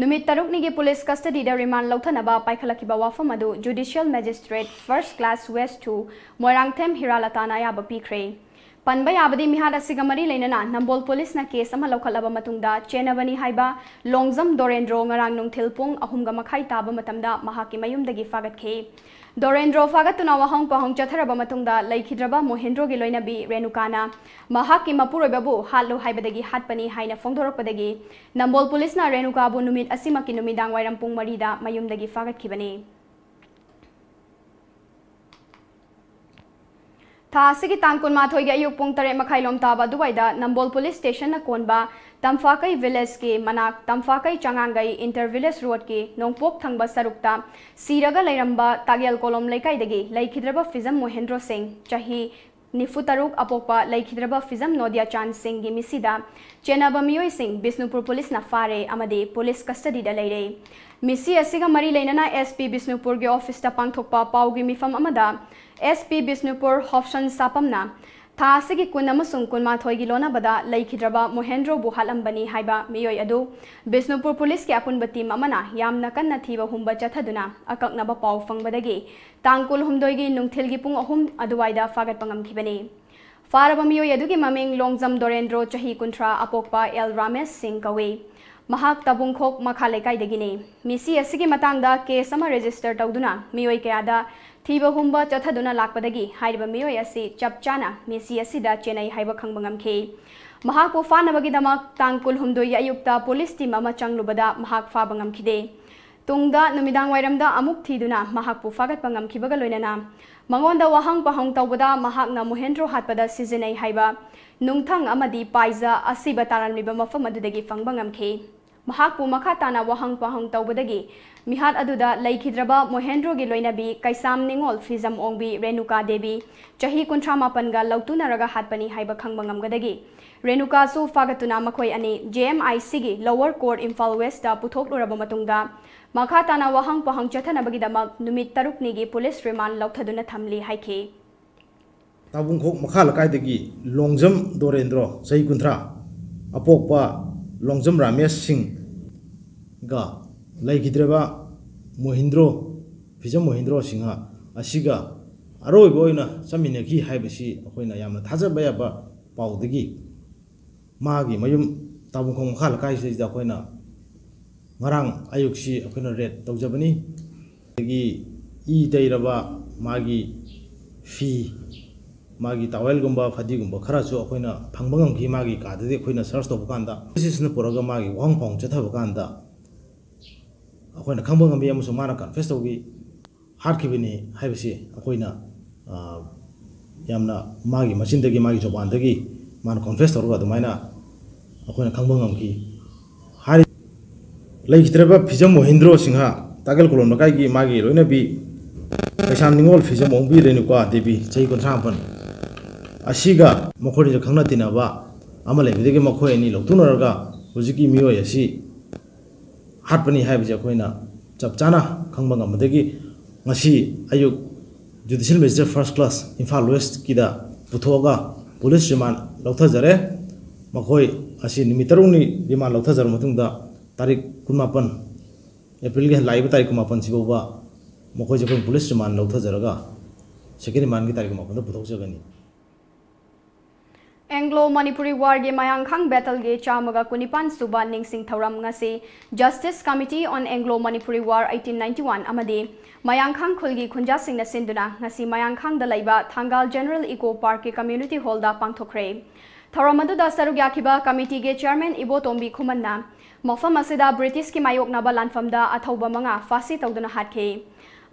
ꯅꯨꯃꯤꯠ ꯇꯔꯨꯛꯅꯤꯒꯤ police custodyꯗ remand ꯂꯧꯊꯅꯕ ꯄꯥꯏꯈꯠꯂꯛꯈꯤꯕ ꯋꯥꯐꯝ ꯑꯗꯨ Judicial Magistrate First Class West two Moirangthem ꯍꯤꯔꯥꯂꯇꯥꯅ ꯑꯌꯥꯕ ꯄꯤꯈ꯭ꯔꯦ꯫ ꯄꯟꯕ ꯌꯥꯕꯗꯤ, ꯃꯤꯍꯥꯠ ꯑꯁꯤꯒ ꯃꯔꯤ ꯂꯩꯅꯅ ꯅꯝꯕꯣꯜ ꯄꯨꯂꯤꯁꯅ ꯀꯦꯁ ꯑꯃ ꯂꯧꯈꯠꯂꯕ ꯃꯇꯨꯡꯗ ꯆꯦꯟꯅꯕꯅꯤ ꯍꯥꯏꯕ ꯂꯣꯡꯖꯝ ꯗꯣꯔꯦꯟꯗ꯭ꯔꯣ ꯉꯔꯥꯡ ꯅꯨꯡꯊꯤꯜ ꯄꯨꯡ ꯑꯍꯨꯝꯒ ꯃꯈꯥꯏ ꯇꯥꯕ ꯃꯇꯝꯗ ꯃꯍꯥꯛꯀꯤ ꯃꯌꯨꯝꯗꯒꯤ ꯐꯥꯒꯠꯈꯤ꯫ ꯗꯣꯔꯦꯟꯗ꯭ꯔꯣ ꯐꯥꯒꯠꯇꯨꯅ ꯋꯥꯍꯪ ꯄꯥꯎꯍꯪ ꯆꯠꯊꯔꯕ ꯃꯇꯨꯡꯗ ꯂꯩꯈꯤꯗ꯭ꯔꯕ ꯃꯣꯍꯦꯟꯗ꯭ꯔꯣꯒꯤ ꯂꯣꯏꯅꯕꯤ ꯔꯦꯅꯨꯀꯥꯅ ꯃꯍꯥꯛꯀꯤ ꯃꯄꯨꯔꯣꯏꯕꯕꯨ ꯍꯥꯠꯂꯨ ꯍꯥꯏꯕꯗꯒꯤ ꯍꯥꯠꯄꯅꯤ ꯍꯥꯏꯅ ꯐꯣꯡꯗꯣꯔꯛꯄꯗꯒꯤ ꯅꯝꯕꯣꯜ ꯄꯨꯂꯤꯁꯅ ꯔꯦꯅꯨꯀꯥꯕꯨ ꯅꯨꯃꯤꯠ ꯑꯁꯤꯃꯛꯀꯤ ꯅꯨꯃꯤꯗꯥꯡ ꯋꯥꯏꯔꯝ ꯄꯨꯡ ꯃꯔꯤꯗ ꯃꯌꯨꯝꯗꯒꯤ ꯐꯥꯒꯠꯈꯤꯕꯅꯤ꯫ ꯊꯥ ꯑꯁꯤꯒꯤ ꯇꯥꯡ ꯀꯨꯟꯃꯥꯊꯣꯏꯒꯤ ꯑꯌꯨꯛ ꯄꯨꯡ ꯇꯔꯦꯠ ꯃꯈꯥꯏ ꯂꯣꯝ ꯇꯥꯕ ꯑꯗꯨꯋꯥꯏꯗ ꯅꯝꯕꯣꯜ ꯄꯨꯂꯤꯁ ꯁ꯭ꯇꯦꯁꯟꯅ ꯀꯣꯟꯕ ꯇꯝꯐꯥꯀꯩ ꯚꯤꯂꯦꯖꯀꯤ ꯃꯅꯥꯛ ꯇꯝꯐꯥꯀꯩ ꯆꯉꯥꯡꯒꯩ ꯏꯟꯇꯔ ꯚꯤꯂꯦꯖ ꯔꯣꯗꯀꯤ ꯅꯣꯡꯄꯣꯛ ꯊꯪꯕ ꯁꯔꯨꯛꯇ ꯁꯤꯔꯒ ꯂꯩꯔꯝꯕ ꯇꯥꯒꯦꯜ ꯀꯣꯂꯣꯝ ꯂꯩꯀꯥꯏꯗꯒꯤ ꯂꯩꯈꯤꯗ꯭ꯔꯕ ꯐꯤꯖꯝ ꯃꯣꯍꯦꯟꯗ꯭ꯔꯣ ꯁꯤꯡ, ꯆꯍꯤ ꯅꯤꯐꯨ ꯇꯔꯨꯛ, ꯑꯄꯣꯛꯄ ꯂꯩꯈꯤꯗ꯭ꯔꯕ ꯐꯤꯖꯝ ꯅꯣꯗꯤꯌꯥ ꯆꯥꯟ ꯁꯤꯡꯒꯤ ꯃꯤꯁꯤꯗ ꯆꯦꯟꯅꯕ ꯃꯤꯑꯣꯏꯁꯤꯡ ꯕꯤꯁꯅꯨꯄꯨꯔ ꯄꯨꯂꯤꯁꯅ ꯐꯥꯔꯦ ꯑꯃꯗꯤ ꯄꯨꯂꯤꯁ ꯀꯁꯇꯗꯤꯗ ꯂꯩꯔꯦ꯫ ꯃꯤꯁꯤ ꯑꯁꯤꯒ ꯃꯔꯤ ꯂꯩꯅꯅ ꯑꯦꯁ ꯄꯤ ꯕꯤꯁꯅꯨꯄꯨꯔꯒꯤ ꯑꯣꯐꯤꯁꯇ ꯄꯥꯡꯊꯣꯛꯄ ꯄꯥꯎꯒꯤ ꯃꯤꯐꯝ ꯑꯃꯗ ꯑꯦꯁ ꯄꯤ ꯕꯤꯁꯅꯨꯄꯨꯔ ꯍꯣꯞꯁꯟ ꯁꯥꯄꯝꯅ ꯊꯥ ꯑꯁꯤꯒꯤ ꯀꯨꯟ ꯑꯃꯁꯨꯡ ꯀꯨꯟꯃꯥꯊꯣꯏꯒꯤ ꯂꯣꯟꯅꯕꯗ ꯂꯩꯈꯤꯗ꯭ꯔꯕ ꯃꯣꯍꯦꯟꯗ꯭ꯔꯣꯕꯨ ꯍꯥꯠꯂꯝꯕꯅꯤ ꯍꯥꯏꯕ ꯃꯤꯑꯣꯏ ꯑꯗꯨ ꯕꯤꯁꯅꯨꯄꯨꯔ ꯄꯨꯂꯤꯁꯀꯤ ꯑꯄꯨꯟꯕ ꯇꯤꯝ ꯑꯃꯅ ꯌꯥꯝꯅ ꯀꯟꯅ ꯊꯤꯕ ꯍꯨꯝꯕ ꯆꯠꯊꯗꯨꯅ ꯑꯀꯛꯅꯕ ꯄꯥꯎ ꯐꯪꯕꯗꯒꯤ ꯇꯥꯡ ꯀꯨꯟꯍꯨꯝꯗꯣꯏꯒꯤ ꯅꯨꯡꯊꯤꯜꯒꯤ ꯄꯨꯡ ꯑꯍꯨꯝ ꯑꯗꯨꯋꯥꯏꯗ ꯐꯥꯒꯠꯄ ꯉꯝꯈꯤꯕꯅꯤ꯫ ꯐꯥꯔꯕ ꯃꯤꯑꯣꯏ ꯑꯗꯨꯒꯤ ꯃꯃꯤꯡ ꯂꯣꯡꯖꯝ ꯗꯣꯔꯦꯟꯗ꯭ꯔꯣ, ꯆꯍꯤ ꯀꯨꯟꯊ꯭ꯔꯥ, ꯑꯄꯣꯛꯄ ꯑꯦꯜ ꯔꯥꯃꯦꯁ ꯁꯤꯡ ꯀꯧꯏ꯫ ꯃꯍꯥꯛ ꯇꯥꯕꯨꯡꯈꯣꯛ ꯃꯈꯥ ꯂꯩꯀꯥꯏꯗꯒꯤꯅꯤ꯫ ꯃꯤꯁꯤ ꯑꯁꯤꯒꯤ ꯃꯇꯥꯡꯗ ꯀꯦꯁ ꯑꯃ ꯔꯦꯖꯤꯁꯇꯔ ꯇꯧꯗꯨꯅ ꯃꯤꯑꯣꯏ ꯀꯌꯥꯗ ꯊꯤꯕ ꯍꯨꯝꯕ ꯆꯠꯊꯗꯨꯅ ꯂꯥꯛꯄꯗꯒꯤ ꯍꯥꯏꯔꯤꯕ ꯃꯤꯑꯣꯏ ꯑꯁꯤ ꯆꯞ ꯆꯥꯅ ꯃꯤꯁꯤ ꯑꯁꯤꯗ ꯆꯦꯟꯅꯩ ꯍꯥꯏꯕ ꯈꯪꯕ ꯉꯝꯈꯤ꯫ ꯃꯍꯥꯛꯄꯨ ꯐꯥꯅꯕꯒꯤꯗꯃꯛ ꯇꯥꯡ ꯀꯨꯟꯍꯨꯝꯗꯣꯏꯒꯤ ꯑꯌꯨꯛꯇ ꯄꯨꯂꯤꯁ ꯇꯤꯝ ꯑꯃ ꯆꯪꯂꯨꯕꯗ ꯃꯍꯥꯛ ꯐꯥꯕ ꯉꯝꯈꯤꯗꯦ꯫ ꯇꯨꯡꯗ ꯅꯨꯃꯤꯗꯥꯡ ꯋꯥꯏꯔꯝꯗ ꯑꯃꯨꯛ ꯊꯤꯗꯨꯅ ꯃꯍꯥꯛꯄꯨ ꯐꯥꯒꯠꯄ ꯉꯝꯈꯤꯕꯒ ꯂꯣꯏꯅꯅ ꯃꯉꯣꯟꯗ ꯋꯥꯍꯪ ꯄꯥꯍꯪ ꯇꯧꯕꯗ ꯃꯍꯥꯛꯅ ꯃꯣꯍꯦꯟꯗ꯭ꯔꯣ ꯍꯥꯠꯄꯗ ꯁꯤꯖꯤꯟꯅꯩ ꯍꯥꯏꯕ ꯅꯨꯡꯊꯪ ꯑꯃꯗꯤ ꯄꯥꯏꯖ ꯑꯁꯤꯕ ꯇꯥꯔꯝꯂꯤꯕ ꯃꯐꯝ ꯑꯗꯨꯗꯒꯤ ꯐꯪꯕ ꯉꯝꯈꯤ꯫ ꯃꯍꯥꯛꯄꯨ ꯃꯈꯥ ꯇꯥꯅ ꯋꯥꯍꯪ ꯄꯥꯍꯪ ꯇꯧꯕꯗꯒꯤ ꯃꯤꯍꯥꯠ ꯑꯗꯨꯗ ꯂꯩꯈꯤꯗ꯭ꯔꯕ ꯃꯣꯍꯦꯟꯗ꯭ꯔꯣꯒꯤ ꯂꯣꯏꯅꯕꯤ ꯀꯩꯁꯥꯝ ꯅꯤꯉꯣꯜ ꯐꯤꯖꯝ ꯑꯣꯡꯕꯤ ꯔꯦꯅꯨꯀꯥ ꯗꯦꯕꯤ, ꯆꯍꯤ ꯀꯨꯟꯊ꯭ꯔꯥ ꯃꯥꯄꯟꯒ ꯂꯧꯇꯨꯅꯔꯒ ꯍꯥꯠꯄꯅꯤ ꯍꯥꯏꯕ ꯈꯪꯕ ꯉꯝꯒꯗꯒꯤ ꯔꯦꯅꯨꯀꯥꯁꯨ ꯐꯥꯒꯠꯇꯨꯅ ꯃꯈꯣꯏ ꯑꯅꯤ ꯖꯦ ꯑꯦꯝ ꯑꯥꯏ ꯁꯤꯒꯤ ꯂꯣꯋꯔ ꯀꯣꯔꯠ ꯏꯝꯐꯥꯜ ꯋꯦꯁꯇ ꯄꯨꯊꯣꯛꯂꯨꯔꯕ ꯃꯇꯨꯡꯗ ꯃꯈꯥ ꯇꯥꯅ ꯋꯥꯍꯪ ꯄꯥꯍꯪ ꯆꯠꯊꯅꯕꯒꯤꯗꯃꯛ ꯅꯨꯃꯤꯠ ꯇꯔꯨꯛꯅꯤꯒꯤ ꯄꯨꯂꯤꯁ ꯔꯤꯃꯥꯟ ꯂꯧꯊꯗꯨꯅ ꯊꯝꯂꯤ ꯍꯥꯏꯈꯤ꯫ ꯇꯥꯕꯨꯡꯈꯣꯛ ꯃꯈꯥ ꯂꯩꯀꯥꯏꯗꯒꯤ ꯂꯣꯡꯖꯝ ꯗꯣꯔꯦꯟꯗ꯭ꯔꯣ, ꯆꯍꯤ ꯀꯨꯟꯊ꯭ꯔꯥ, ꯑꯄꯣꯛꯄ ꯂꯣꯡꯖꯝ ꯔꯥꯃꯦꯁ ꯁꯤꯡꯒ ꯂꯩꯈꯤꯗ꯭ꯔꯕ ꯃꯣꯍꯤꯟꯗ꯭ꯔꯣ, ꯐꯤꯖꯝ ꯃꯣꯍꯤꯟꯗ꯭ꯔꯣ ꯁꯤꯡꯍ ꯑꯁꯤꯒ ꯑꯔꯣꯏꯕ ꯑꯣꯏꯅ ꯆꯠꯃꯤꯟꯅꯈꯤ ꯍꯥꯏꯕꯁꯤ ꯑꯩꯈꯣꯏꯅ ꯌꯥꯝꯅ ꯊꯥꯖꯕ ꯌꯥꯕ ꯄꯥꯎꯗꯒꯤ ꯃꯥꯒꯤ ꯃꯌꯨꯝ ꯇꯥꯕꯨꯡꯈꯣꯡ ꯃꯈꯥ ꯂꯩꯀꯥꯏꯁꯤꯗꯩꯗ ꯑꯩꯈꯣꯏꯅ ꯉꯔꯥꯡ ꯑꯌꯨꯛꯁꯤ ꯑꯩꯈꯣꯏꯅ ꯔꯦꯗ ꯇꯧꯖꯕꯅꯤ꯫ ꯑꯗꯒꯤ ꯏ ꯇꯩꯔꯕ ꯃꯥꯒꯤ ꯐꯤ, ꯃꯥꯒꯤ ꯇꯥꯋꯦꯜꯒꯨꯝꯕ ꯐꯗꯤꯒꯨꯝꯕ ꯈꯔꯁꯨ ꯑꯩꯈꯣꯏꯅ ꯐꯪꯕ ꯉꯝꯈꯤ꯫ ꯃꯥꯒꯤ ꯀꯥꯗꯗꯤ ꯑꯩꯈꯣꯏꯅ ꯁꯔꯆ ꯇꯧꯕ ꯀꯥꯟꯗ ꯄꯨꯂꯤꯁꯅ ꯄꯨꯔꯒ ꯃꯥꯒꯤ ꯋꯥꯍꯪ ꯄꯥꯎꯍꯪ ꯆꯠꯊꯕ ꯀꯥꯟꯗ ꯑꯩꯈꯣꯏꯅ ꯈꯪꯕ ꯉꯝꯃꯤ ꯑꯃꯁꯨꯡ ꯃꯥꯅ ꯀꯟꯐꯦꯁ ꯇꯧꯈꯤ꯫ ꯍꯥꯠꯈꯤꯕꯅꯤ ꯍꯥꯏꯕꯁꯤ ꯑꯩꯈꯣꯏꯅ, ꯑ, ꯌꯥꯝꯅ ꯃꯥꯒꯤ ꯃꯆꯤꯟꯗꯒꯤ, ꯃꯥꯒꯤ ꯖꯣꯕꯥꯟꯗꯒꯤ ꯃꯥꯅ ꯀꯣꯟꯐꯦꯁ ꯇꯧꯔꯒ ꯑꯗꯨꯃꯥꯏꯅ ꯑꯩꯈꯣꯏꯅ ꯈꯪꯕ ꯉꯝꯈꯤ꯫ ꯍꯥꯏꯔꯤ-, ꯂꯩꯈꯤꯗ꯭ꯔꯕ ꯐꯤꯖꯝ ꯃꯣꯍꯤꯟꯗ꯭ꯔꯣ ꯁꯤꯡꯍ, ꯇꯥꯀꯦꯜ ꯀꯣꯂꯣꯝ ꯂꯩꯀꯥꯏꯒꯤ ꯃꯥꯒꯤ ꯂꯣꯏꯅꯕꯤ ꯀꯩꯁꯥꯝ ꯅꯤꯉꯣꯜ ꯐꯤꯖꯝ ꯑꯣꯡꯕꯤ ꯔꯦꯅꯨꯀꯥ ꯗꯦꯕꯤ, ꯆꯍꯤ ꯀꯨꯟꯊ꯭ꯔꯥ ꯃꯥꯄꯟ, ꯑꯁꯤꯒ ꯃꯈꯣꯏꯅꯤꯁꯨ ꯈꯪꯅ ꯇꯤꯟꯅꯕ ꯑꯃ ꯂꯩꯕꯗꯒꯤ ꯃꯈꯣꯏ ꯑꯅꯤ ꯂꯧꯊꯣꯛꯅꯔꯒ ꯍꯧꯖꯤꯛꯀꯤ ꯃꯤꯑꯣꯏ ꯑꯁꯤ ꯍꯥꯠꯄꯅꯤ ꯍꯥꯏꯕꯁꯦ ꯑꯩꯈꯣꯏꯅ ꯆꯞ ꯆꯥꯅ ꯈꯪꯕ ꯉꯝꯕꯗꯒꯤ ꯉꯁꯤ ꯑꯌꯨꯛ ꯖꯨꯗꯤꯁꯤꯌꯦꯜ ꯃꯦꯖꯤꯁꯇ꯭ꯔꯦꯠ ꯐꯥꯔꯁ ꯀ꯭ꯂꯥꯁ ꯏꯝꯐꯥꯜ ꯋꯦꯁꯀꯤꯗ ꯄꯨꯊꯣꯛꯑꯒ ꯄꯨꯂꯤꯁ ꯔꯤꯃꯥꯟ ꯂꯧꯊꯖꯔꯦ꯫ ꯃꯈꯣꯏ ꯑꯁꯤ ꯅꯨꯃꯤꯠ ꯇꯔꯨꯛꯅꯤ ꯔꯤꯃꯥꯟ ꯂꯧꯊꯖꯔꯕ ꯃꯇꯨꯡꯗ ꯇꯥꯔꯤꯛ ꯀꯨꯟꯃꯥꯄꯟ, ꯑꯦꯄ꯭ꯔꯤꯜꯒꯤ ꯂꯥꯛꯏꯕ ꯇꯥꯔꯤꯛ ꯀꯨꯟꯃꯥꯄꯟꯁꯤ ꯐꯥꯎꯕ ꯃꯈꯣꯏꯁꯦ ꯑꯩꯈꯣꯏꯅ ꯄꯨꯂꯤꯁ ꯔꯤꯃꯥꯟ ꯂꯧꯊꯖꯔꯒ ꯁꯦꯀꯦꯟ ꯔꯤꯃꯥꯟꯒꯤ ꯇꯥꯔꯤꯛ ꯀꯨꯟꯃꯥꯄꯟꯗ ꯄꯨꯊꯣꯛꯆꯒꯅꯤ꯫ ꯑꯦꯡꯒ꯭ꯂꯣ ꯃꯅꯤꯄꯨꯔꯤ ꯋꯥꯔꯒꯤ ꯃꯌꯥꯡꯈꯥꯡ ꯕꯦꯇꯜꯒꯤ ꯆꯥꯝꯃꯒ ꯀꯨꯟꯅꯤꯄꯥꯟ ꯁꯨꯕ ꯅꯤꯡꯁꯤꯡ ꯊꯧꯔꯝ ꯉꯁꯤ Justice Committee on Anglo Manipuri War eighteen ninety-one ꯑꯃꯗꯤ ꯃꯌꯥꯡꯈꯥꯡ ꯈꯨꯜꯒꯤ ꯈꯨꯟꯖꯥꯁꯤꯡꯅ ꯁꯤꯟꯗꯨꯅ ꯉꯁꯤ ꯃꯌꯥꯡꯈꯥꯡꯗ ꯂꯩꯕ ꯊꯪꯒꯥꯜ ꯖꯦꯅꯔꯦꯜ ꯏꯀꯣ ꯄꯥꯔꯛꯀꯤ ꯀꯝꯃ꯭ꯌꯨꯅꯤꯇꯤ ꯍꯣꯜꯗ ꯄꯥꯡꯊꯣꯛꯈ꯭ꯔꯦ꯫ ꯊꯧꯔꯝ ꯑꯗꯨꯗ ꯁꯔꯨꯛ ꯌꯥꯈꯤꯕ ꯀꯃꯤꯇꯤꯒꯤ ꯆꯤꯌꯔꯃꯦꯟ ꯏꯕꯣꯇꯣꯝꯕꯤ ꯈꯨꯃꯟꯅ ꯃꯐꯝ ꯑꯁꯤꯗ ꯕ꯭ꯔꯤꯇꯤꯁꯀꯤ ꯃꯥꯌꯣꯛꯅꯕ ꯂꯥꯟꯐꯝꯗ ꯑꯊꯧꯕ ꯃꯉꯥ ꯐꯥꯁꯤ ꯇꯧꯗꯨꯅ ꯍꯥꯠꯈꯤ꯫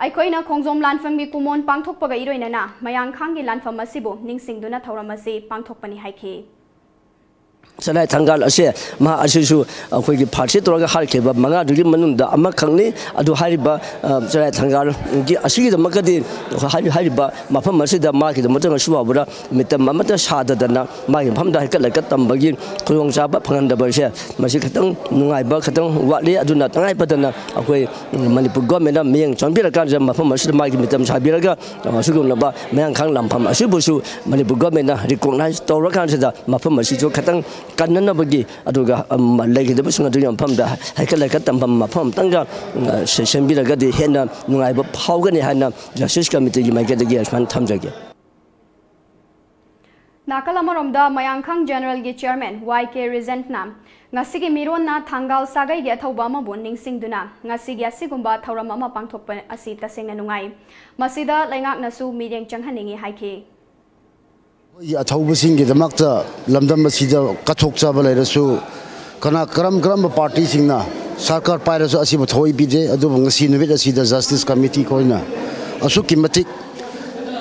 ꯑꯩꯈꯣꯏꯅ ꯈꯣꯡꯖꯣꯝ ꯂꯥꯟꯐꯝꯒꯤ ꯀꯨꯃꯣꯟ ꯄꯥꯡꯊꯣꯛꯄꯒ ꯏꯔꯣꯏꯅꯅ ꯃꯌꯥꯡꯈꯥꯡꯒꯤ ꯂꯥꯟꯐꯝ ꯑꯁꯤꯕꯨ ꯅꯤꯡꯁꯤꯡꯗꯨꯅ ꯊꯧꯔꯝ ꯑꯁꯤ ꯄꯥꯡꯊꯣꯛꯄꯅꯤ ꯍꯥꯏꯈꯤ꯫ ꯆꯔꯥꯏ ꯊꯪꯒꯥꯜ ꯑꯁꯦ, ꯃꯍꯥꯛ ꯑꯁꯤꯁꯨ ꯑꯩꯈꯣꯏꯒꯤ ꯐꯥꯁꯤ ꯇꯧꯔꯒ ꯍꯥꯠꯈꯤꯕ ꯃꯉꯥꯗꯨꯒꯤ ꯃꯅꯨꯡꯗ ꯑꯃꯈꯛꯅꯤ꯫ ꯑꯗꯨ ꯍꯥꯏꯔꯤꯕ, ꯑ, ꯆꯔꯥꯏ ꯊꯪꯒꯥꯜꯒꯤ ꯑꯁꯤꯒꯤꯗꯃꯛꯇꯗꯤ ꯍꯥꯏꯔꯤ-, ꯍꯥꯏꯔꯤꯕ ꯃꯐꯝ ꯑꯁꯤꯗ ꯃꯥꯒꯤꯗꯃꯛꯇ ꯉꯁꯤ ꯐꯥꯎꯕꯗ ꯃꯤꯇꯝ ꯑꯃꯠꯇ ꯁꯥꯗꯗꯅ ꯃꯥꯒꯤ ꯃꯐꯝꯗ ꯍꯩꯀꯠ ꯂꯩꯀꯠ ꯇꯝꯕꯒꯤ ꯈꯨꯗꯣꯡꯆꯥꯕ ꯐꯪꯍꯟꯗꯕ ꯑꯁꯦ, ꯃꯁꯤ ꯈꯤꯇꯪ ꯅꯨꯡꯉꯥꯏꯕ ꯈꯤꯇꯪ ꯋꯥꯠꯂꯤ꯫ ꯑꯗꯨꯅ ꯇꯉꯥꯏ ꯐꯗꯅ ꯑꯩꯈꯣꯏ ꯃꯅꯤꯄꯨꯔ ꯒꯣꯔꯃꯦꯟꯅ ꯃꯤꯠꯌꯦꯡ ꯆꯪꯕꯤꯔꯀꯥꯟꯁꯤꯗ ꯃꯐꯝ ꯑꯁꯤꯗ ꯃꯥꯒꯤ ꯃꯤꯇꯝ ꯁꯥꯕꯤꯔꯒ, ꯑ, ꯑꯁꯤꯒꯨꯝꯂꯕ ꯃꯌꯥꯡꯈꯥꯡ ꯂꯥꯟꯐꯝ ꯑꯁꯤꯕꯨꯁꯨ ꯃꯅꯤꯄꯨꯔ ꯒꯣꯔꯃꯦꯟꯅ ꯔꯤꯀꯣꯛꯅꯥꯏꯖ ꯇꯧꯔꯀꯥꯟꯁꯤꯗ ꯃꯐꯝ ꯑꯁꯤꯁꯨ ꯈꯤꯇꯪ ꯀꯟꯅꯅꯕꯒꯤ, ꯑꯗꯨꯒ, ꯎꯝ, ꯂꯩꯒꯗꯕꯁꯤꯡ ꯑꯗꯨꯒꯤ ꯃꯐꯝꯗ ꯍꯩꯀꯠ ꯂꯩꯀꯠ ꯇꯝꯐꯝ ꯃꯐꯝ ꯑꯃꯇꯪꯒ, ꯎꯝ, ꯁꯦ-, ꯁꯦꯝꯕꯤꯔꯒꯗꯤ ꯍꯦꯟꯅ ꯅꯨꯡꯉꯥꯏꯕ ꯐꯥꯎꯒꯅꯤ ꯍꯥꯏꯅ ꯖꯁꯇꯤꯁ ꯀꯃꯤꯇꯤꯒꯤ ꯃꯥꯏꯀꯩꯗꯒꯤ ꯑꯁꯨꯃꯥꯏꯅ ꯊꯝꯖꯒꯦ꯫ ꯅꯥꯀꯜ ꯑꯃꯔꯣꯝꯗ, ꯃꯌꯥꯡꯈꯪ ꯖꯦꯅꯔꯦꯜꯒꯤ ꯆꯤꯌꯔꯃꯦꯟ ꯋꯥꯏ ꯀꯦ ꯔꯤꯖꯦꯟꯠꯅ ꯉꯁꯤꯒꯤ ꯃꯤꯔꯣꯟꯅ ꯊꯥꯡꯒꯥꯜ ꯁꯥꯒꯩꯒꯤ ꯑꯊꯧꯕ ꯑꯃꯕꯨ ꯅꯤꯡꯁꯤꯡꯗꯨꯅ ꯉꯁꯤꯒꯤ ꯑꯁꯤꯒꯨꯝꯕ ꯊꯧꯔꯝ ꯑꯃ ꯄꯥꯡꯊꯣꯛꯄ ꯑꯁꯤ ꯇꯁꯦꯡꯅ ꯅꯨꯡꯉꯥꯏ꯫ ꯃꯁꯤꯗ ꯂꯩꯉꯥꯛꯅꯁꯨ ꯃꯤꯠꯌꯦꯡ ꯆꯪꯍꯟꯅꯤꯡꯏ ꯍꯥꯏꯈꯤ꯫ ꯑꯩꯈꯣꯏꯒꯤ ꯑꯊꯧꯕꯁꯤꯡꯒꯤꯗꯃꯛꯇ ꯂꯝꯗꯝ ꯑꯁꯤꯗ ꯀꯠꯊꯣꯛꯆꯕ ꯂꯩꯔꯁꯨ, ꯀꯅꯥ, ꯀꯔꯝ ꯀꯔꯝꯕ ꯄꯥꯔꯇꯤꯁꯤꯡꯅ ꯁꯔꯀꯥꯔ ꯄꯥꯏꯔꯁꯨ ꯑꯁꯤꯕꯨ ꯊꯑꯣꯏ ꯄꯤꯗꯦ꯫ ꯑꯗꯨꯕꯨ ꯉꯁꯤ ꯅꯨꯃꯤꯠ ꯑꯁꯤꯗ ꯖꯁꯇꯤꯁ ꯀꯃꯤꯇꯤ ꯈꯣꯏꯅ ꯑꯁꯨꯛꯀꯤ ꯃꯇꯤꯛ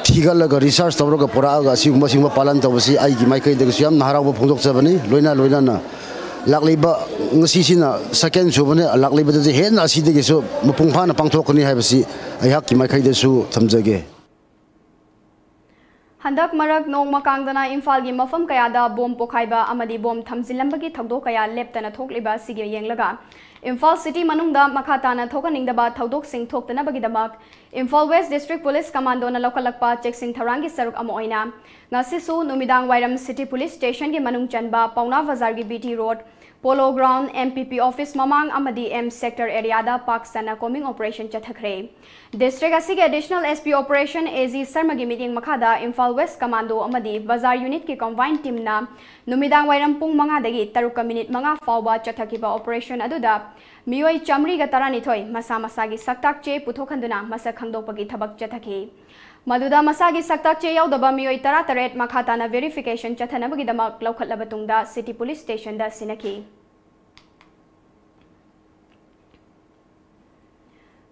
ꯊꯤꯒꯠꯂꯒ, ꯔꯤꯁꯔꯁ ꯇꯧꯔꯒ ꯄꯨꯔꯛꯑꯒ ꯑꯁꯤꯒꯨꯝꯕ, ꯑꯁꯤꯒꯨꯝꯕ ꯄꯥꯂꯟ ꯇꯧꯕꯁꯤ ꯑꯩꯒꯤ ꯃꯥꯏꯀꯩꯗꯒꯤꯁꯨ ꯌꯥꯝꯅ ꯍꯔꯥꯎꯕ ꯐꯣꯡꯗꯣꯛꯆꯕꯅꯤ꯫ ꯂꯣꯏꯅ ꯂꯣꯏꯅꯅ ꯂꯥꯛꯂꯤꯕ, ꯉꯁꯤꯁꯤꯅ ꯁꯦꯀꯦꯟ ꯁꯨꯕꯅꯤ, ꯂꯥꯛꯂꯤꯕꯗꯗꯤ ꯍꯦꯟꯅ ꯑꯁꯤꯗꯒꯤꯁꯨ ꯃꯄꯨꯡ ꯐꯥꯅ ꯄꯥꯡꯊꯣꯛꯀꯅꯤ ꯍꯥꯏꯕꯁꯤ ꯑꯩꯍꯥꯛꯀꯤ ꯃꯥꯏꯀꯩꯗꯁꯨ ꯊꯝꯖꯒꯦ꯫ ꯍꯟꯗꯛ ꯃꯔꯛ ꯅꯣꯡꯃ ꯀꯥꯡꯗꯅ ꯏꯝꯐꯥꯜꯒꯤ ꯃꯐꯝ ꯀꯌꯥꯗ ꯕꯣꯝ ꯄꯣꯈꯥꯏꯕ ꯑꯃꯗꯤ ꯕꯣꯝ ꯊꯝꯖꯤꯜꯂꯝꯕꯒꯤ ꯊꯧꯗꯣꯛ ꯀꯌꯥ ꯂꯦꯞꯇꯅ ꯊꯣꯛꯂꯤꯕ ꯑꯁꯤꯒꯤ ꯌꯦꯡꯂꯒ, ꯏꯝꯐꯥꯜ ꯁꯤꯇꯤ ꯃꯅꯨꯡꯗ ꯃꯈꯥ ꯇꯥꯅ ꯊꯣꯛꯍꯟꯅꯤꯡꯗꯕ ꯊꯧꯗꯣꯛꯁꯤꯡ ꯊꯣꯛꯇꯅꯕꯒꯤꯗꯃꯛ ꯏꯝꯐꯥꯜ ꯋꯦꯁ ꯗꯤꯁꯇ꯭ꯔꯤꯛ ꯄꯨꯂꯤꯁ ꯀꯃꯥꯟꯗꯣꯅ ꯂꯧꯈꯠꯂꯛꯄ ꯆꯦꯛꯁꯤꯟ ꯊꯧꯔꯥꯡꯒꯤ ꯁꯔꯨꯛ ꯑꯃ ꯑꯣꯏꯅ ꯉꯁꯤꯁꯨ ꯅꯨꯃꯤꯗꯥꯡ ꯋꯥꯏꯔꯝ ꯁꯤꯇꯤ ꯄꯨꯂꯤꯁ ꯁ꯭ꯇꯦꯁꯟꯒꯤ ꯃꯅꯨꯡ ꯆꯟꯕ ꯄꯥꯎꯅꯥ ꯕꯖꯥꯔꯒꯤ B T road, polo ground, M P P office ꯃꯃꯥꯡ ꯑꯃꯗꯤ ꯑꯦꯝ ꯁꯦꯛꯇꯔ ꯑꯦꯔꯤꯌꯥꯗ ꯄꯥꯛ ꯁꯟꯅ ꯀꯣꯝꯕꯤꯡ ꯑꯣꯄꯔꯦꯁꯟ ꯆꯠꯊꯈ꯭ꯔꯦ꯫ ꯗꯤꯁꯇ꯭ꯔꯤꯛ ꯑꯁꯤꯒꯤ additional S P operation A G ꯁꯔꯃꯒꯤ ꯃꯤꯠꯌꯦꯡ ꯃꯈꯥꯗ ꯏꯝꯐꯥꯜ ꯋꯦꯁ ꯀꯃꯥꯟꯗꯣ ꯑꯃꯗꯤ ꯕꯖꯥꯔ ꯌꯨꯅꯤꯠꯀꯤ ꯀꯝꯕꯥꯏꯟ ꯇꯤꯝꯅ ꯅꯨꯃꯤꯗꯥꯡ ꯋꯥꯏꯔꯝ ꯄꯨꯡ ꯃꯉꯥꯗꯒꯤ ꯇꯔꯨꯛꯀ ꯃꯤꯅꯤꯠ ꯃꯉꯥ ꯐꯥꯎꯕ ꯆꯠꯊꯈꯤꯕ ꯑꯣꯄꯔꯦꯁꯟ ꯑꯗꯨꯗ ꯃꯤꯑꯣꯏ ꯆꯥꯃꯔꯤꯒ ꯇꯔꯥꯅꯤꯊꯣꯏ ꯃꯁꯥ ꯃꯁꯥꯒꯤ ꯁꯛꯇꯥꯛ ꯆꯦ ꯄꯨꯊꯣꯛꯍꯟꯗꯨꯅ ꯃꯁꯛ ꯈꯪꯗꯣꯛꯄꯒꯤ ꯊꯕꯛ ꯆꯠꯊꯈꯤ꯫ ꯃꯗꯨꯗ ꯃꯁꯥꯒꯤ ꯁꯛꯇꯥꯛ ꯆꯦ ꯌꯥꯎꯗꯕ ꯃꯤꯑꯣꯏ ꯇꯔꯥꯇꯔꯦꯠ ꯃꯈꯥ ꯇꯥꯅ ꯚꯦꯔꯤꯐꯤꯀꯦꯁꯟ ꯆꯠꯊꯅꯕꯒꯤꯗꯃꯛ ꯂꯧꯈꯠꯂꯕ ꯇꯨꯡꯗ ꯁꯤꯇꯤ ꯄꯨꯂꯤꯁ ꯁ꯭ꯇꯦꯁꯟꯗ ꯁꯤꯟꯅꯈꯤ꯫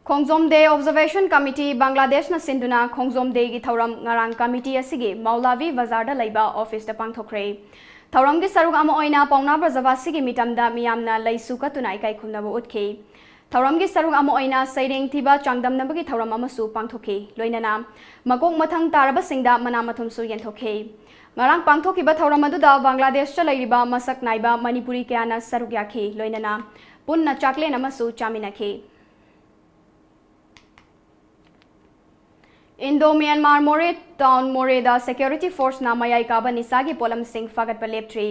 ꯈꯣꯡꯖꯣꯝ ꯗꯦ ꯑꯣꯕꯖꯔꯕꯦꯁꯟ ꯀꯃꯤꯇꯤ, ꯕꯪꯒ꯭ꯂꯥꯗꯦꯁꯅ ꯁꯤꯟꯗꯨꯅ ꯈꯣꯡꯖꯣꯝ ꯗꯦꯒꯤ ꯊꯧꯔꯝ ꯉꯔꯥꯡ ꯀꯃꯤꯇꯤ ꯑꯁꯤꯒꯤ ꯃꯧꯂꯥꯚꯤ ꯕꯖꯥꯔꯗ ꯂꯩꯕ ꯑꯣꯐꯤꯁꯇ ꯄꯥꯡꯊꯣꯛꯈ꯭ꯔꯦ꯫ ꯊꯧꯔꯝꯒꯤ ꯁꯔꯨꯛ ꯑꯃ ꯑꯣꯏꯅ ꯄꯥꯎꯅꯥ ꯕ꯭ꯔꯖꯕꯥꯁꯤꯒꯤ ꯃꯤꯇꯝꯗ ꯃꯤꯌꯥꯝꯅ ꯂꯩꯁꯨ ꯀꯠꯇꯨꯅ ꯏꯀꯥꯏ ꯈꯨꯝꯅꯕ ꯎꯠꯈꯤ꯫ ꯊꯧꯔꯝꯒꯤ ꯁꯔꯨꯛ ꯑꯃ ꯑꯣꯏꯅ ꯁꯩꯔꯦꯡ ꯊꯤꯕ ꯆꯥꯡꯗꯝꯅꯕꯒꯤ ꯊꯧꯔꯝ ꯑꯃꯁꯨ ꯄꯥꯡꯊꯣꯛꯈꯤ꯫ ꯂꯣꯏꯅꯅ ꯃꯀꯣꯛ ꯃꯊꯪ ꯇꯥꯔꯕꯁꯤꯡꯗ ꯃꯅꯥ ꯃꯊꯨꯝꯁꯨ ꯌꯦꯟꯊꯣꯛꯈꯤ꯫ ꯉꯔꯥꯡ ꯄꯥꯡꯊꯣꯛꯈꯤꯕ ꯊꯧꯔꯝ ꯑꯗꯨꯗ ꯕꯪꯒ꯭ꯂꯥꯗꯦꯁꯇ ꯂꯩꯔꯤꯕ ꯃꯁꯛ ꯅꯥꯏꯕ ꯃꯅꯤꯄꯨꯔꯤ ꯀꯌꯥꯅ ꯁꯔꯨꯛ ꯌꯥꯈꯤ꯫ ꯂꯣꯏꯅꯅ ꯄꯨꯟꯅ ꯆꯥꯛꯂꯦꯟ ꯑꯃꯁꯨ ꯆꯥꯃꯤꯟꯅꯈꯤ꯫ ꯏꯟꯗꯣ ꯃ꯭ꯌꯥꯟꯃꯥꯔ ꯃꯣꯔꯦ ꯇꯥꯎꯟ ꯃꯣꯔꯦꯗ ꯁꯦꯀ꯭ꯌꯨꯔꯤꯇꯤ ꯐꯣꯔꯁꯅ ꯃꯌꯥꯏ ꯀꯥꯕ ꯅꯤꯁꯥꯒꯤ ꯄꯣꯠꯂꯝꯁꯤꯡ ꯐꯥꯒꯠꯄ ꯂꯦꯞꯇ꯭ꯔꯤ꯫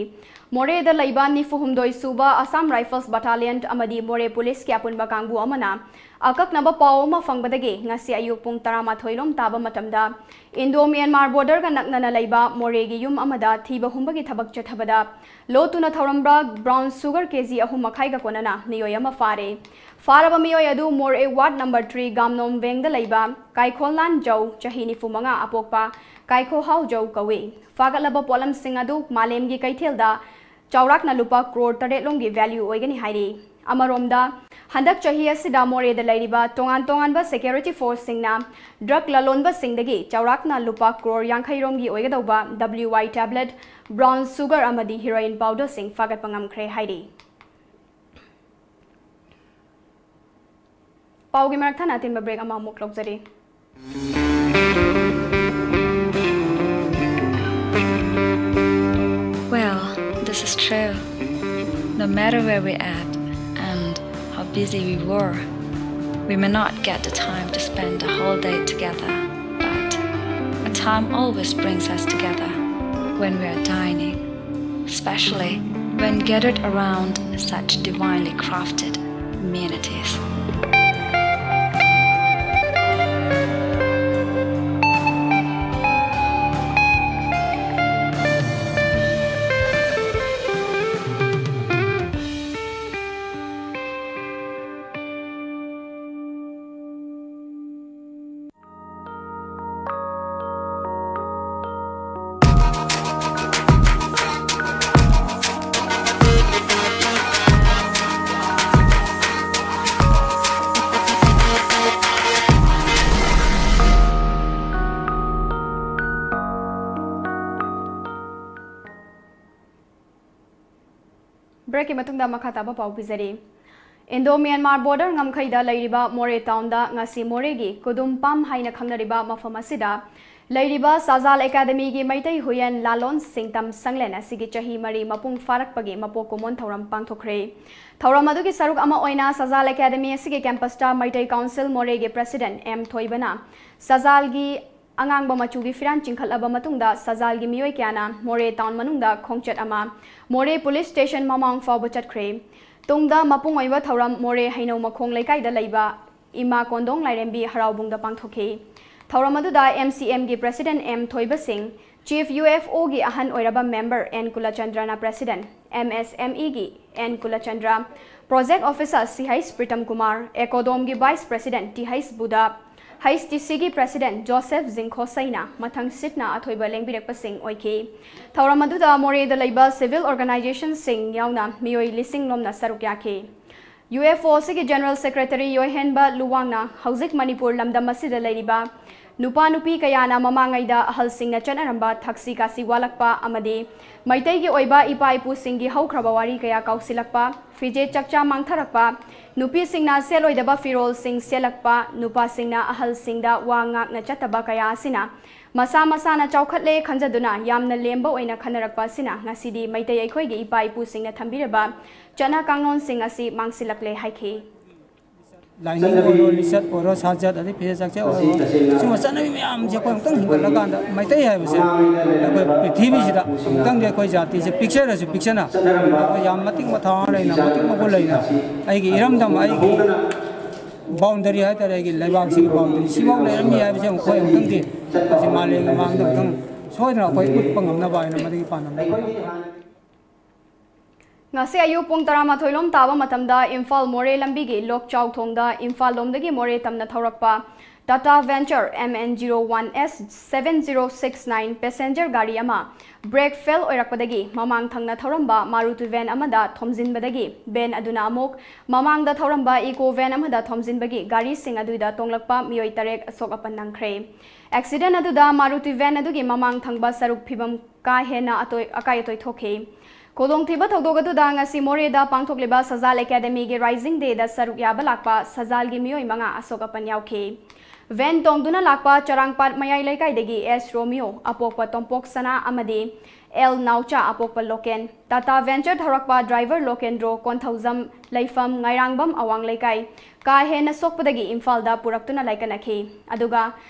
ꯃꯣꯔꯦꯗ ꯂꯩꯕ ꯅꯤꯐꯨ ꯍꯨꯝꯗꯣꯏ ꯁꯨꯕ ꯑꯁꯥꯝ ꯔꯥꯏꯐꯜꯁ ꯕꯠꯇꯥꯂꯤꯌꯟ ꯑꯃꯗꯤ ꯃꯣꯔꯦ ꯄꯨꯂꯤꯁꯀꯤ ꯑꯄꯨꯟꯕ ꯀꯥꯡꯕꯨ ꯑꯃꯅ ꯑꯀꯛꯅꯕ ꯄꯥꯎ ꯑꯃ ꯐꯪꯕꯗꯒꯤ ꯉꯁꯤ ꯑꯌꯨꯛ ꯄꯨꯡ ꯇꯔꯥꯃꯥꯊꯣꯏ ꯂꯣꯝ ꯇꯥꯕ ꯃꯇꯝꯗ ꯏꯟꯗꯣ ꯃ꯭ꯌꯥꯟꯃꯥꯔ ꯕꯣꯔꯗꯔꯒ ꯅꯛꯅꯅ ꯂꯩꯕ ꯃꯣꯔꯦꯒꯤ ꯌꯨꯝ ꯑꯃꯗ ꯊꯤꯕ ꯍꯨꯝꯕꯒꯤ ꯊꯕꯛ ꯆꯠꯊꯕꯗ ꯂꯣꯠꯇꯨꯅ ꯊꯧꯔꯝꯕ ꯕ꯭ꯔꯥꯎꯟ ꯁꯨꯒꯔ ꯀꯦ ꯖꯤ ꯑꯍꯨꯝ ꯃꯈꯥꯏꯒ ꯀꯣꯟꯅꯅ ꯃꯤꯑꯣꯏ ꯑꯃ ꯐꯥꯔꯦ꯫ ꯐꯥꯔꯕ ꯃꯤꯑꯣꯏ ꯑꯗꯨ ꯃꯣꯔꯦ ꯋꯥꯔꯗ ꯅꯝꯕꯔ ꯊ꯭ꯔꯤ ꯒꯥꯝꯅꯣꯝ ꯋꯦꯡꯗ ꯂꯩꯕ ꯀꯥꯏꯈꯣꯜꯂꯥꯟ ꯖꯧ, ꯆꯍꯤ ꯅꯤꯐꯨ ꯃꯉꯥ, ꯑꯄꯣꯛꯄ ꯀꯥꯏꯈꯣꯍꯥꯎ ꯖꯧ ꯀꯧꯏ꯫ ꯐꯥꯒꯠꯂꯕ ꯄꯣꯠꯂꯝꯁꯤꯡ ꯑꯗꯨ ꯃꯥꯂꯦꯝꯒꯤ ꯀꯩꯊꯦꯜꯗ ꯆꯥꯎꯔꯥꯛꯅ ꯂꯨꯄꯥ ꯀ꯭ꯔꯣꯔ ꯇꯔꯦꯠ ꯂꯣꯝꯒꯤ ꯚꯦꯂ꯭ꯌꯨ ꯑꯣꯏꯒꯅꯤ ꯍꯥꯏꯔꯤ꯫ ꯑꯃꯔꯣꯝꯗ, ꯍꯟꯗꯛ ꯆꯍꯤ ꯑꯁꯤꯗ ꯃꯣꯔꯦꯗ ꯂꯩꯔꯤꯕ ꯇꯣꯉꯥꯟ ꯇꯣꯉꯥꯟꯕ ꯁꯦꯀ꯭ꯌꯨꯔꯤꯇꯤ ꯐꯣꯔꯁꯁꯤꯡꯅ ꯗ꯭ꯔꯒ ꯂꯂꯣꯟꯕꯁꯤꯡꯗꯒꯤ ꯆꯥꯎꯔꯥꯛꯅ ꯂꯨꯄꯥ ꯀ꯭ꯔꯣꯔ ꯌꯥꯡꯈꯩ ꯔꯣꯝꯒꯤ ꯑꯣꯏꯒꯗꯧꯕ ꯗꯕ꯭ꯂꯤꯌꯨ ꯑꯥꯏ ꯇꯦꯕ꯭ꯂꯦꯠ, ꯕ꯭ꯔꯥꯎꯟ ꯁꯨꯒꯔ ꯑꯃꯗꯤ ꯍꯤꯔꯣꯏꯟ ꯄꯥꯎꯗꯔꯁꯤꯡ ꯐꯥꯒꯠꯄ ꯉꯝꯈ꯭ꯔꯦ ꯍꯥꯏꯔꯤ꯫ ꯄꯥꯎꯒꯤ ꯃꯔꯛ ꯊꯠꯅ ꯑꯇꯦꯟꯕ ꯕ꯭ꯔꯦꯛ ꯑꯃ ꯑꯃꯨꯛ ꯂꯧꯖꯔꯤ꯫ Well, this is true. No matter where we at and how busy we were, we may not get the time to spend the whole day together, but a time always brings us together when we are dining, especially when gathered around such divinely crafted amenities. ꯕ꯭ꯔꯦꯛꯀꯤ ꯃꯇꯨꯡꯗ ꯃꯈꯥ ꯇꯥꯕ ꯄꯥꯎ ꯄꯤꯖꯔꯤ꯫ Indo Myanmar border ꯉꯝꯈꯩꯗ ꯂꯩꯔꯤꯕ ꯃꯣꯔꯦ ꯇꯥꯎꯟꯗ ꯉꯁꯤ ꯃꯣꯔꯦꯒꯤ ꯀꯨꯗꯨꯝ ꯄꯥꯝ ꯍꯥꯏꯅ ꯈꯪꯅꯔꯤꯕ ꯃꯐꯝ ꯑꯁꯤꯗ ꯂꯩꯔꯤꯕ ꯁꯖꯥꯜ ꯑꯦꯀꯥꯗꯃꯤꯒꯤ ꯃꯩꯇꯩ ꯍꯨꯏꯌꯦꯟ ꯂꯥꯂꯣꯟ ꯁꯤꯡꯇꯝ ꯁꯪꯂꯦꯟ ꯑꯁꯤꯒꯤ ꯆꯍꯤ ꯃꯔꯤ ꯃꯄꯨꯡ ꯐꯥꯔꯛꯄꯒꯤ ꯃꯄꯣꯛ ꯀꯨꯝꯑꯣꯟ ꯊꯧꯔꯝ ꯄꯥꯡꯊꯣꯛꯈ꯭ꯔꯦ꯫ ꯊꯧꯔꯝ ꯑꯗꯨꯒꯤ ꯁꯔꯨꯛ ꯑꯃ ꯑꯣꯏꯅ ꯁꯖꯥꯜ ꯑꯦꯀꯥꯗꯃꯤ ꯑꯁꯤꯒꯤ ꯀꯦꯝꯄꯁꯇ ꯃꯩꯇꯩ ꯀꯥꯎꯟꯁꯤꯜ ꯃꯣꯔꯦꯒꯤ ꯄ꯭ꯔꯦꯁꯤꯗꯦꯟꯠ ꯑꯦꯝ ꯊꯣꯏꯕꯅ ꯁꯖꯥꯜꯒꯤ ꯑꯉꯥꯡꯕ ꯃꯆꯨꯒꯤ ꯐꯤꯔꯥꯟ ꯆꯤꯡꯈꯠꯂꯕ ꯃꯇꯨꯡꯗ ꯁꯖꯥꯜꯒꯤ ꯃꯤꯑꯣꯏ ꯀꯌꯥꯅ ꯃꯣꯔꯦ ꯇꯥꯎꯟ ꯃꯅꯨꯡꯗ ꯈꯣꯡꯆꯠ ꯑꯃ ꯃꯣꯔꯦ ꯄꯨꯂꯤꯁ ꯁ꯭ꯇꯦꯁꯟ ꯃꯃꯥꯡ ꯐꯥꯎꯕ ꯆꯠꯈ꯭ꯔꯦ꯫ ꯇꯨꯡꯗ ꯃꯄꯨꯡ ꯑꯣꯏꯕ ꯊꯧꯔꯝ ꯃꯣꯔꯦ ꯍꯩꯅꯧ ꯃꯈꯣꯡ ꯂꯩꯀꯥꯏꯗ ꯂꯩꯕ ꯏꯃꯥ ꯀꯣꯟꯗꯣꯡ ꯂꯥꯏꯔꯦꯝꯕꯤ ꯍꯔꯥꯎꯕꯨꯡꯗ ꯄꯥꯡꯊꯣꯛꯈꯤ꯫ ꯊꯧꯔꯝ ꯑꯗꯨꯗ M C M ꯒꯤ president M ꯊꯣꯏꯕ ꯁꯤꯡ, Chief U F O ꯒꯤ ꯑꯍꯟ ꯑꯣꯏꯔꯕ member N ꯀꯨꯂꯆꯟꯗ꯭ꯔꯅ president, M S M E ꯒꯤ N Kulachandra, project officer C H Pritam Kumar, ꯑꯦꯀꯣꯗꯣꯝꯒꯤ vice president T H Budh, H T C ꯒꯤ president ꯖꯣꯁꯦꯐ ꯖꯤꯡꯈꯣꯁꯩꯅ ꯃꯊꯪ ꯁꯤꯠꯅ ꯑꯊꯣꯏꯕ ꯂꯦꯡꯕꯤꯔꯛꯄꯁꯤꯡ ꯑꯣꯏꯈꯤ꯫ ꯊꯧꯔꯝ ꯑꯗꯨꯗ ꯃꯣꯔꯦꯗ ꯂꯩꯕ civil organization ꯁꯤꯡ ꯌꯥꯎꯅ ꯃꯤꯑꯣꯏ ꯂꯤꯁꯤꯡ ꯂꯣꯝꯅ ꯁꯔꯨꯛ ꯌꯥꯈꯤ꯫ U F O ꯑꯁꯤꯒꯤ general secretary ꯌꯣꯏꯍꯦꯟꯕ ꯂꯨꯋꯥꯡꯅ ꯍꯧꯖꯤꯛ ꯃꯅꯤꯄꯨꯔ ꯂꯝꯗꯝ ꯑꯁꯤꯗ ꯂꯩꯔꯤꯕ ꯅꯨꯄꯥ ꯅꯨꯄꯤ ꯀꯌꯥꯅ ꯃꯃꯥꯡꯉꯩꯗ ꯑꯍꯜꯁꯤꯡꯅ ꯆꯠꯅꯔꯝꯕ ꯊꯛꯁꯤ ꯈꯥꯁꯤ ꯋꯥꯠꯂꯛꯄ ꯑꯃꯗꯤ ꯃꯩꯇꯩꯒꯤ ꯑꯣꯏꯕ ꯏꯄꯥ ꯏꯄꯨꯁꯤꯡꯒꯤ ꯍꯧꯈ꯭ꯔꯕ ꯋꯥꯔꯤ ꯀꯌꯥ ꯀꯥꯎꯁꯤꯜꯂꯛꯄ, ꯐꯤꯖꯦꯠ ꯆꯛꯆꯥ ꯃꯥꯡꯊꯔꯛꯄ, ꯅꯨꯄꯤꯁꯤꯡꯅ ꯁꯦꯠꯂꯣꯏꯗꯕ ꯐꯤꯔꯣꯜꯁꯤꯡ ꯁꯦꯠꯂꯛꯄ, ꯅꯨꯄꯥꯁꯤꯡꯅ ꯑꯍꯜꯁꯤꯡꯗ ꯋꯥ ꯉꯥꯛꯅ ꯆꯠꯇꯕ ꯀꯌꯥ ꯑꯁꯤꯅ ꯃꯁꯥ ꯃꯁꯥꯅ ꯆꯥꯎꯈꯠꯂꯦ ꯈꯟꯖꯗꯨꯅ ꯌꯥꯝꯅ ꯂꯦꯝꯕ ꯑꯣꯏꯅ ꯈꯟꯅꯔꯛꯄ ꯑꯁꯤꯅ ꯉꯁꯤꯗꯤ ꯃꯩꯇꯩ ꯑꯩꯈꯣꯏꯒꯤ ꯏꯄꯥ ꯏꯄꯨꯁꯤꯡꯅ ꯊꯝꯕꯤꯔꯕ ꯆꯠꯅ ꯀꯥꯡꯂꯣꯟꯁꯤꯡ ꯑꯁꯤ ꯃꯥꯡꯁꯤꯜꯂꯛꯂꯦ ꯍꯥꯏꯈꯤ꯫ ꯂꯥꯏꯅꯤꯡ ꯑꯣꯏꯔꯣ, ꯂꯤꯆꯠ ꯑꯣꯏꯔꯣ, ꯁꯥꯖꯠ, ꯑꯗꯩ ꯐꯤꯖꯦꯠ ꯆꯥꯛꯆꯦꯠ ꯑꯣꯏꯔꯣ, ꯁꯤꯒꯨꯝꯕ ꯆꯠꯅꯕꯤ ꯃꯌꯥꯝꯁꯦ ꯑꯩꯈꯣꯏ ꯑꯃꯨꯛꯇꯪ ꯍꯤꯡꯒꯠꯂꯀꯥꯟꯗ ꯃꯩꯇꯩ ꯍꯥꯏꯕꯁꯦ ꯑꯩꯈꯣꯏ ꯄ꯭ꯔꯤꯊꯤꯕꯤꯁꯤꯗ ꯑꯃꯨꯛꯇꯪꯗꯤ ꯑꯩꯈꯣꯏ ꯖꯥꯇꯤꯁꯦ ꯄꯤꯛꯆꯔꯁꯨ ꯄꯤꯛꯆꯅ ꯑꯩꯈꯣꯏ ꯌꯥꯝ ꯃꯇꯤꯛ ꯃꯊꯧꯅꯥ ꯂꯩꯅ, ꯃꯇꯤꯛ ꯃꯒꯨꯟ ꯂꯩꯅ ꯑꯩꯒꯤ ꯏꯔꯝꯗꯝ, ꯑꯩꯒꯤ boundary ꯍꯥꯏꯇꯥꯔꯦ, ꯑꯩꯒꯤ ꯂꯩꯕꯥꯛꯁꯤꯒꯤ boundary ꯁꯤꯐꯥꯎ ꯂꯩꯔꯝꯃꯤ ꯍꯥꯏꯕꯁꯦ ꯑꯃꯨꯛ ꯑꯩꯈꯣꯏ ꯑꯃꯨꯛꯇꯪꯗꯤ ꯃꯁꯤ ꯃꯥꯂꯦꯝꯒꯤ ꯃꯥꯡꯗ ꯑꯃꯨꯛꯇꯪ ꯁꯣꯏꯗꯅ ꯑꯩꯈꯣꯏ ꯎꯠꯄ ꯉꯝꯅꯕ ꯍꯥꯏꯅ ꯃꯗꯨꯒꯤ ꯄꯥꯟꯗꯝꯗ ꯉꯁꯤ ꯑꯌꯨꯛ ꯄꯨꯡ ꯇꯔꯥꯃꯥꯊꯣꯏ ꯂꯣꯝ ꯇꯥꯕ ꯃꯇꯝꯗ ꯏꯝꯐꯥꯜ ꯃꯣꯔꯦ ꯂꯝꯕꯤꯒꯤ ꯂꯣꯛꯆꯥꯎ ꯊꯣꯡꯗ ꯏꯝꯐꯥꯜ ꯂꯣꯝꯗꯒꯤ ꯃꯣꯔꯦ ꯇꯝꯅ ꯊꯧꯔꯛꯄ Tata Venture M N zero one S seven zero six nine passenger ꯒꯥꯔꯤ ꯑꯃ brake fail ꯑꯣꯏꯔꯛꯄꯗꯒꯤ ꯃꯃꯥꯡ ꯊꯪꯅ ꯊꯧꯔꯝꯕ Maruti van ꯑꯃꯗ ꯊꯣꯝꯖꯤꯟꯕꯗꯒꯤ van ꯑꯗꯨꯅ ꯑꯃꯨꯛ ꯃꯃꯥꯡꯗ ꯊꯧꯔꯝꯕ Eeco van ꯑꯃꯗ ꯊꯣꯝꯖꯤꯟꯕꯒꯤ ꯒꯥꯔꯤꯁꯤꯡ ꯑꯗꯨꯗ ꯇꯣꯡꯂꯛꯄ ꯃꯤꯑꯣꯏ ꯇꯔꯦꯠ ꯑꯁꯣꯛ ꯑꯄꯟ ꯅꯪꯈ꯭ꯔꯦ꯫ Accident ꯑꯗꯨꯗ Maruti van ꯑꯗꯨꯒꯤ ꯃꯃꯥꯡ ꯊꯪꯕ ꯁꯔꯨꯛ ꯐꯤꯕꯝ ꯀꯥ ꯍꯦꯟꯅ ꯑꯇꯣꯏ-, ꯑꯀꯥꯏ ꯑꯇꯣꯏ ꯊꯣꯛꯈꯤ꯫ ꯈꯨꯗꯣꯡꯊꯤꯕ ꯊꯧꯗꯣꯛ ꯑꯗꯨꯗ ꯉꯁꯤ ꯃꯣꯔꯦꯗ ꯄꯥꯡꯊꯣꯛꯂꯤꯕ ꯁꯖꯥꯜ ꯑꯦꯀꯥꯗꯃꯤꯒꯤ Rising Day ꯗ ꯁꯔꯨꯛ ꯌꯥꯕ ꯂꯥꯛꯄ ꯁꯖꯥꯜꯒꯤ ꯃꯤꯑꯣꯏ ꯃꯉꯥ ꯑꯁꯣꯛ ꯑꯄꯟ ꯌꯥꯎꯈꯤ꯫ Van ꯇꯣꯡꯗꯨꯅ ꯂꯥꯛꯄ ꯆꯔꯥꯡꯄꯥꯠ ꯃꯌꯥꯏ ꯂꯩꯀꯥꯏꯗꯒꯤ S ꯔꯣꯃꯤꯌꯣ, ꯑꯄꯣꯛꯄ ꯇꯣꯝꯄꯣꯛ ꯁꯅꯥ ꯑꯃꯗꯤ ꯑꯦꯜ ꯅꯥꯎꯆꯥ ꯑꯄꯣꯛꯄ ꯂꯣꯀꯦꯟ, ꯇꯥꯇꯥ ꯚꯦꯟꯆꯔ ꯊꯧꯔꯛꯄ ꯗ꯭ꯔꯥꯏꯚꯔ ꯂꯣꯀꯦꯟꯗ꯭ꯔꯣ ꯀꯣꯟꯊꯧꯖꯝ ꯂꯩꯐꯝ ꯉꯥꯏꯔꯥꯡꯕꯝ ꯑꯋꯥꯡ ꯂꯩꯀꯥꯏ ꯀꯥ ꯍꯦꯟꯅ ꯁꯣꯛꯄꯗꯒꯤ ꯏꯝꯐꯥꯜꯗ ꯄꯨꯔꯛꯇꯨꯅ ꯂꯥꯏꯀꯠꯅꯈꯤ꯫ ꯑꯗꯨꯒ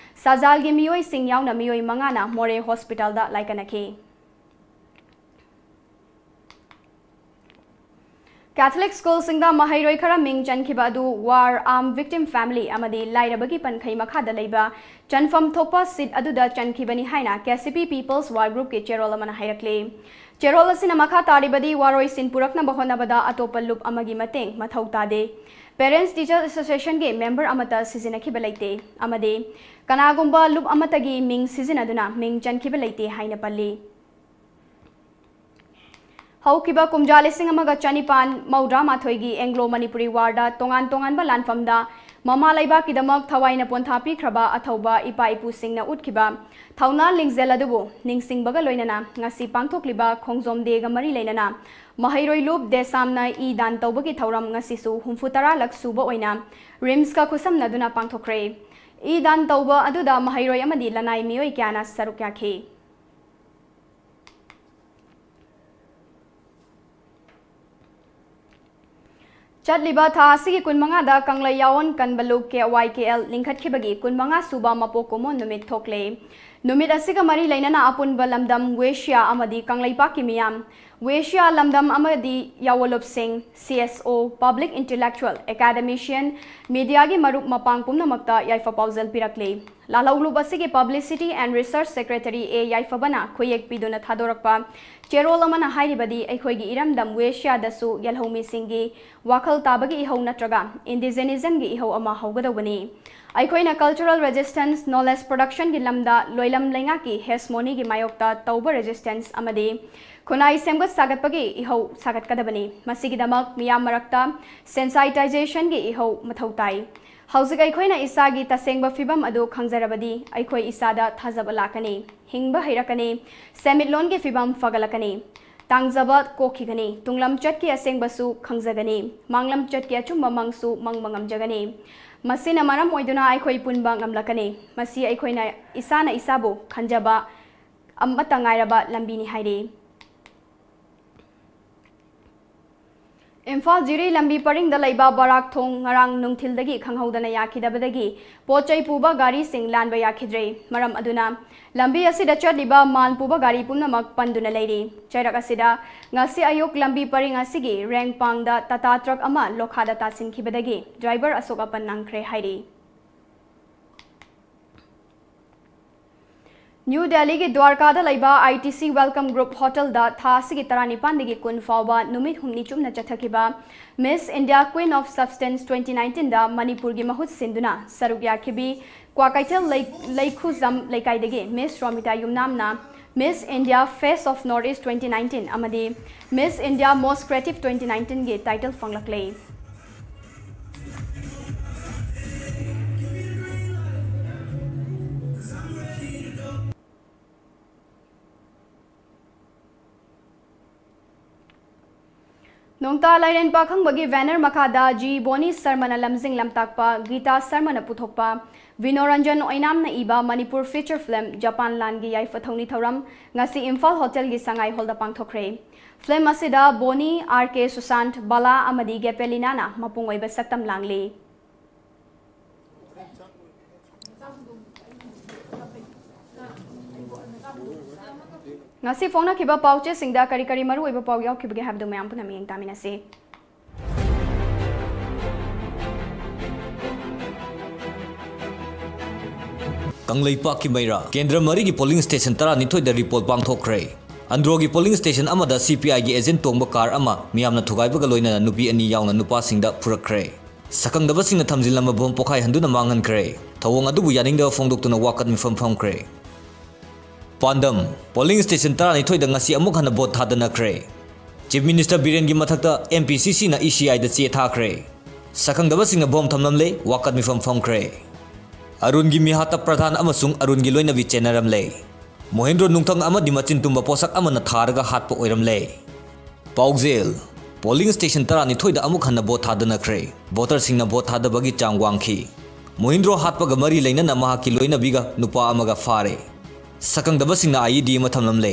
ꯁꯖꯥꯜꯒꯤ ꯃꯤꯑꯣꯏꯁꯤꯡ ꯌꯥꯎꯅ ꯃꯤꯑꯣꯏ ꯃꯉꯥꯅ ꯃꯣꯔꯦ ꯍꯣꯁꯄꯤꯇꯥꯜꯗ ꯂꯥꯏꯀꯠꯅꯈꯤ꯫ ꯀꯦꯊꯣꯂꯤꯛ ꯁ꯭ꯀꯨꯜꯁꯤꯡꯗ ꯃꯍꯩꯔꯣꯏ ꯈꯔ ꯃꯤꯡ ꯆꯟꯈꯤꯕ ꯑꯗꯨ War Arm Victim Family ꯑꯃꯗꯤ ꯂꯥꯏꯔꯕꯒꯤ ꯄꯟꯈꯩ ꯃꯈꯥꯗ ꯂꯩꯕ ꯆꯟꯐꯝ ꯊꯣꯛꯄ ꯁꯤꯠ ꯑꯗꯨꯗ ꯆꯟꯈꯤꯕꯅꯤ ꯍꯥꯏꯅ ꯀꯦ ꯁꯤ ꯄꯤ People's War Groupꯀꯤ ꯆꯦꯔꯣꯜ ꯑꯃꯅ ꯍꯥꯏꯔꯛꯂꯤ꯫ ꯆꯦꯔꯣꯜ ꯑꯁꯤꯅ ꯃꯈꯥ ꯇꯥꯔꯤꯕꯗꯤ ꯋꯥꯔꯣꯏꯁꯤꯟ ꯄꯨꯔꯛꯅꯕ ꯍꯣꯠꯅꯕꯗ ꯑꯇꯣꯞꯄ ꯂꯨꯞ ꯑꯃꯒꯤ ꯃꯇꯦꯡ ꯃꯊꯧ ꯇꯥꯗꯦ꯫ Parents Teachers Associationꯒꯤ ꯃꯦꯝꯕꯔ ꯑꯃꯠꯇ ꯁꯤꯖꯤꯟꯅꯈꯤꯕ ꯂꯩꯇꯦ ꯑꯃꯗꯤ ꯀꯅꯥꯒꯨꯝꯕ ꯂꯨꯞ ꯑꯃꯠꯇꯒꯤ ꯃꯤꯡ ꯁꯤꯖꯤꯟꯅꯗꯨꯅ ꯃꯤꯡ ꯆꯟꯈꯤꯕ ꯂꯩꯇꯦ ꯍꯥꯏꯅ ꯄꯜꯂꯤ꯫ ꯍꯧꯈꯤꯕ ꯀꯨꯝꯖꯥ ꯂꯤꯁꯤꯡ ꯑꯃꯒ ꯆꯅꯤꯄꯥꯟ ꯃꯧꯗ꯭ꯔꯥ ꯃꯥꯊꯣꯏꯒꯤ Anglo Manipuri Warꯗ ꯇꯣꯉꯥꯟ ꯇꯣꯉꯥꯟꯕ ꯂꯥꯟꯐꯝꯗ ꯃꯃꯥ ꯂꯩꯕꯥꯛꯀꯤꯗꯃꯛ ꯊꯋꯥꯏꯅ ꯄꯣꯟꯊꯥ ꯄꯤꯈ꯭ꯔꯕ ꯑꯊꯧꯕ ꯏꯄꯥ ꯏꯄꯨꯁꯤꯡꯅ ꯎꯠꯈꯤꯕ ꯊꯧꯅꯥ ꯂꯤꯡꯖꯦꯜ ꯑꯗꯨꯕꯨ ꯅꯤꯡꯁꯤꯡꯕꯒ ꯂꯣꯏꯅꯅ ꯉꯁꯤ ꯄꯥꯡꯊꯣꯛꯂꯤꯕ ꯈꯣꯡꯖꯣꯝ ꯗꯦꯒ ꯃꯔꯤ ꯂꯩꯅꯅ ꯃꯍꯩꯔꯣꯏ ꯂꯨꯞ ꯗꯦꯁꯥꯝꯅ ꯏ ꯗꯥꯟ ꯇꯧꯕꯒꯤ ꯊꯧꯔꯝ ꯉꯁꯤꯁꯨ ꯍꯨꯝꯐꯨ ꯇꯔꯥ ꯂꯛ ꯁꯨꯕ ꯑꯣꯏꯅ ꯔꯤꯝꯁꯀ ꯈꯨꯠꯁꯝꯅꯗꯨꯅ ꯄꯥꯡꯊꯣꯛꯈ꯭ꯔꯦ꯫ ꯏ ꯗꯥꯟ ꯇꯧꯕ ꯑꯗꯨꯗ ꯃꯍꯩꯔꯣꯏ ꯑꯃꯗꯤ ꯂꯅꯥꯏ ꯃꯤꯑꯣꯏ ꯀꯌꯥꯅ ꯁꯔꯨꯛ ꯌꯥꯈꯤ꯫ ꯆꯠꯂꯤꯕ ꯊꯥ ꯑꯁꯤꯒꯤ ꯀꯨꯟꯃꯉꯥꯗ ꯀꯪꯂꯩ ꯌꯥꯑꯣꯟ ꯀꯟꯕ ꯂꯨꯞ ꯀꯦ ꯋꯥꯏ ꯀꯦ ꯑꯦꯜ ꯂꯤꯡꯈꯠꯈꯤꯕꯒꯤ ꯀꯨꯟꯃꯉꯥ ꯁꯨꯕ ꯃꯄꯣꯛ ꯀꯨꯝꯑꯣꯟ ꯅꯨꯃꯤꯠ ꯊꯣꯛꯂꯦ꯫ ꯅꯨꯃꯤꯠ ꯑꯁꯤꯒ ꯃꯔꯤ ꯂꯩꯅꯅ ꯑꯄꯨꯟꯕ ꯂꯝꯗꯝ ꯋꯦꯁꯤꯌꯥ ꯑꯃꯗꯤ ꯀꯪꯂꯩꯄꯥꯛꯀꯤ ꯃꯤꯌꯥꯝ, ꯋꯦꯁꯤꯌꯥ ꯂꯝꯗꯝ ꯑꯃꯗꯤ ꯌꯥꯑꯣꯟꯂꯨꯞꯁꯤꯡ, ꯁꯤ ꯑꯦꯁ ꯑꯣ, public intellectual, academician, mediaꯒꯤ ꯃꯔꯨꯞ ꯃꯄꯥꯡ ꯄꯨꯝꯅꯃꯛꯇ ꯌꯥꯏꯐ ꯄꯥꯎꯖꯦꯜ ꯄꯤꯔꯛꯂꯤ꯫ ꯂꯥꯜꯍꯧꯂꯨꯞ ꯑꯁꯤꯒꯤ Publicity and Research Secretary ꯑꯦ ꯌꯥꯏꯐꯕꯅ ꯈꯨꯌꯦꯛ ꯄꯤꯗꯨꯅ ꯊꯥꯗꯣꯔꯛꯄ ꯆꯦꯔꯣꯜ ꯑꯃꯅ ꯍꯥꯏꯔꯤꯕꯗꯤ ꯑꯩꯈꯣꯏꯒꯤ ꯏꯔꯝꯗꯝ ꯋꯦꯁꯤꯌꯥꯗꯁꯨ ꯌꯦꯜꯍꯧꯃꯤꯁꯤꯡꯒꯤ ꯋꯥꯈꯜ ꯇꯥꯕꯒꯤ ꯏꯍꯧ ꯅꯠꯇ꯭ꯔꯒ indigenismꯒꯤ ꯏꯍꯧ ꯑꯃ ꯍꯧꯒꯗꯧꯕꯅꯤ꯫ ꯑꯩꯈꯣꯏꯅ cultural resistance, knowledge productionꯒꯤ ꯂꯝꯗ ꯂꯣꯏꯂꯝ ꯂꯩꯉꯥꯛꯀꯤ hegemonyꯒꯤ ꯃꯥꯌꯣꯛꯇ ꯇꯧꯕ resistance ꯑꯃꯗꯤ ꯈꯨꯟꯅꯥꯏ ꯁꯦꯝꯒꯠ ꯁꯥꯒꯠꯄꯒꯤ ꯏꯍꯧ ꯁꯥꯒꯠꯀꯗꯕꯅꯤ꯫ ꯃꯁꯤꯒꯤꯗꯃꯛ ꯃꯤꯌꯥꯝ ꯃꯔꯛꯇ sensitizationꯒꯤ ꯏꯍꯧ ꯃꯊꯧ ꯇꯥꯏ꯫ ꯍꯧꯖꯤꯛ ꯑꯩꯈꯣꯏꯅ ꯏꯁꯥꯒꯤ ꯇꯁꯦꯡꯕ ꯐꯤꯚꯝ ꯑꯗꯨ ꯈꯪꯖꯔꯕꯗꯤ ꯑꯩꯈꯣꯏ ꯏꯁꯥꯗ ꯊꯥꯖꯕ ꯂꯥꯛꯀꯅꯤ, ꯍꯤꯡꯕ ꯍꯩꯔꯛꯀꯅꯤ, ꯁꯦꯟꯃꯤꯠꯂꯣꯟꯒꯤ ꯐꯤꯚꯝ ꯐꯒꯠꯂꯛꯀꯅꯤ, ꯇꯥꯡꯖꯕ ꯀꯣꯛꯈꯤꯒꯅꯤ, ꯇꯨꯡꯂꯝꯆꯠꯀꯤ ꯑꯁꯦꯡꯕꯁꯨ ꯈꯪꯖꯒꯅꯤ, ꯃꯥꯡꯂꯝꯆꯠꯀꯤ ꯑꯆꯨꯝꯕ ꯃꯪꯁꯨ ꯃꯪꯕ ꯉꯝꯖꯒꯅꯤ꯫ ꯃꯁꯤꯅ ꯃꯔꯝ ꯑꯣꯏꯗꯨꯅ ꯑꯩꯈꯣꯏ ꯄꯨꯟꯕ ꯉꯝꯂꯛꯀꯅꯤ꯫ ꯃꯁꯤ ꯑꯩꯈꯣꯏꯅ ꯏꯁꯥꯅ ꯏꯁꯥꯕꯨ ꯈꯟꯖꯕ, ꯑꯃꯠꯇ ꯉꯥꯏꯔꯕ ꯂꯝꯕꯤꯅꯤ ꯍꯥꯏꯔꯤ꯫ ꯏꯝꯐꯥꯜ ꯖꯤꯔꯤ ꯂꯝꯕꯤ ꯄꯔꯤꯡꯗ ꯂꯩꯕ ꯕꯔꯥꯛ ꯊꯣꯡ ꯉꯔꯥꯡ ꯅꯨꯡꯊꯤꯜꯗꯒꯤ ꯈꯪꯍꯧꯗꯅ ꯌꯥꯈꯤꯗꯕꯗꯒꯤ ꯄꯣꯠ ꯆꯩ ꯄꯨꯕ ꯒꯥꯔꯤꯁꯤꯡ ꯂꯥꯟꯕ ꯌꯥꯈꯤꯗ꯭ꯔꯦ꯫ ꯃꯔꯝ ꯑꯗꯨꯅ ꯂꯝꯕꯤ ꯑꯁꯤꯗ ꯆꯠꯂꯤꯕ ꯃꯥꯜ ꯄꯨꯕ ꯒꯥꯔꯤ ꯄꯨꯝꯅꯃꯛ ꯄꯟꯗꯨꯅ ꯂꯩꯔꯤ꯫ ꯆꯩꯔꯛ ꯑꯁꯤꯗ ꯉꯁꯤ ꯑꯌꯨꯛ ꯂꯝꯕꯤ ꯄꯔꯤꯡ ꯑꯁꯤꯒꯤ ꯔꯦꯡꯄꯥꯡꯗ ꯇꯥꯇꯥ ꯇ꯭ꯔꯛ ꯑꯃ ꯂꯣꯈꯥꯗ ꯇꯥꯁꯤꯟꯈꯤꯕꯗꯒꯤ ꯗ꯭ꯔꯥꯏꯚꯔ ꯑꯁꯣꯛ ꯑꯄꯟ ꯅꯪꯈ꯭ꯔꯦ ꯍꯥꯏꯔꯤ꯫ ꯅ꯭ꯌꯨ ꯗꯦꯜꯂꯤꯒꯤ ꯗ꯭ꯋꯥꯔꯀꯥꯗ ꯂꯩꯕ ꯑꯥꯏ ꯇꯤ ꯁꯤ Welcome Group Hotelꯗ ꯊꯥ ꯑꯁꯤꯒꯤ ꯇꯔꯥꯅꯤꯄꯥꯟꯗꯒꯤ ꯀꯨꯟ ꯐꯥꯎꯕ ꯅꯨꯃꯤꯠ ꯍꯨꯝꯅꯤ ꯆꯨꯞꯅ ꯆꯠꯊꯈꯤꯕ Miss India Queen of Substance twenty nineteenꯗ ꯃꯅꯤꯄꯨꯔꯒꯤ ꯃꯍꯨꯠ ꯁꯤꯟꯗꯨꯅ ꯁꯔꯨꯛ ꯌꯥꯈꯤꯕꯤ ꯀ꯭ꯋꯥꯀꯩꯊꯦꯜ ꯂꯩ-, ꯂꯩꯈꯨꯖꯝ ꯂꯩꯀꯥꯏꯗꯒꯤ Miss ꯔꯣꯃꯤꯇꯥ ꯌꯨꯝꯅꯥꯝꯅ Miss India Face of North East twenty nineteen ꯑꯃꯗꯤ Miss India Most Creative twenty nineteenꯒꯤ title ꯐꯪꯂꯛꯂꯦ꯫ ꯅꯣꯡꯇꯥ ꯂꯥꯏꯔꯦꯟ ꯄꯥꯈꯪꯕꯒꯤ banner ꯃꯈꯥꯗ ꯖꯤ ꯕꯣꯅꯤ ꯁꯔꯃꯅ ꯂꯝꯖꯤꯡ ꯂꯝꯇꯥꯛꯄ ꯒꯤꯇꯥ ꯁꯔꯃꯅ ꯄꯨꯊꯣꯛꯄ ꯕꯤꯅꯣꯔꯟꯖꯟ ꯑꯣꯏꯅꯥꯝꯅ ꯏꯕ ꯃꯅꯤꯄꯨꯔ feature film ꯖꯄꯥꯟ ꯂꯥꯟꯒꯤ ꯌꯥꯏꯐ ꯊꯧꯅꯤ ꯊꯧꯔꯝ ꯉꯁꯤ ꯏꯝꯐꯥꯜ ꯍꯣꯇꯦꯜꯒꯤ ꯁꯉꯥꯏ ꯍꯣꯜꯗ ꯄꯥꯡꯊꯣꯛꯈ꯭ꯔꯦ꯫ Film ꯑꯁꯤꯗ ꯕꯣꯅꯤ, ꯑꯥꯔ ꯀꯦ ꯁꯨꯁꯥꯟꯠ, ꯕꯂꯥ ꯑꯃꯗꯤ ꯒꯦꯄꯦꯂꯤꯅꯥꯅ ꯃꯄꯨꯡ ꯑꯣꯏꯕ ꯁꯛꯇꯝ ꯂꯥꯡꯂꯤ꯫ ꯉꯁꯤ ꯐꯣꯡꯅꯈꯤꯕ ꯄꯥꯎꯆꯦꯁꯤꯡꯗ ꯀꯔꯤ ꯀꯔꯤ ꯃꯔꯨꯑꯣꯏꯕ ꯄꯥꯎ ꯌꯥꯎꯈꯤꯕꯒꯦ ꯍꯥꯏꯕꯗꯨ ꯃꯌꯥꯝ ꯄꯨꯟꯅ ꯃꯤꯠꯌꯦꯡ ꯇꯥꯃꯤꯟꯅꯁꯤ꯫ ꯀꯪꯂꯩꯄꯥꯛꯀꯤ ꯃꯩꯔꯥ ꯀꯦꯟꯗ꯭ꯔ ꯃꯔꯤꯒꯤ polling station ꯇꯔꯥꯅꯤꯊꯣꯏꯗ repoll ꯄꯥꯡꯊꯣꯛꯈ꯭ꯔꯦ꯫ ꯑꯟꯗ꯭ꯔꯣꯒꯤ polling station ꯑꯃꯗ ꯁꯤ ꯄꯤ ꯑꯥꯏꯒꯤ agent ꯇꯣꯡꯕ car ꯑꯃ ꯃꯤꯌꯥꯝꯅ ꯊꯨꯒꯥꯏꯕꯒ ꯂꯣꯏꯅꯅ ꯅꯨꯄꯤ ꯑꯅꯤ ꯌꯥꯎꯅ ꯅꯨꯄꯥꯁꯤꯡꯗ ꯐꯨꯔꯛꯈ꯭ꯔꯦ꯫ ꯁꯛꯈꯪꯗꯕꯁꯤꯡꯅ ꯊꯝꯖꯤꯜꯂꯝꯕ bomb ꯄꯣꯈꯥꯏꯍꯟꯗꯨꯅ ꯃꯥꯡꯍꯟꯈ꯭ꯔꯦ꯫ ꯊꯧꯑꯣꯡ ꯑꯗꯨꯕꯨ ꯌꯥꯅꯤꯡꯗꯕ ꯐꯣꯡꯗꯣꯛꯇꯨꯅ ꯋꯥꯀꯠ ꯃꯤꯐꯝ ꯐꯝꯈ꯭ꯔꯦ꯫ ꯄꯥꯟꯗꯝ, polling station ꯇꯔꯥꯅꯤꯊꯣꯏꯗ ꯉꯁꯤ ꯑꯃꯨꯛ ꯍꯟꯅ vote ꯊꯥꯗꯅꯈ꯭ꯔꯦ꯫ Chief Minister ꯕꯤꯔꯦꯟꯒꯤ ꯃꯊꯛꯇ M P C Cꯅ E C Iꯗ ꯆꯦ ꯊꯥꯈ꯭ꯔꯦ꯫ ꯁꯛꯈꯪꯗꯕꯁꯤꯡꯅ bomb ꯊꯝꯂꯝꯂꯦ, ꯋꯥꯀꯠ ꯃꯤꯐꯝ ꯐꯝꯈ꯭ꯔꯦ꯫ ꯑꯔꯨꯟꯒꯤ ꯃꯤꯍꯥꯠꯇ ꯄ꯭ꯔꯙꯥꯟ ꯑꯃꯁꯨꯡ ꯑꯔꯨꯟꯒꯤ ꯂꯣꯏꯅꯕꯤ ꯆꯦꯟꯅꯔꯝꯂꯦ꯫ ꯃꯣꯍꯦꯟꯗ꯭ꯔꯣ ꯅꯨꯡꯊꯪ ꯑꯃꯗꯤ ꯃꯆꯤꯟ ꯇꯨꯝꯕ ꯄꯣꯠꯁꯛ ꯑꯃꯅ ꯊꯥꯔꯒ ꯍꯥꯠꯄ ꯑꯣꯏꯔꯝꯂꯦ꯫ ꯄꯥꯎꯖꯦꯜ, polling station ꯇꯔꯥꯅꯤꯊꯣꯏꯗ ꯑꯃꯨꯛ ꯍꯟꯅ vote ꯊꯥꯗꯅꯈ꯭ꯔꯦ꯫ Voterꯁꯤꯡꯅ vote ꯊꯥꯗꯕꯒꯤ ꯆꯥꯡ ꯋꯥꯡꯈꯤ꯫ ꯃꯣꯍꯤꯟꯗ꯭ꯔꯣ ꯍꯥꯠꯄꯒ ꯃꯔꯤ ꯂꯩꯅꯅ ꯃꯍꯥꯛꯀꯤ ꯂꯣꯏꯅꯕꯤꯒ ꯅꯨꯄꯥ ꯑꯃꯒ ꯐꯥꯔꯦ꯫ ꯁꯛꯈꯪꯗꯕꯁꯤꯡꯅ ꯑꯥꯏ ꯏ ꯗꯤ ꯑꯃ ꯊꯝꯂꯝꯂꯦ꯫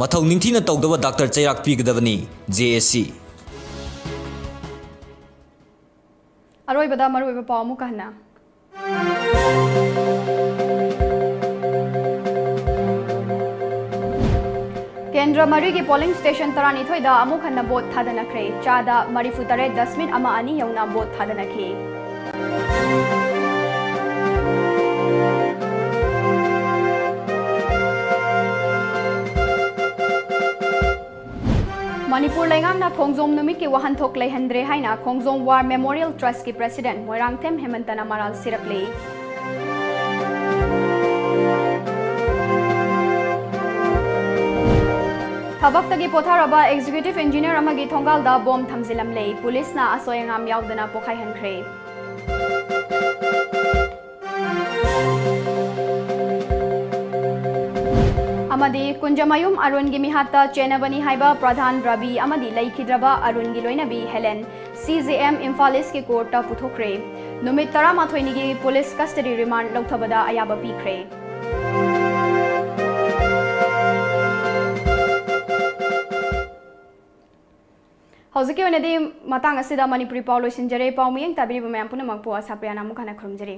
ꯃꯊꯧ ꯅꯤꯡꯊꯤꯅ ꯇꯧꯗꯕ ꯗꯥꯛꯇꯔ ꯆꯩꯔꯥꯛ ꯄꯤꯒꯗꯕꯅꯤ, ꯖꯦ ꯑꯦ ꯁꯤ꯫ ꯑꯔꯣꯏꯕꯗ ꯃꯔꯨꯑꯣꯏꯕ ꯄꯥꯎ ꯑꯃꯨꯛꯀ ꯍꯟꯅ꯫ ꯀꯦꯟꯗ꯭ꯔ ꯃꯔꯤꯒꯤ polling station ꯇꯔꯥꯅꯤꯊꯣꯏꯗ ꯑꯃꯨꯛ ꯍꯟꯅ vote ꯊꯥꯗꯅꯈ꯭ꯔꯦ꯫ ꯆꯥꯗ ꯃꯔꯤꯐꯨ ꯇꯔꯦꯠ ꯗꯁꯃꯤꯛ ꯑꯃ ꯑꯅꯤ ꯌꯧꯅ vote ꯊꯥꯗꯅꯈꯤ꯫ ꯃꯅꯤꯄꯨꯔ ꯂꯩꯉꯥꯛꯅ ꯈꯣꯡꯖꯣꯝ ꯅꯨꯃꯤꯠꯀꯤ ꯋꯥꯍꯟꯊꯣꯛ ꯂꯩꯍꯟꯗ꯭ꯔꯦ ꯍꯥꯏꯅ ꯈꯣꯡꯖꯣꯝ War Memorial Trustꯀꯤ president ꯃꯣꯏꯔꯥꯡꯊꯦꯝ ꯍꯦꯃꯟꯇꯅ ꯃꯔꯥꯜ ꯁꯤꯔꯛꯂꯤ꯫ ꯊꯕꯛꯇꯒꯤ ꯄꯣꯊꯥꯔꯕ executive engineer ꯑꯃꯒꯤ ꯊꯣꯡꯒꯥꯜꯗ bomb ꯊꯝꯖꯤꯜꯂꯝꯂꯦ꯫ ꯄꯨꯂꯤꯁꯅ ꯑꯁꯣꯏ ꯑꯉꯥꯝ ꯌꯥꯎꯗꯅ ꯄꯣꯈꯥꯏꯍꯟꯈ꯭ꯔꯦ꯫ ꯑꯃꯗꯤ ꯀꯨꯟꯖꯃꯌꯨꯝ ꯑꯔꯨꯟꯒꯤ ꯃꯤꯍꯥꯠꯇ ꯆꯦꯟꯅꯕꯅꯤ ꯍꯥꯏꯕ ꯄ꯭ꯔꯙꯥꯟ ꯔꯕꯤ ꯑꯃꯗꯤ ꯂꯩꯈꯤꯗ꯭ꯔꯕ ꯑꯔꯨꯟꯒꯤ ꯂꯣꯏꯅꯕꯤ ꯍꯦꯂꯦꯟ ꯁꯤ ꯖꯦ ꯑꯦꯝ ꯏꯝꯐꯥꯜ ꯏꯁꯀꯤ courtꯇ ꯄꯨꯊꯣꯛꯈ꯭ꯔꯦ꯫ ꯅꯨꯃꯤꯠ ꯇꯔꯥꯃꯥꯊꯣꯏꯅꯤꯒꯤ police custody remand ꯂꯧꯊꯕꯗ ꯑꯌꯥꯕ ꯄꯤꯈ꯭ꯔꯦ꯫ ꯍꯧꯖꯤꯛꯀꯤ ꯑꯣꯏꯅꯗꯤ ꯃꯇꯥꯡ ꯑꯁꯤꯗ ꯃꯅꯤꯄꯨꯔꯤ ꯄꯥꯎ ꯂꯣꯏꯁꯤꯟꯖꯔꯦ꯫ ꯄꯥꯎ ꯃꯤꯠꯌꯦꯡ ꯇꯥꯕꯤꯔꯤꯕ ꯃꯌꯥꯝ ꯄꯨꯝꯅꯃꯛꯄꯨ ꯑꯁꯥꯄ꯭ꯔꯤꯌꯥꯅ ꯑꯃꯨꯛ ꯍꯟꯅ ꯈꯨꯔꯨꯝꯖꯔꯤ꯫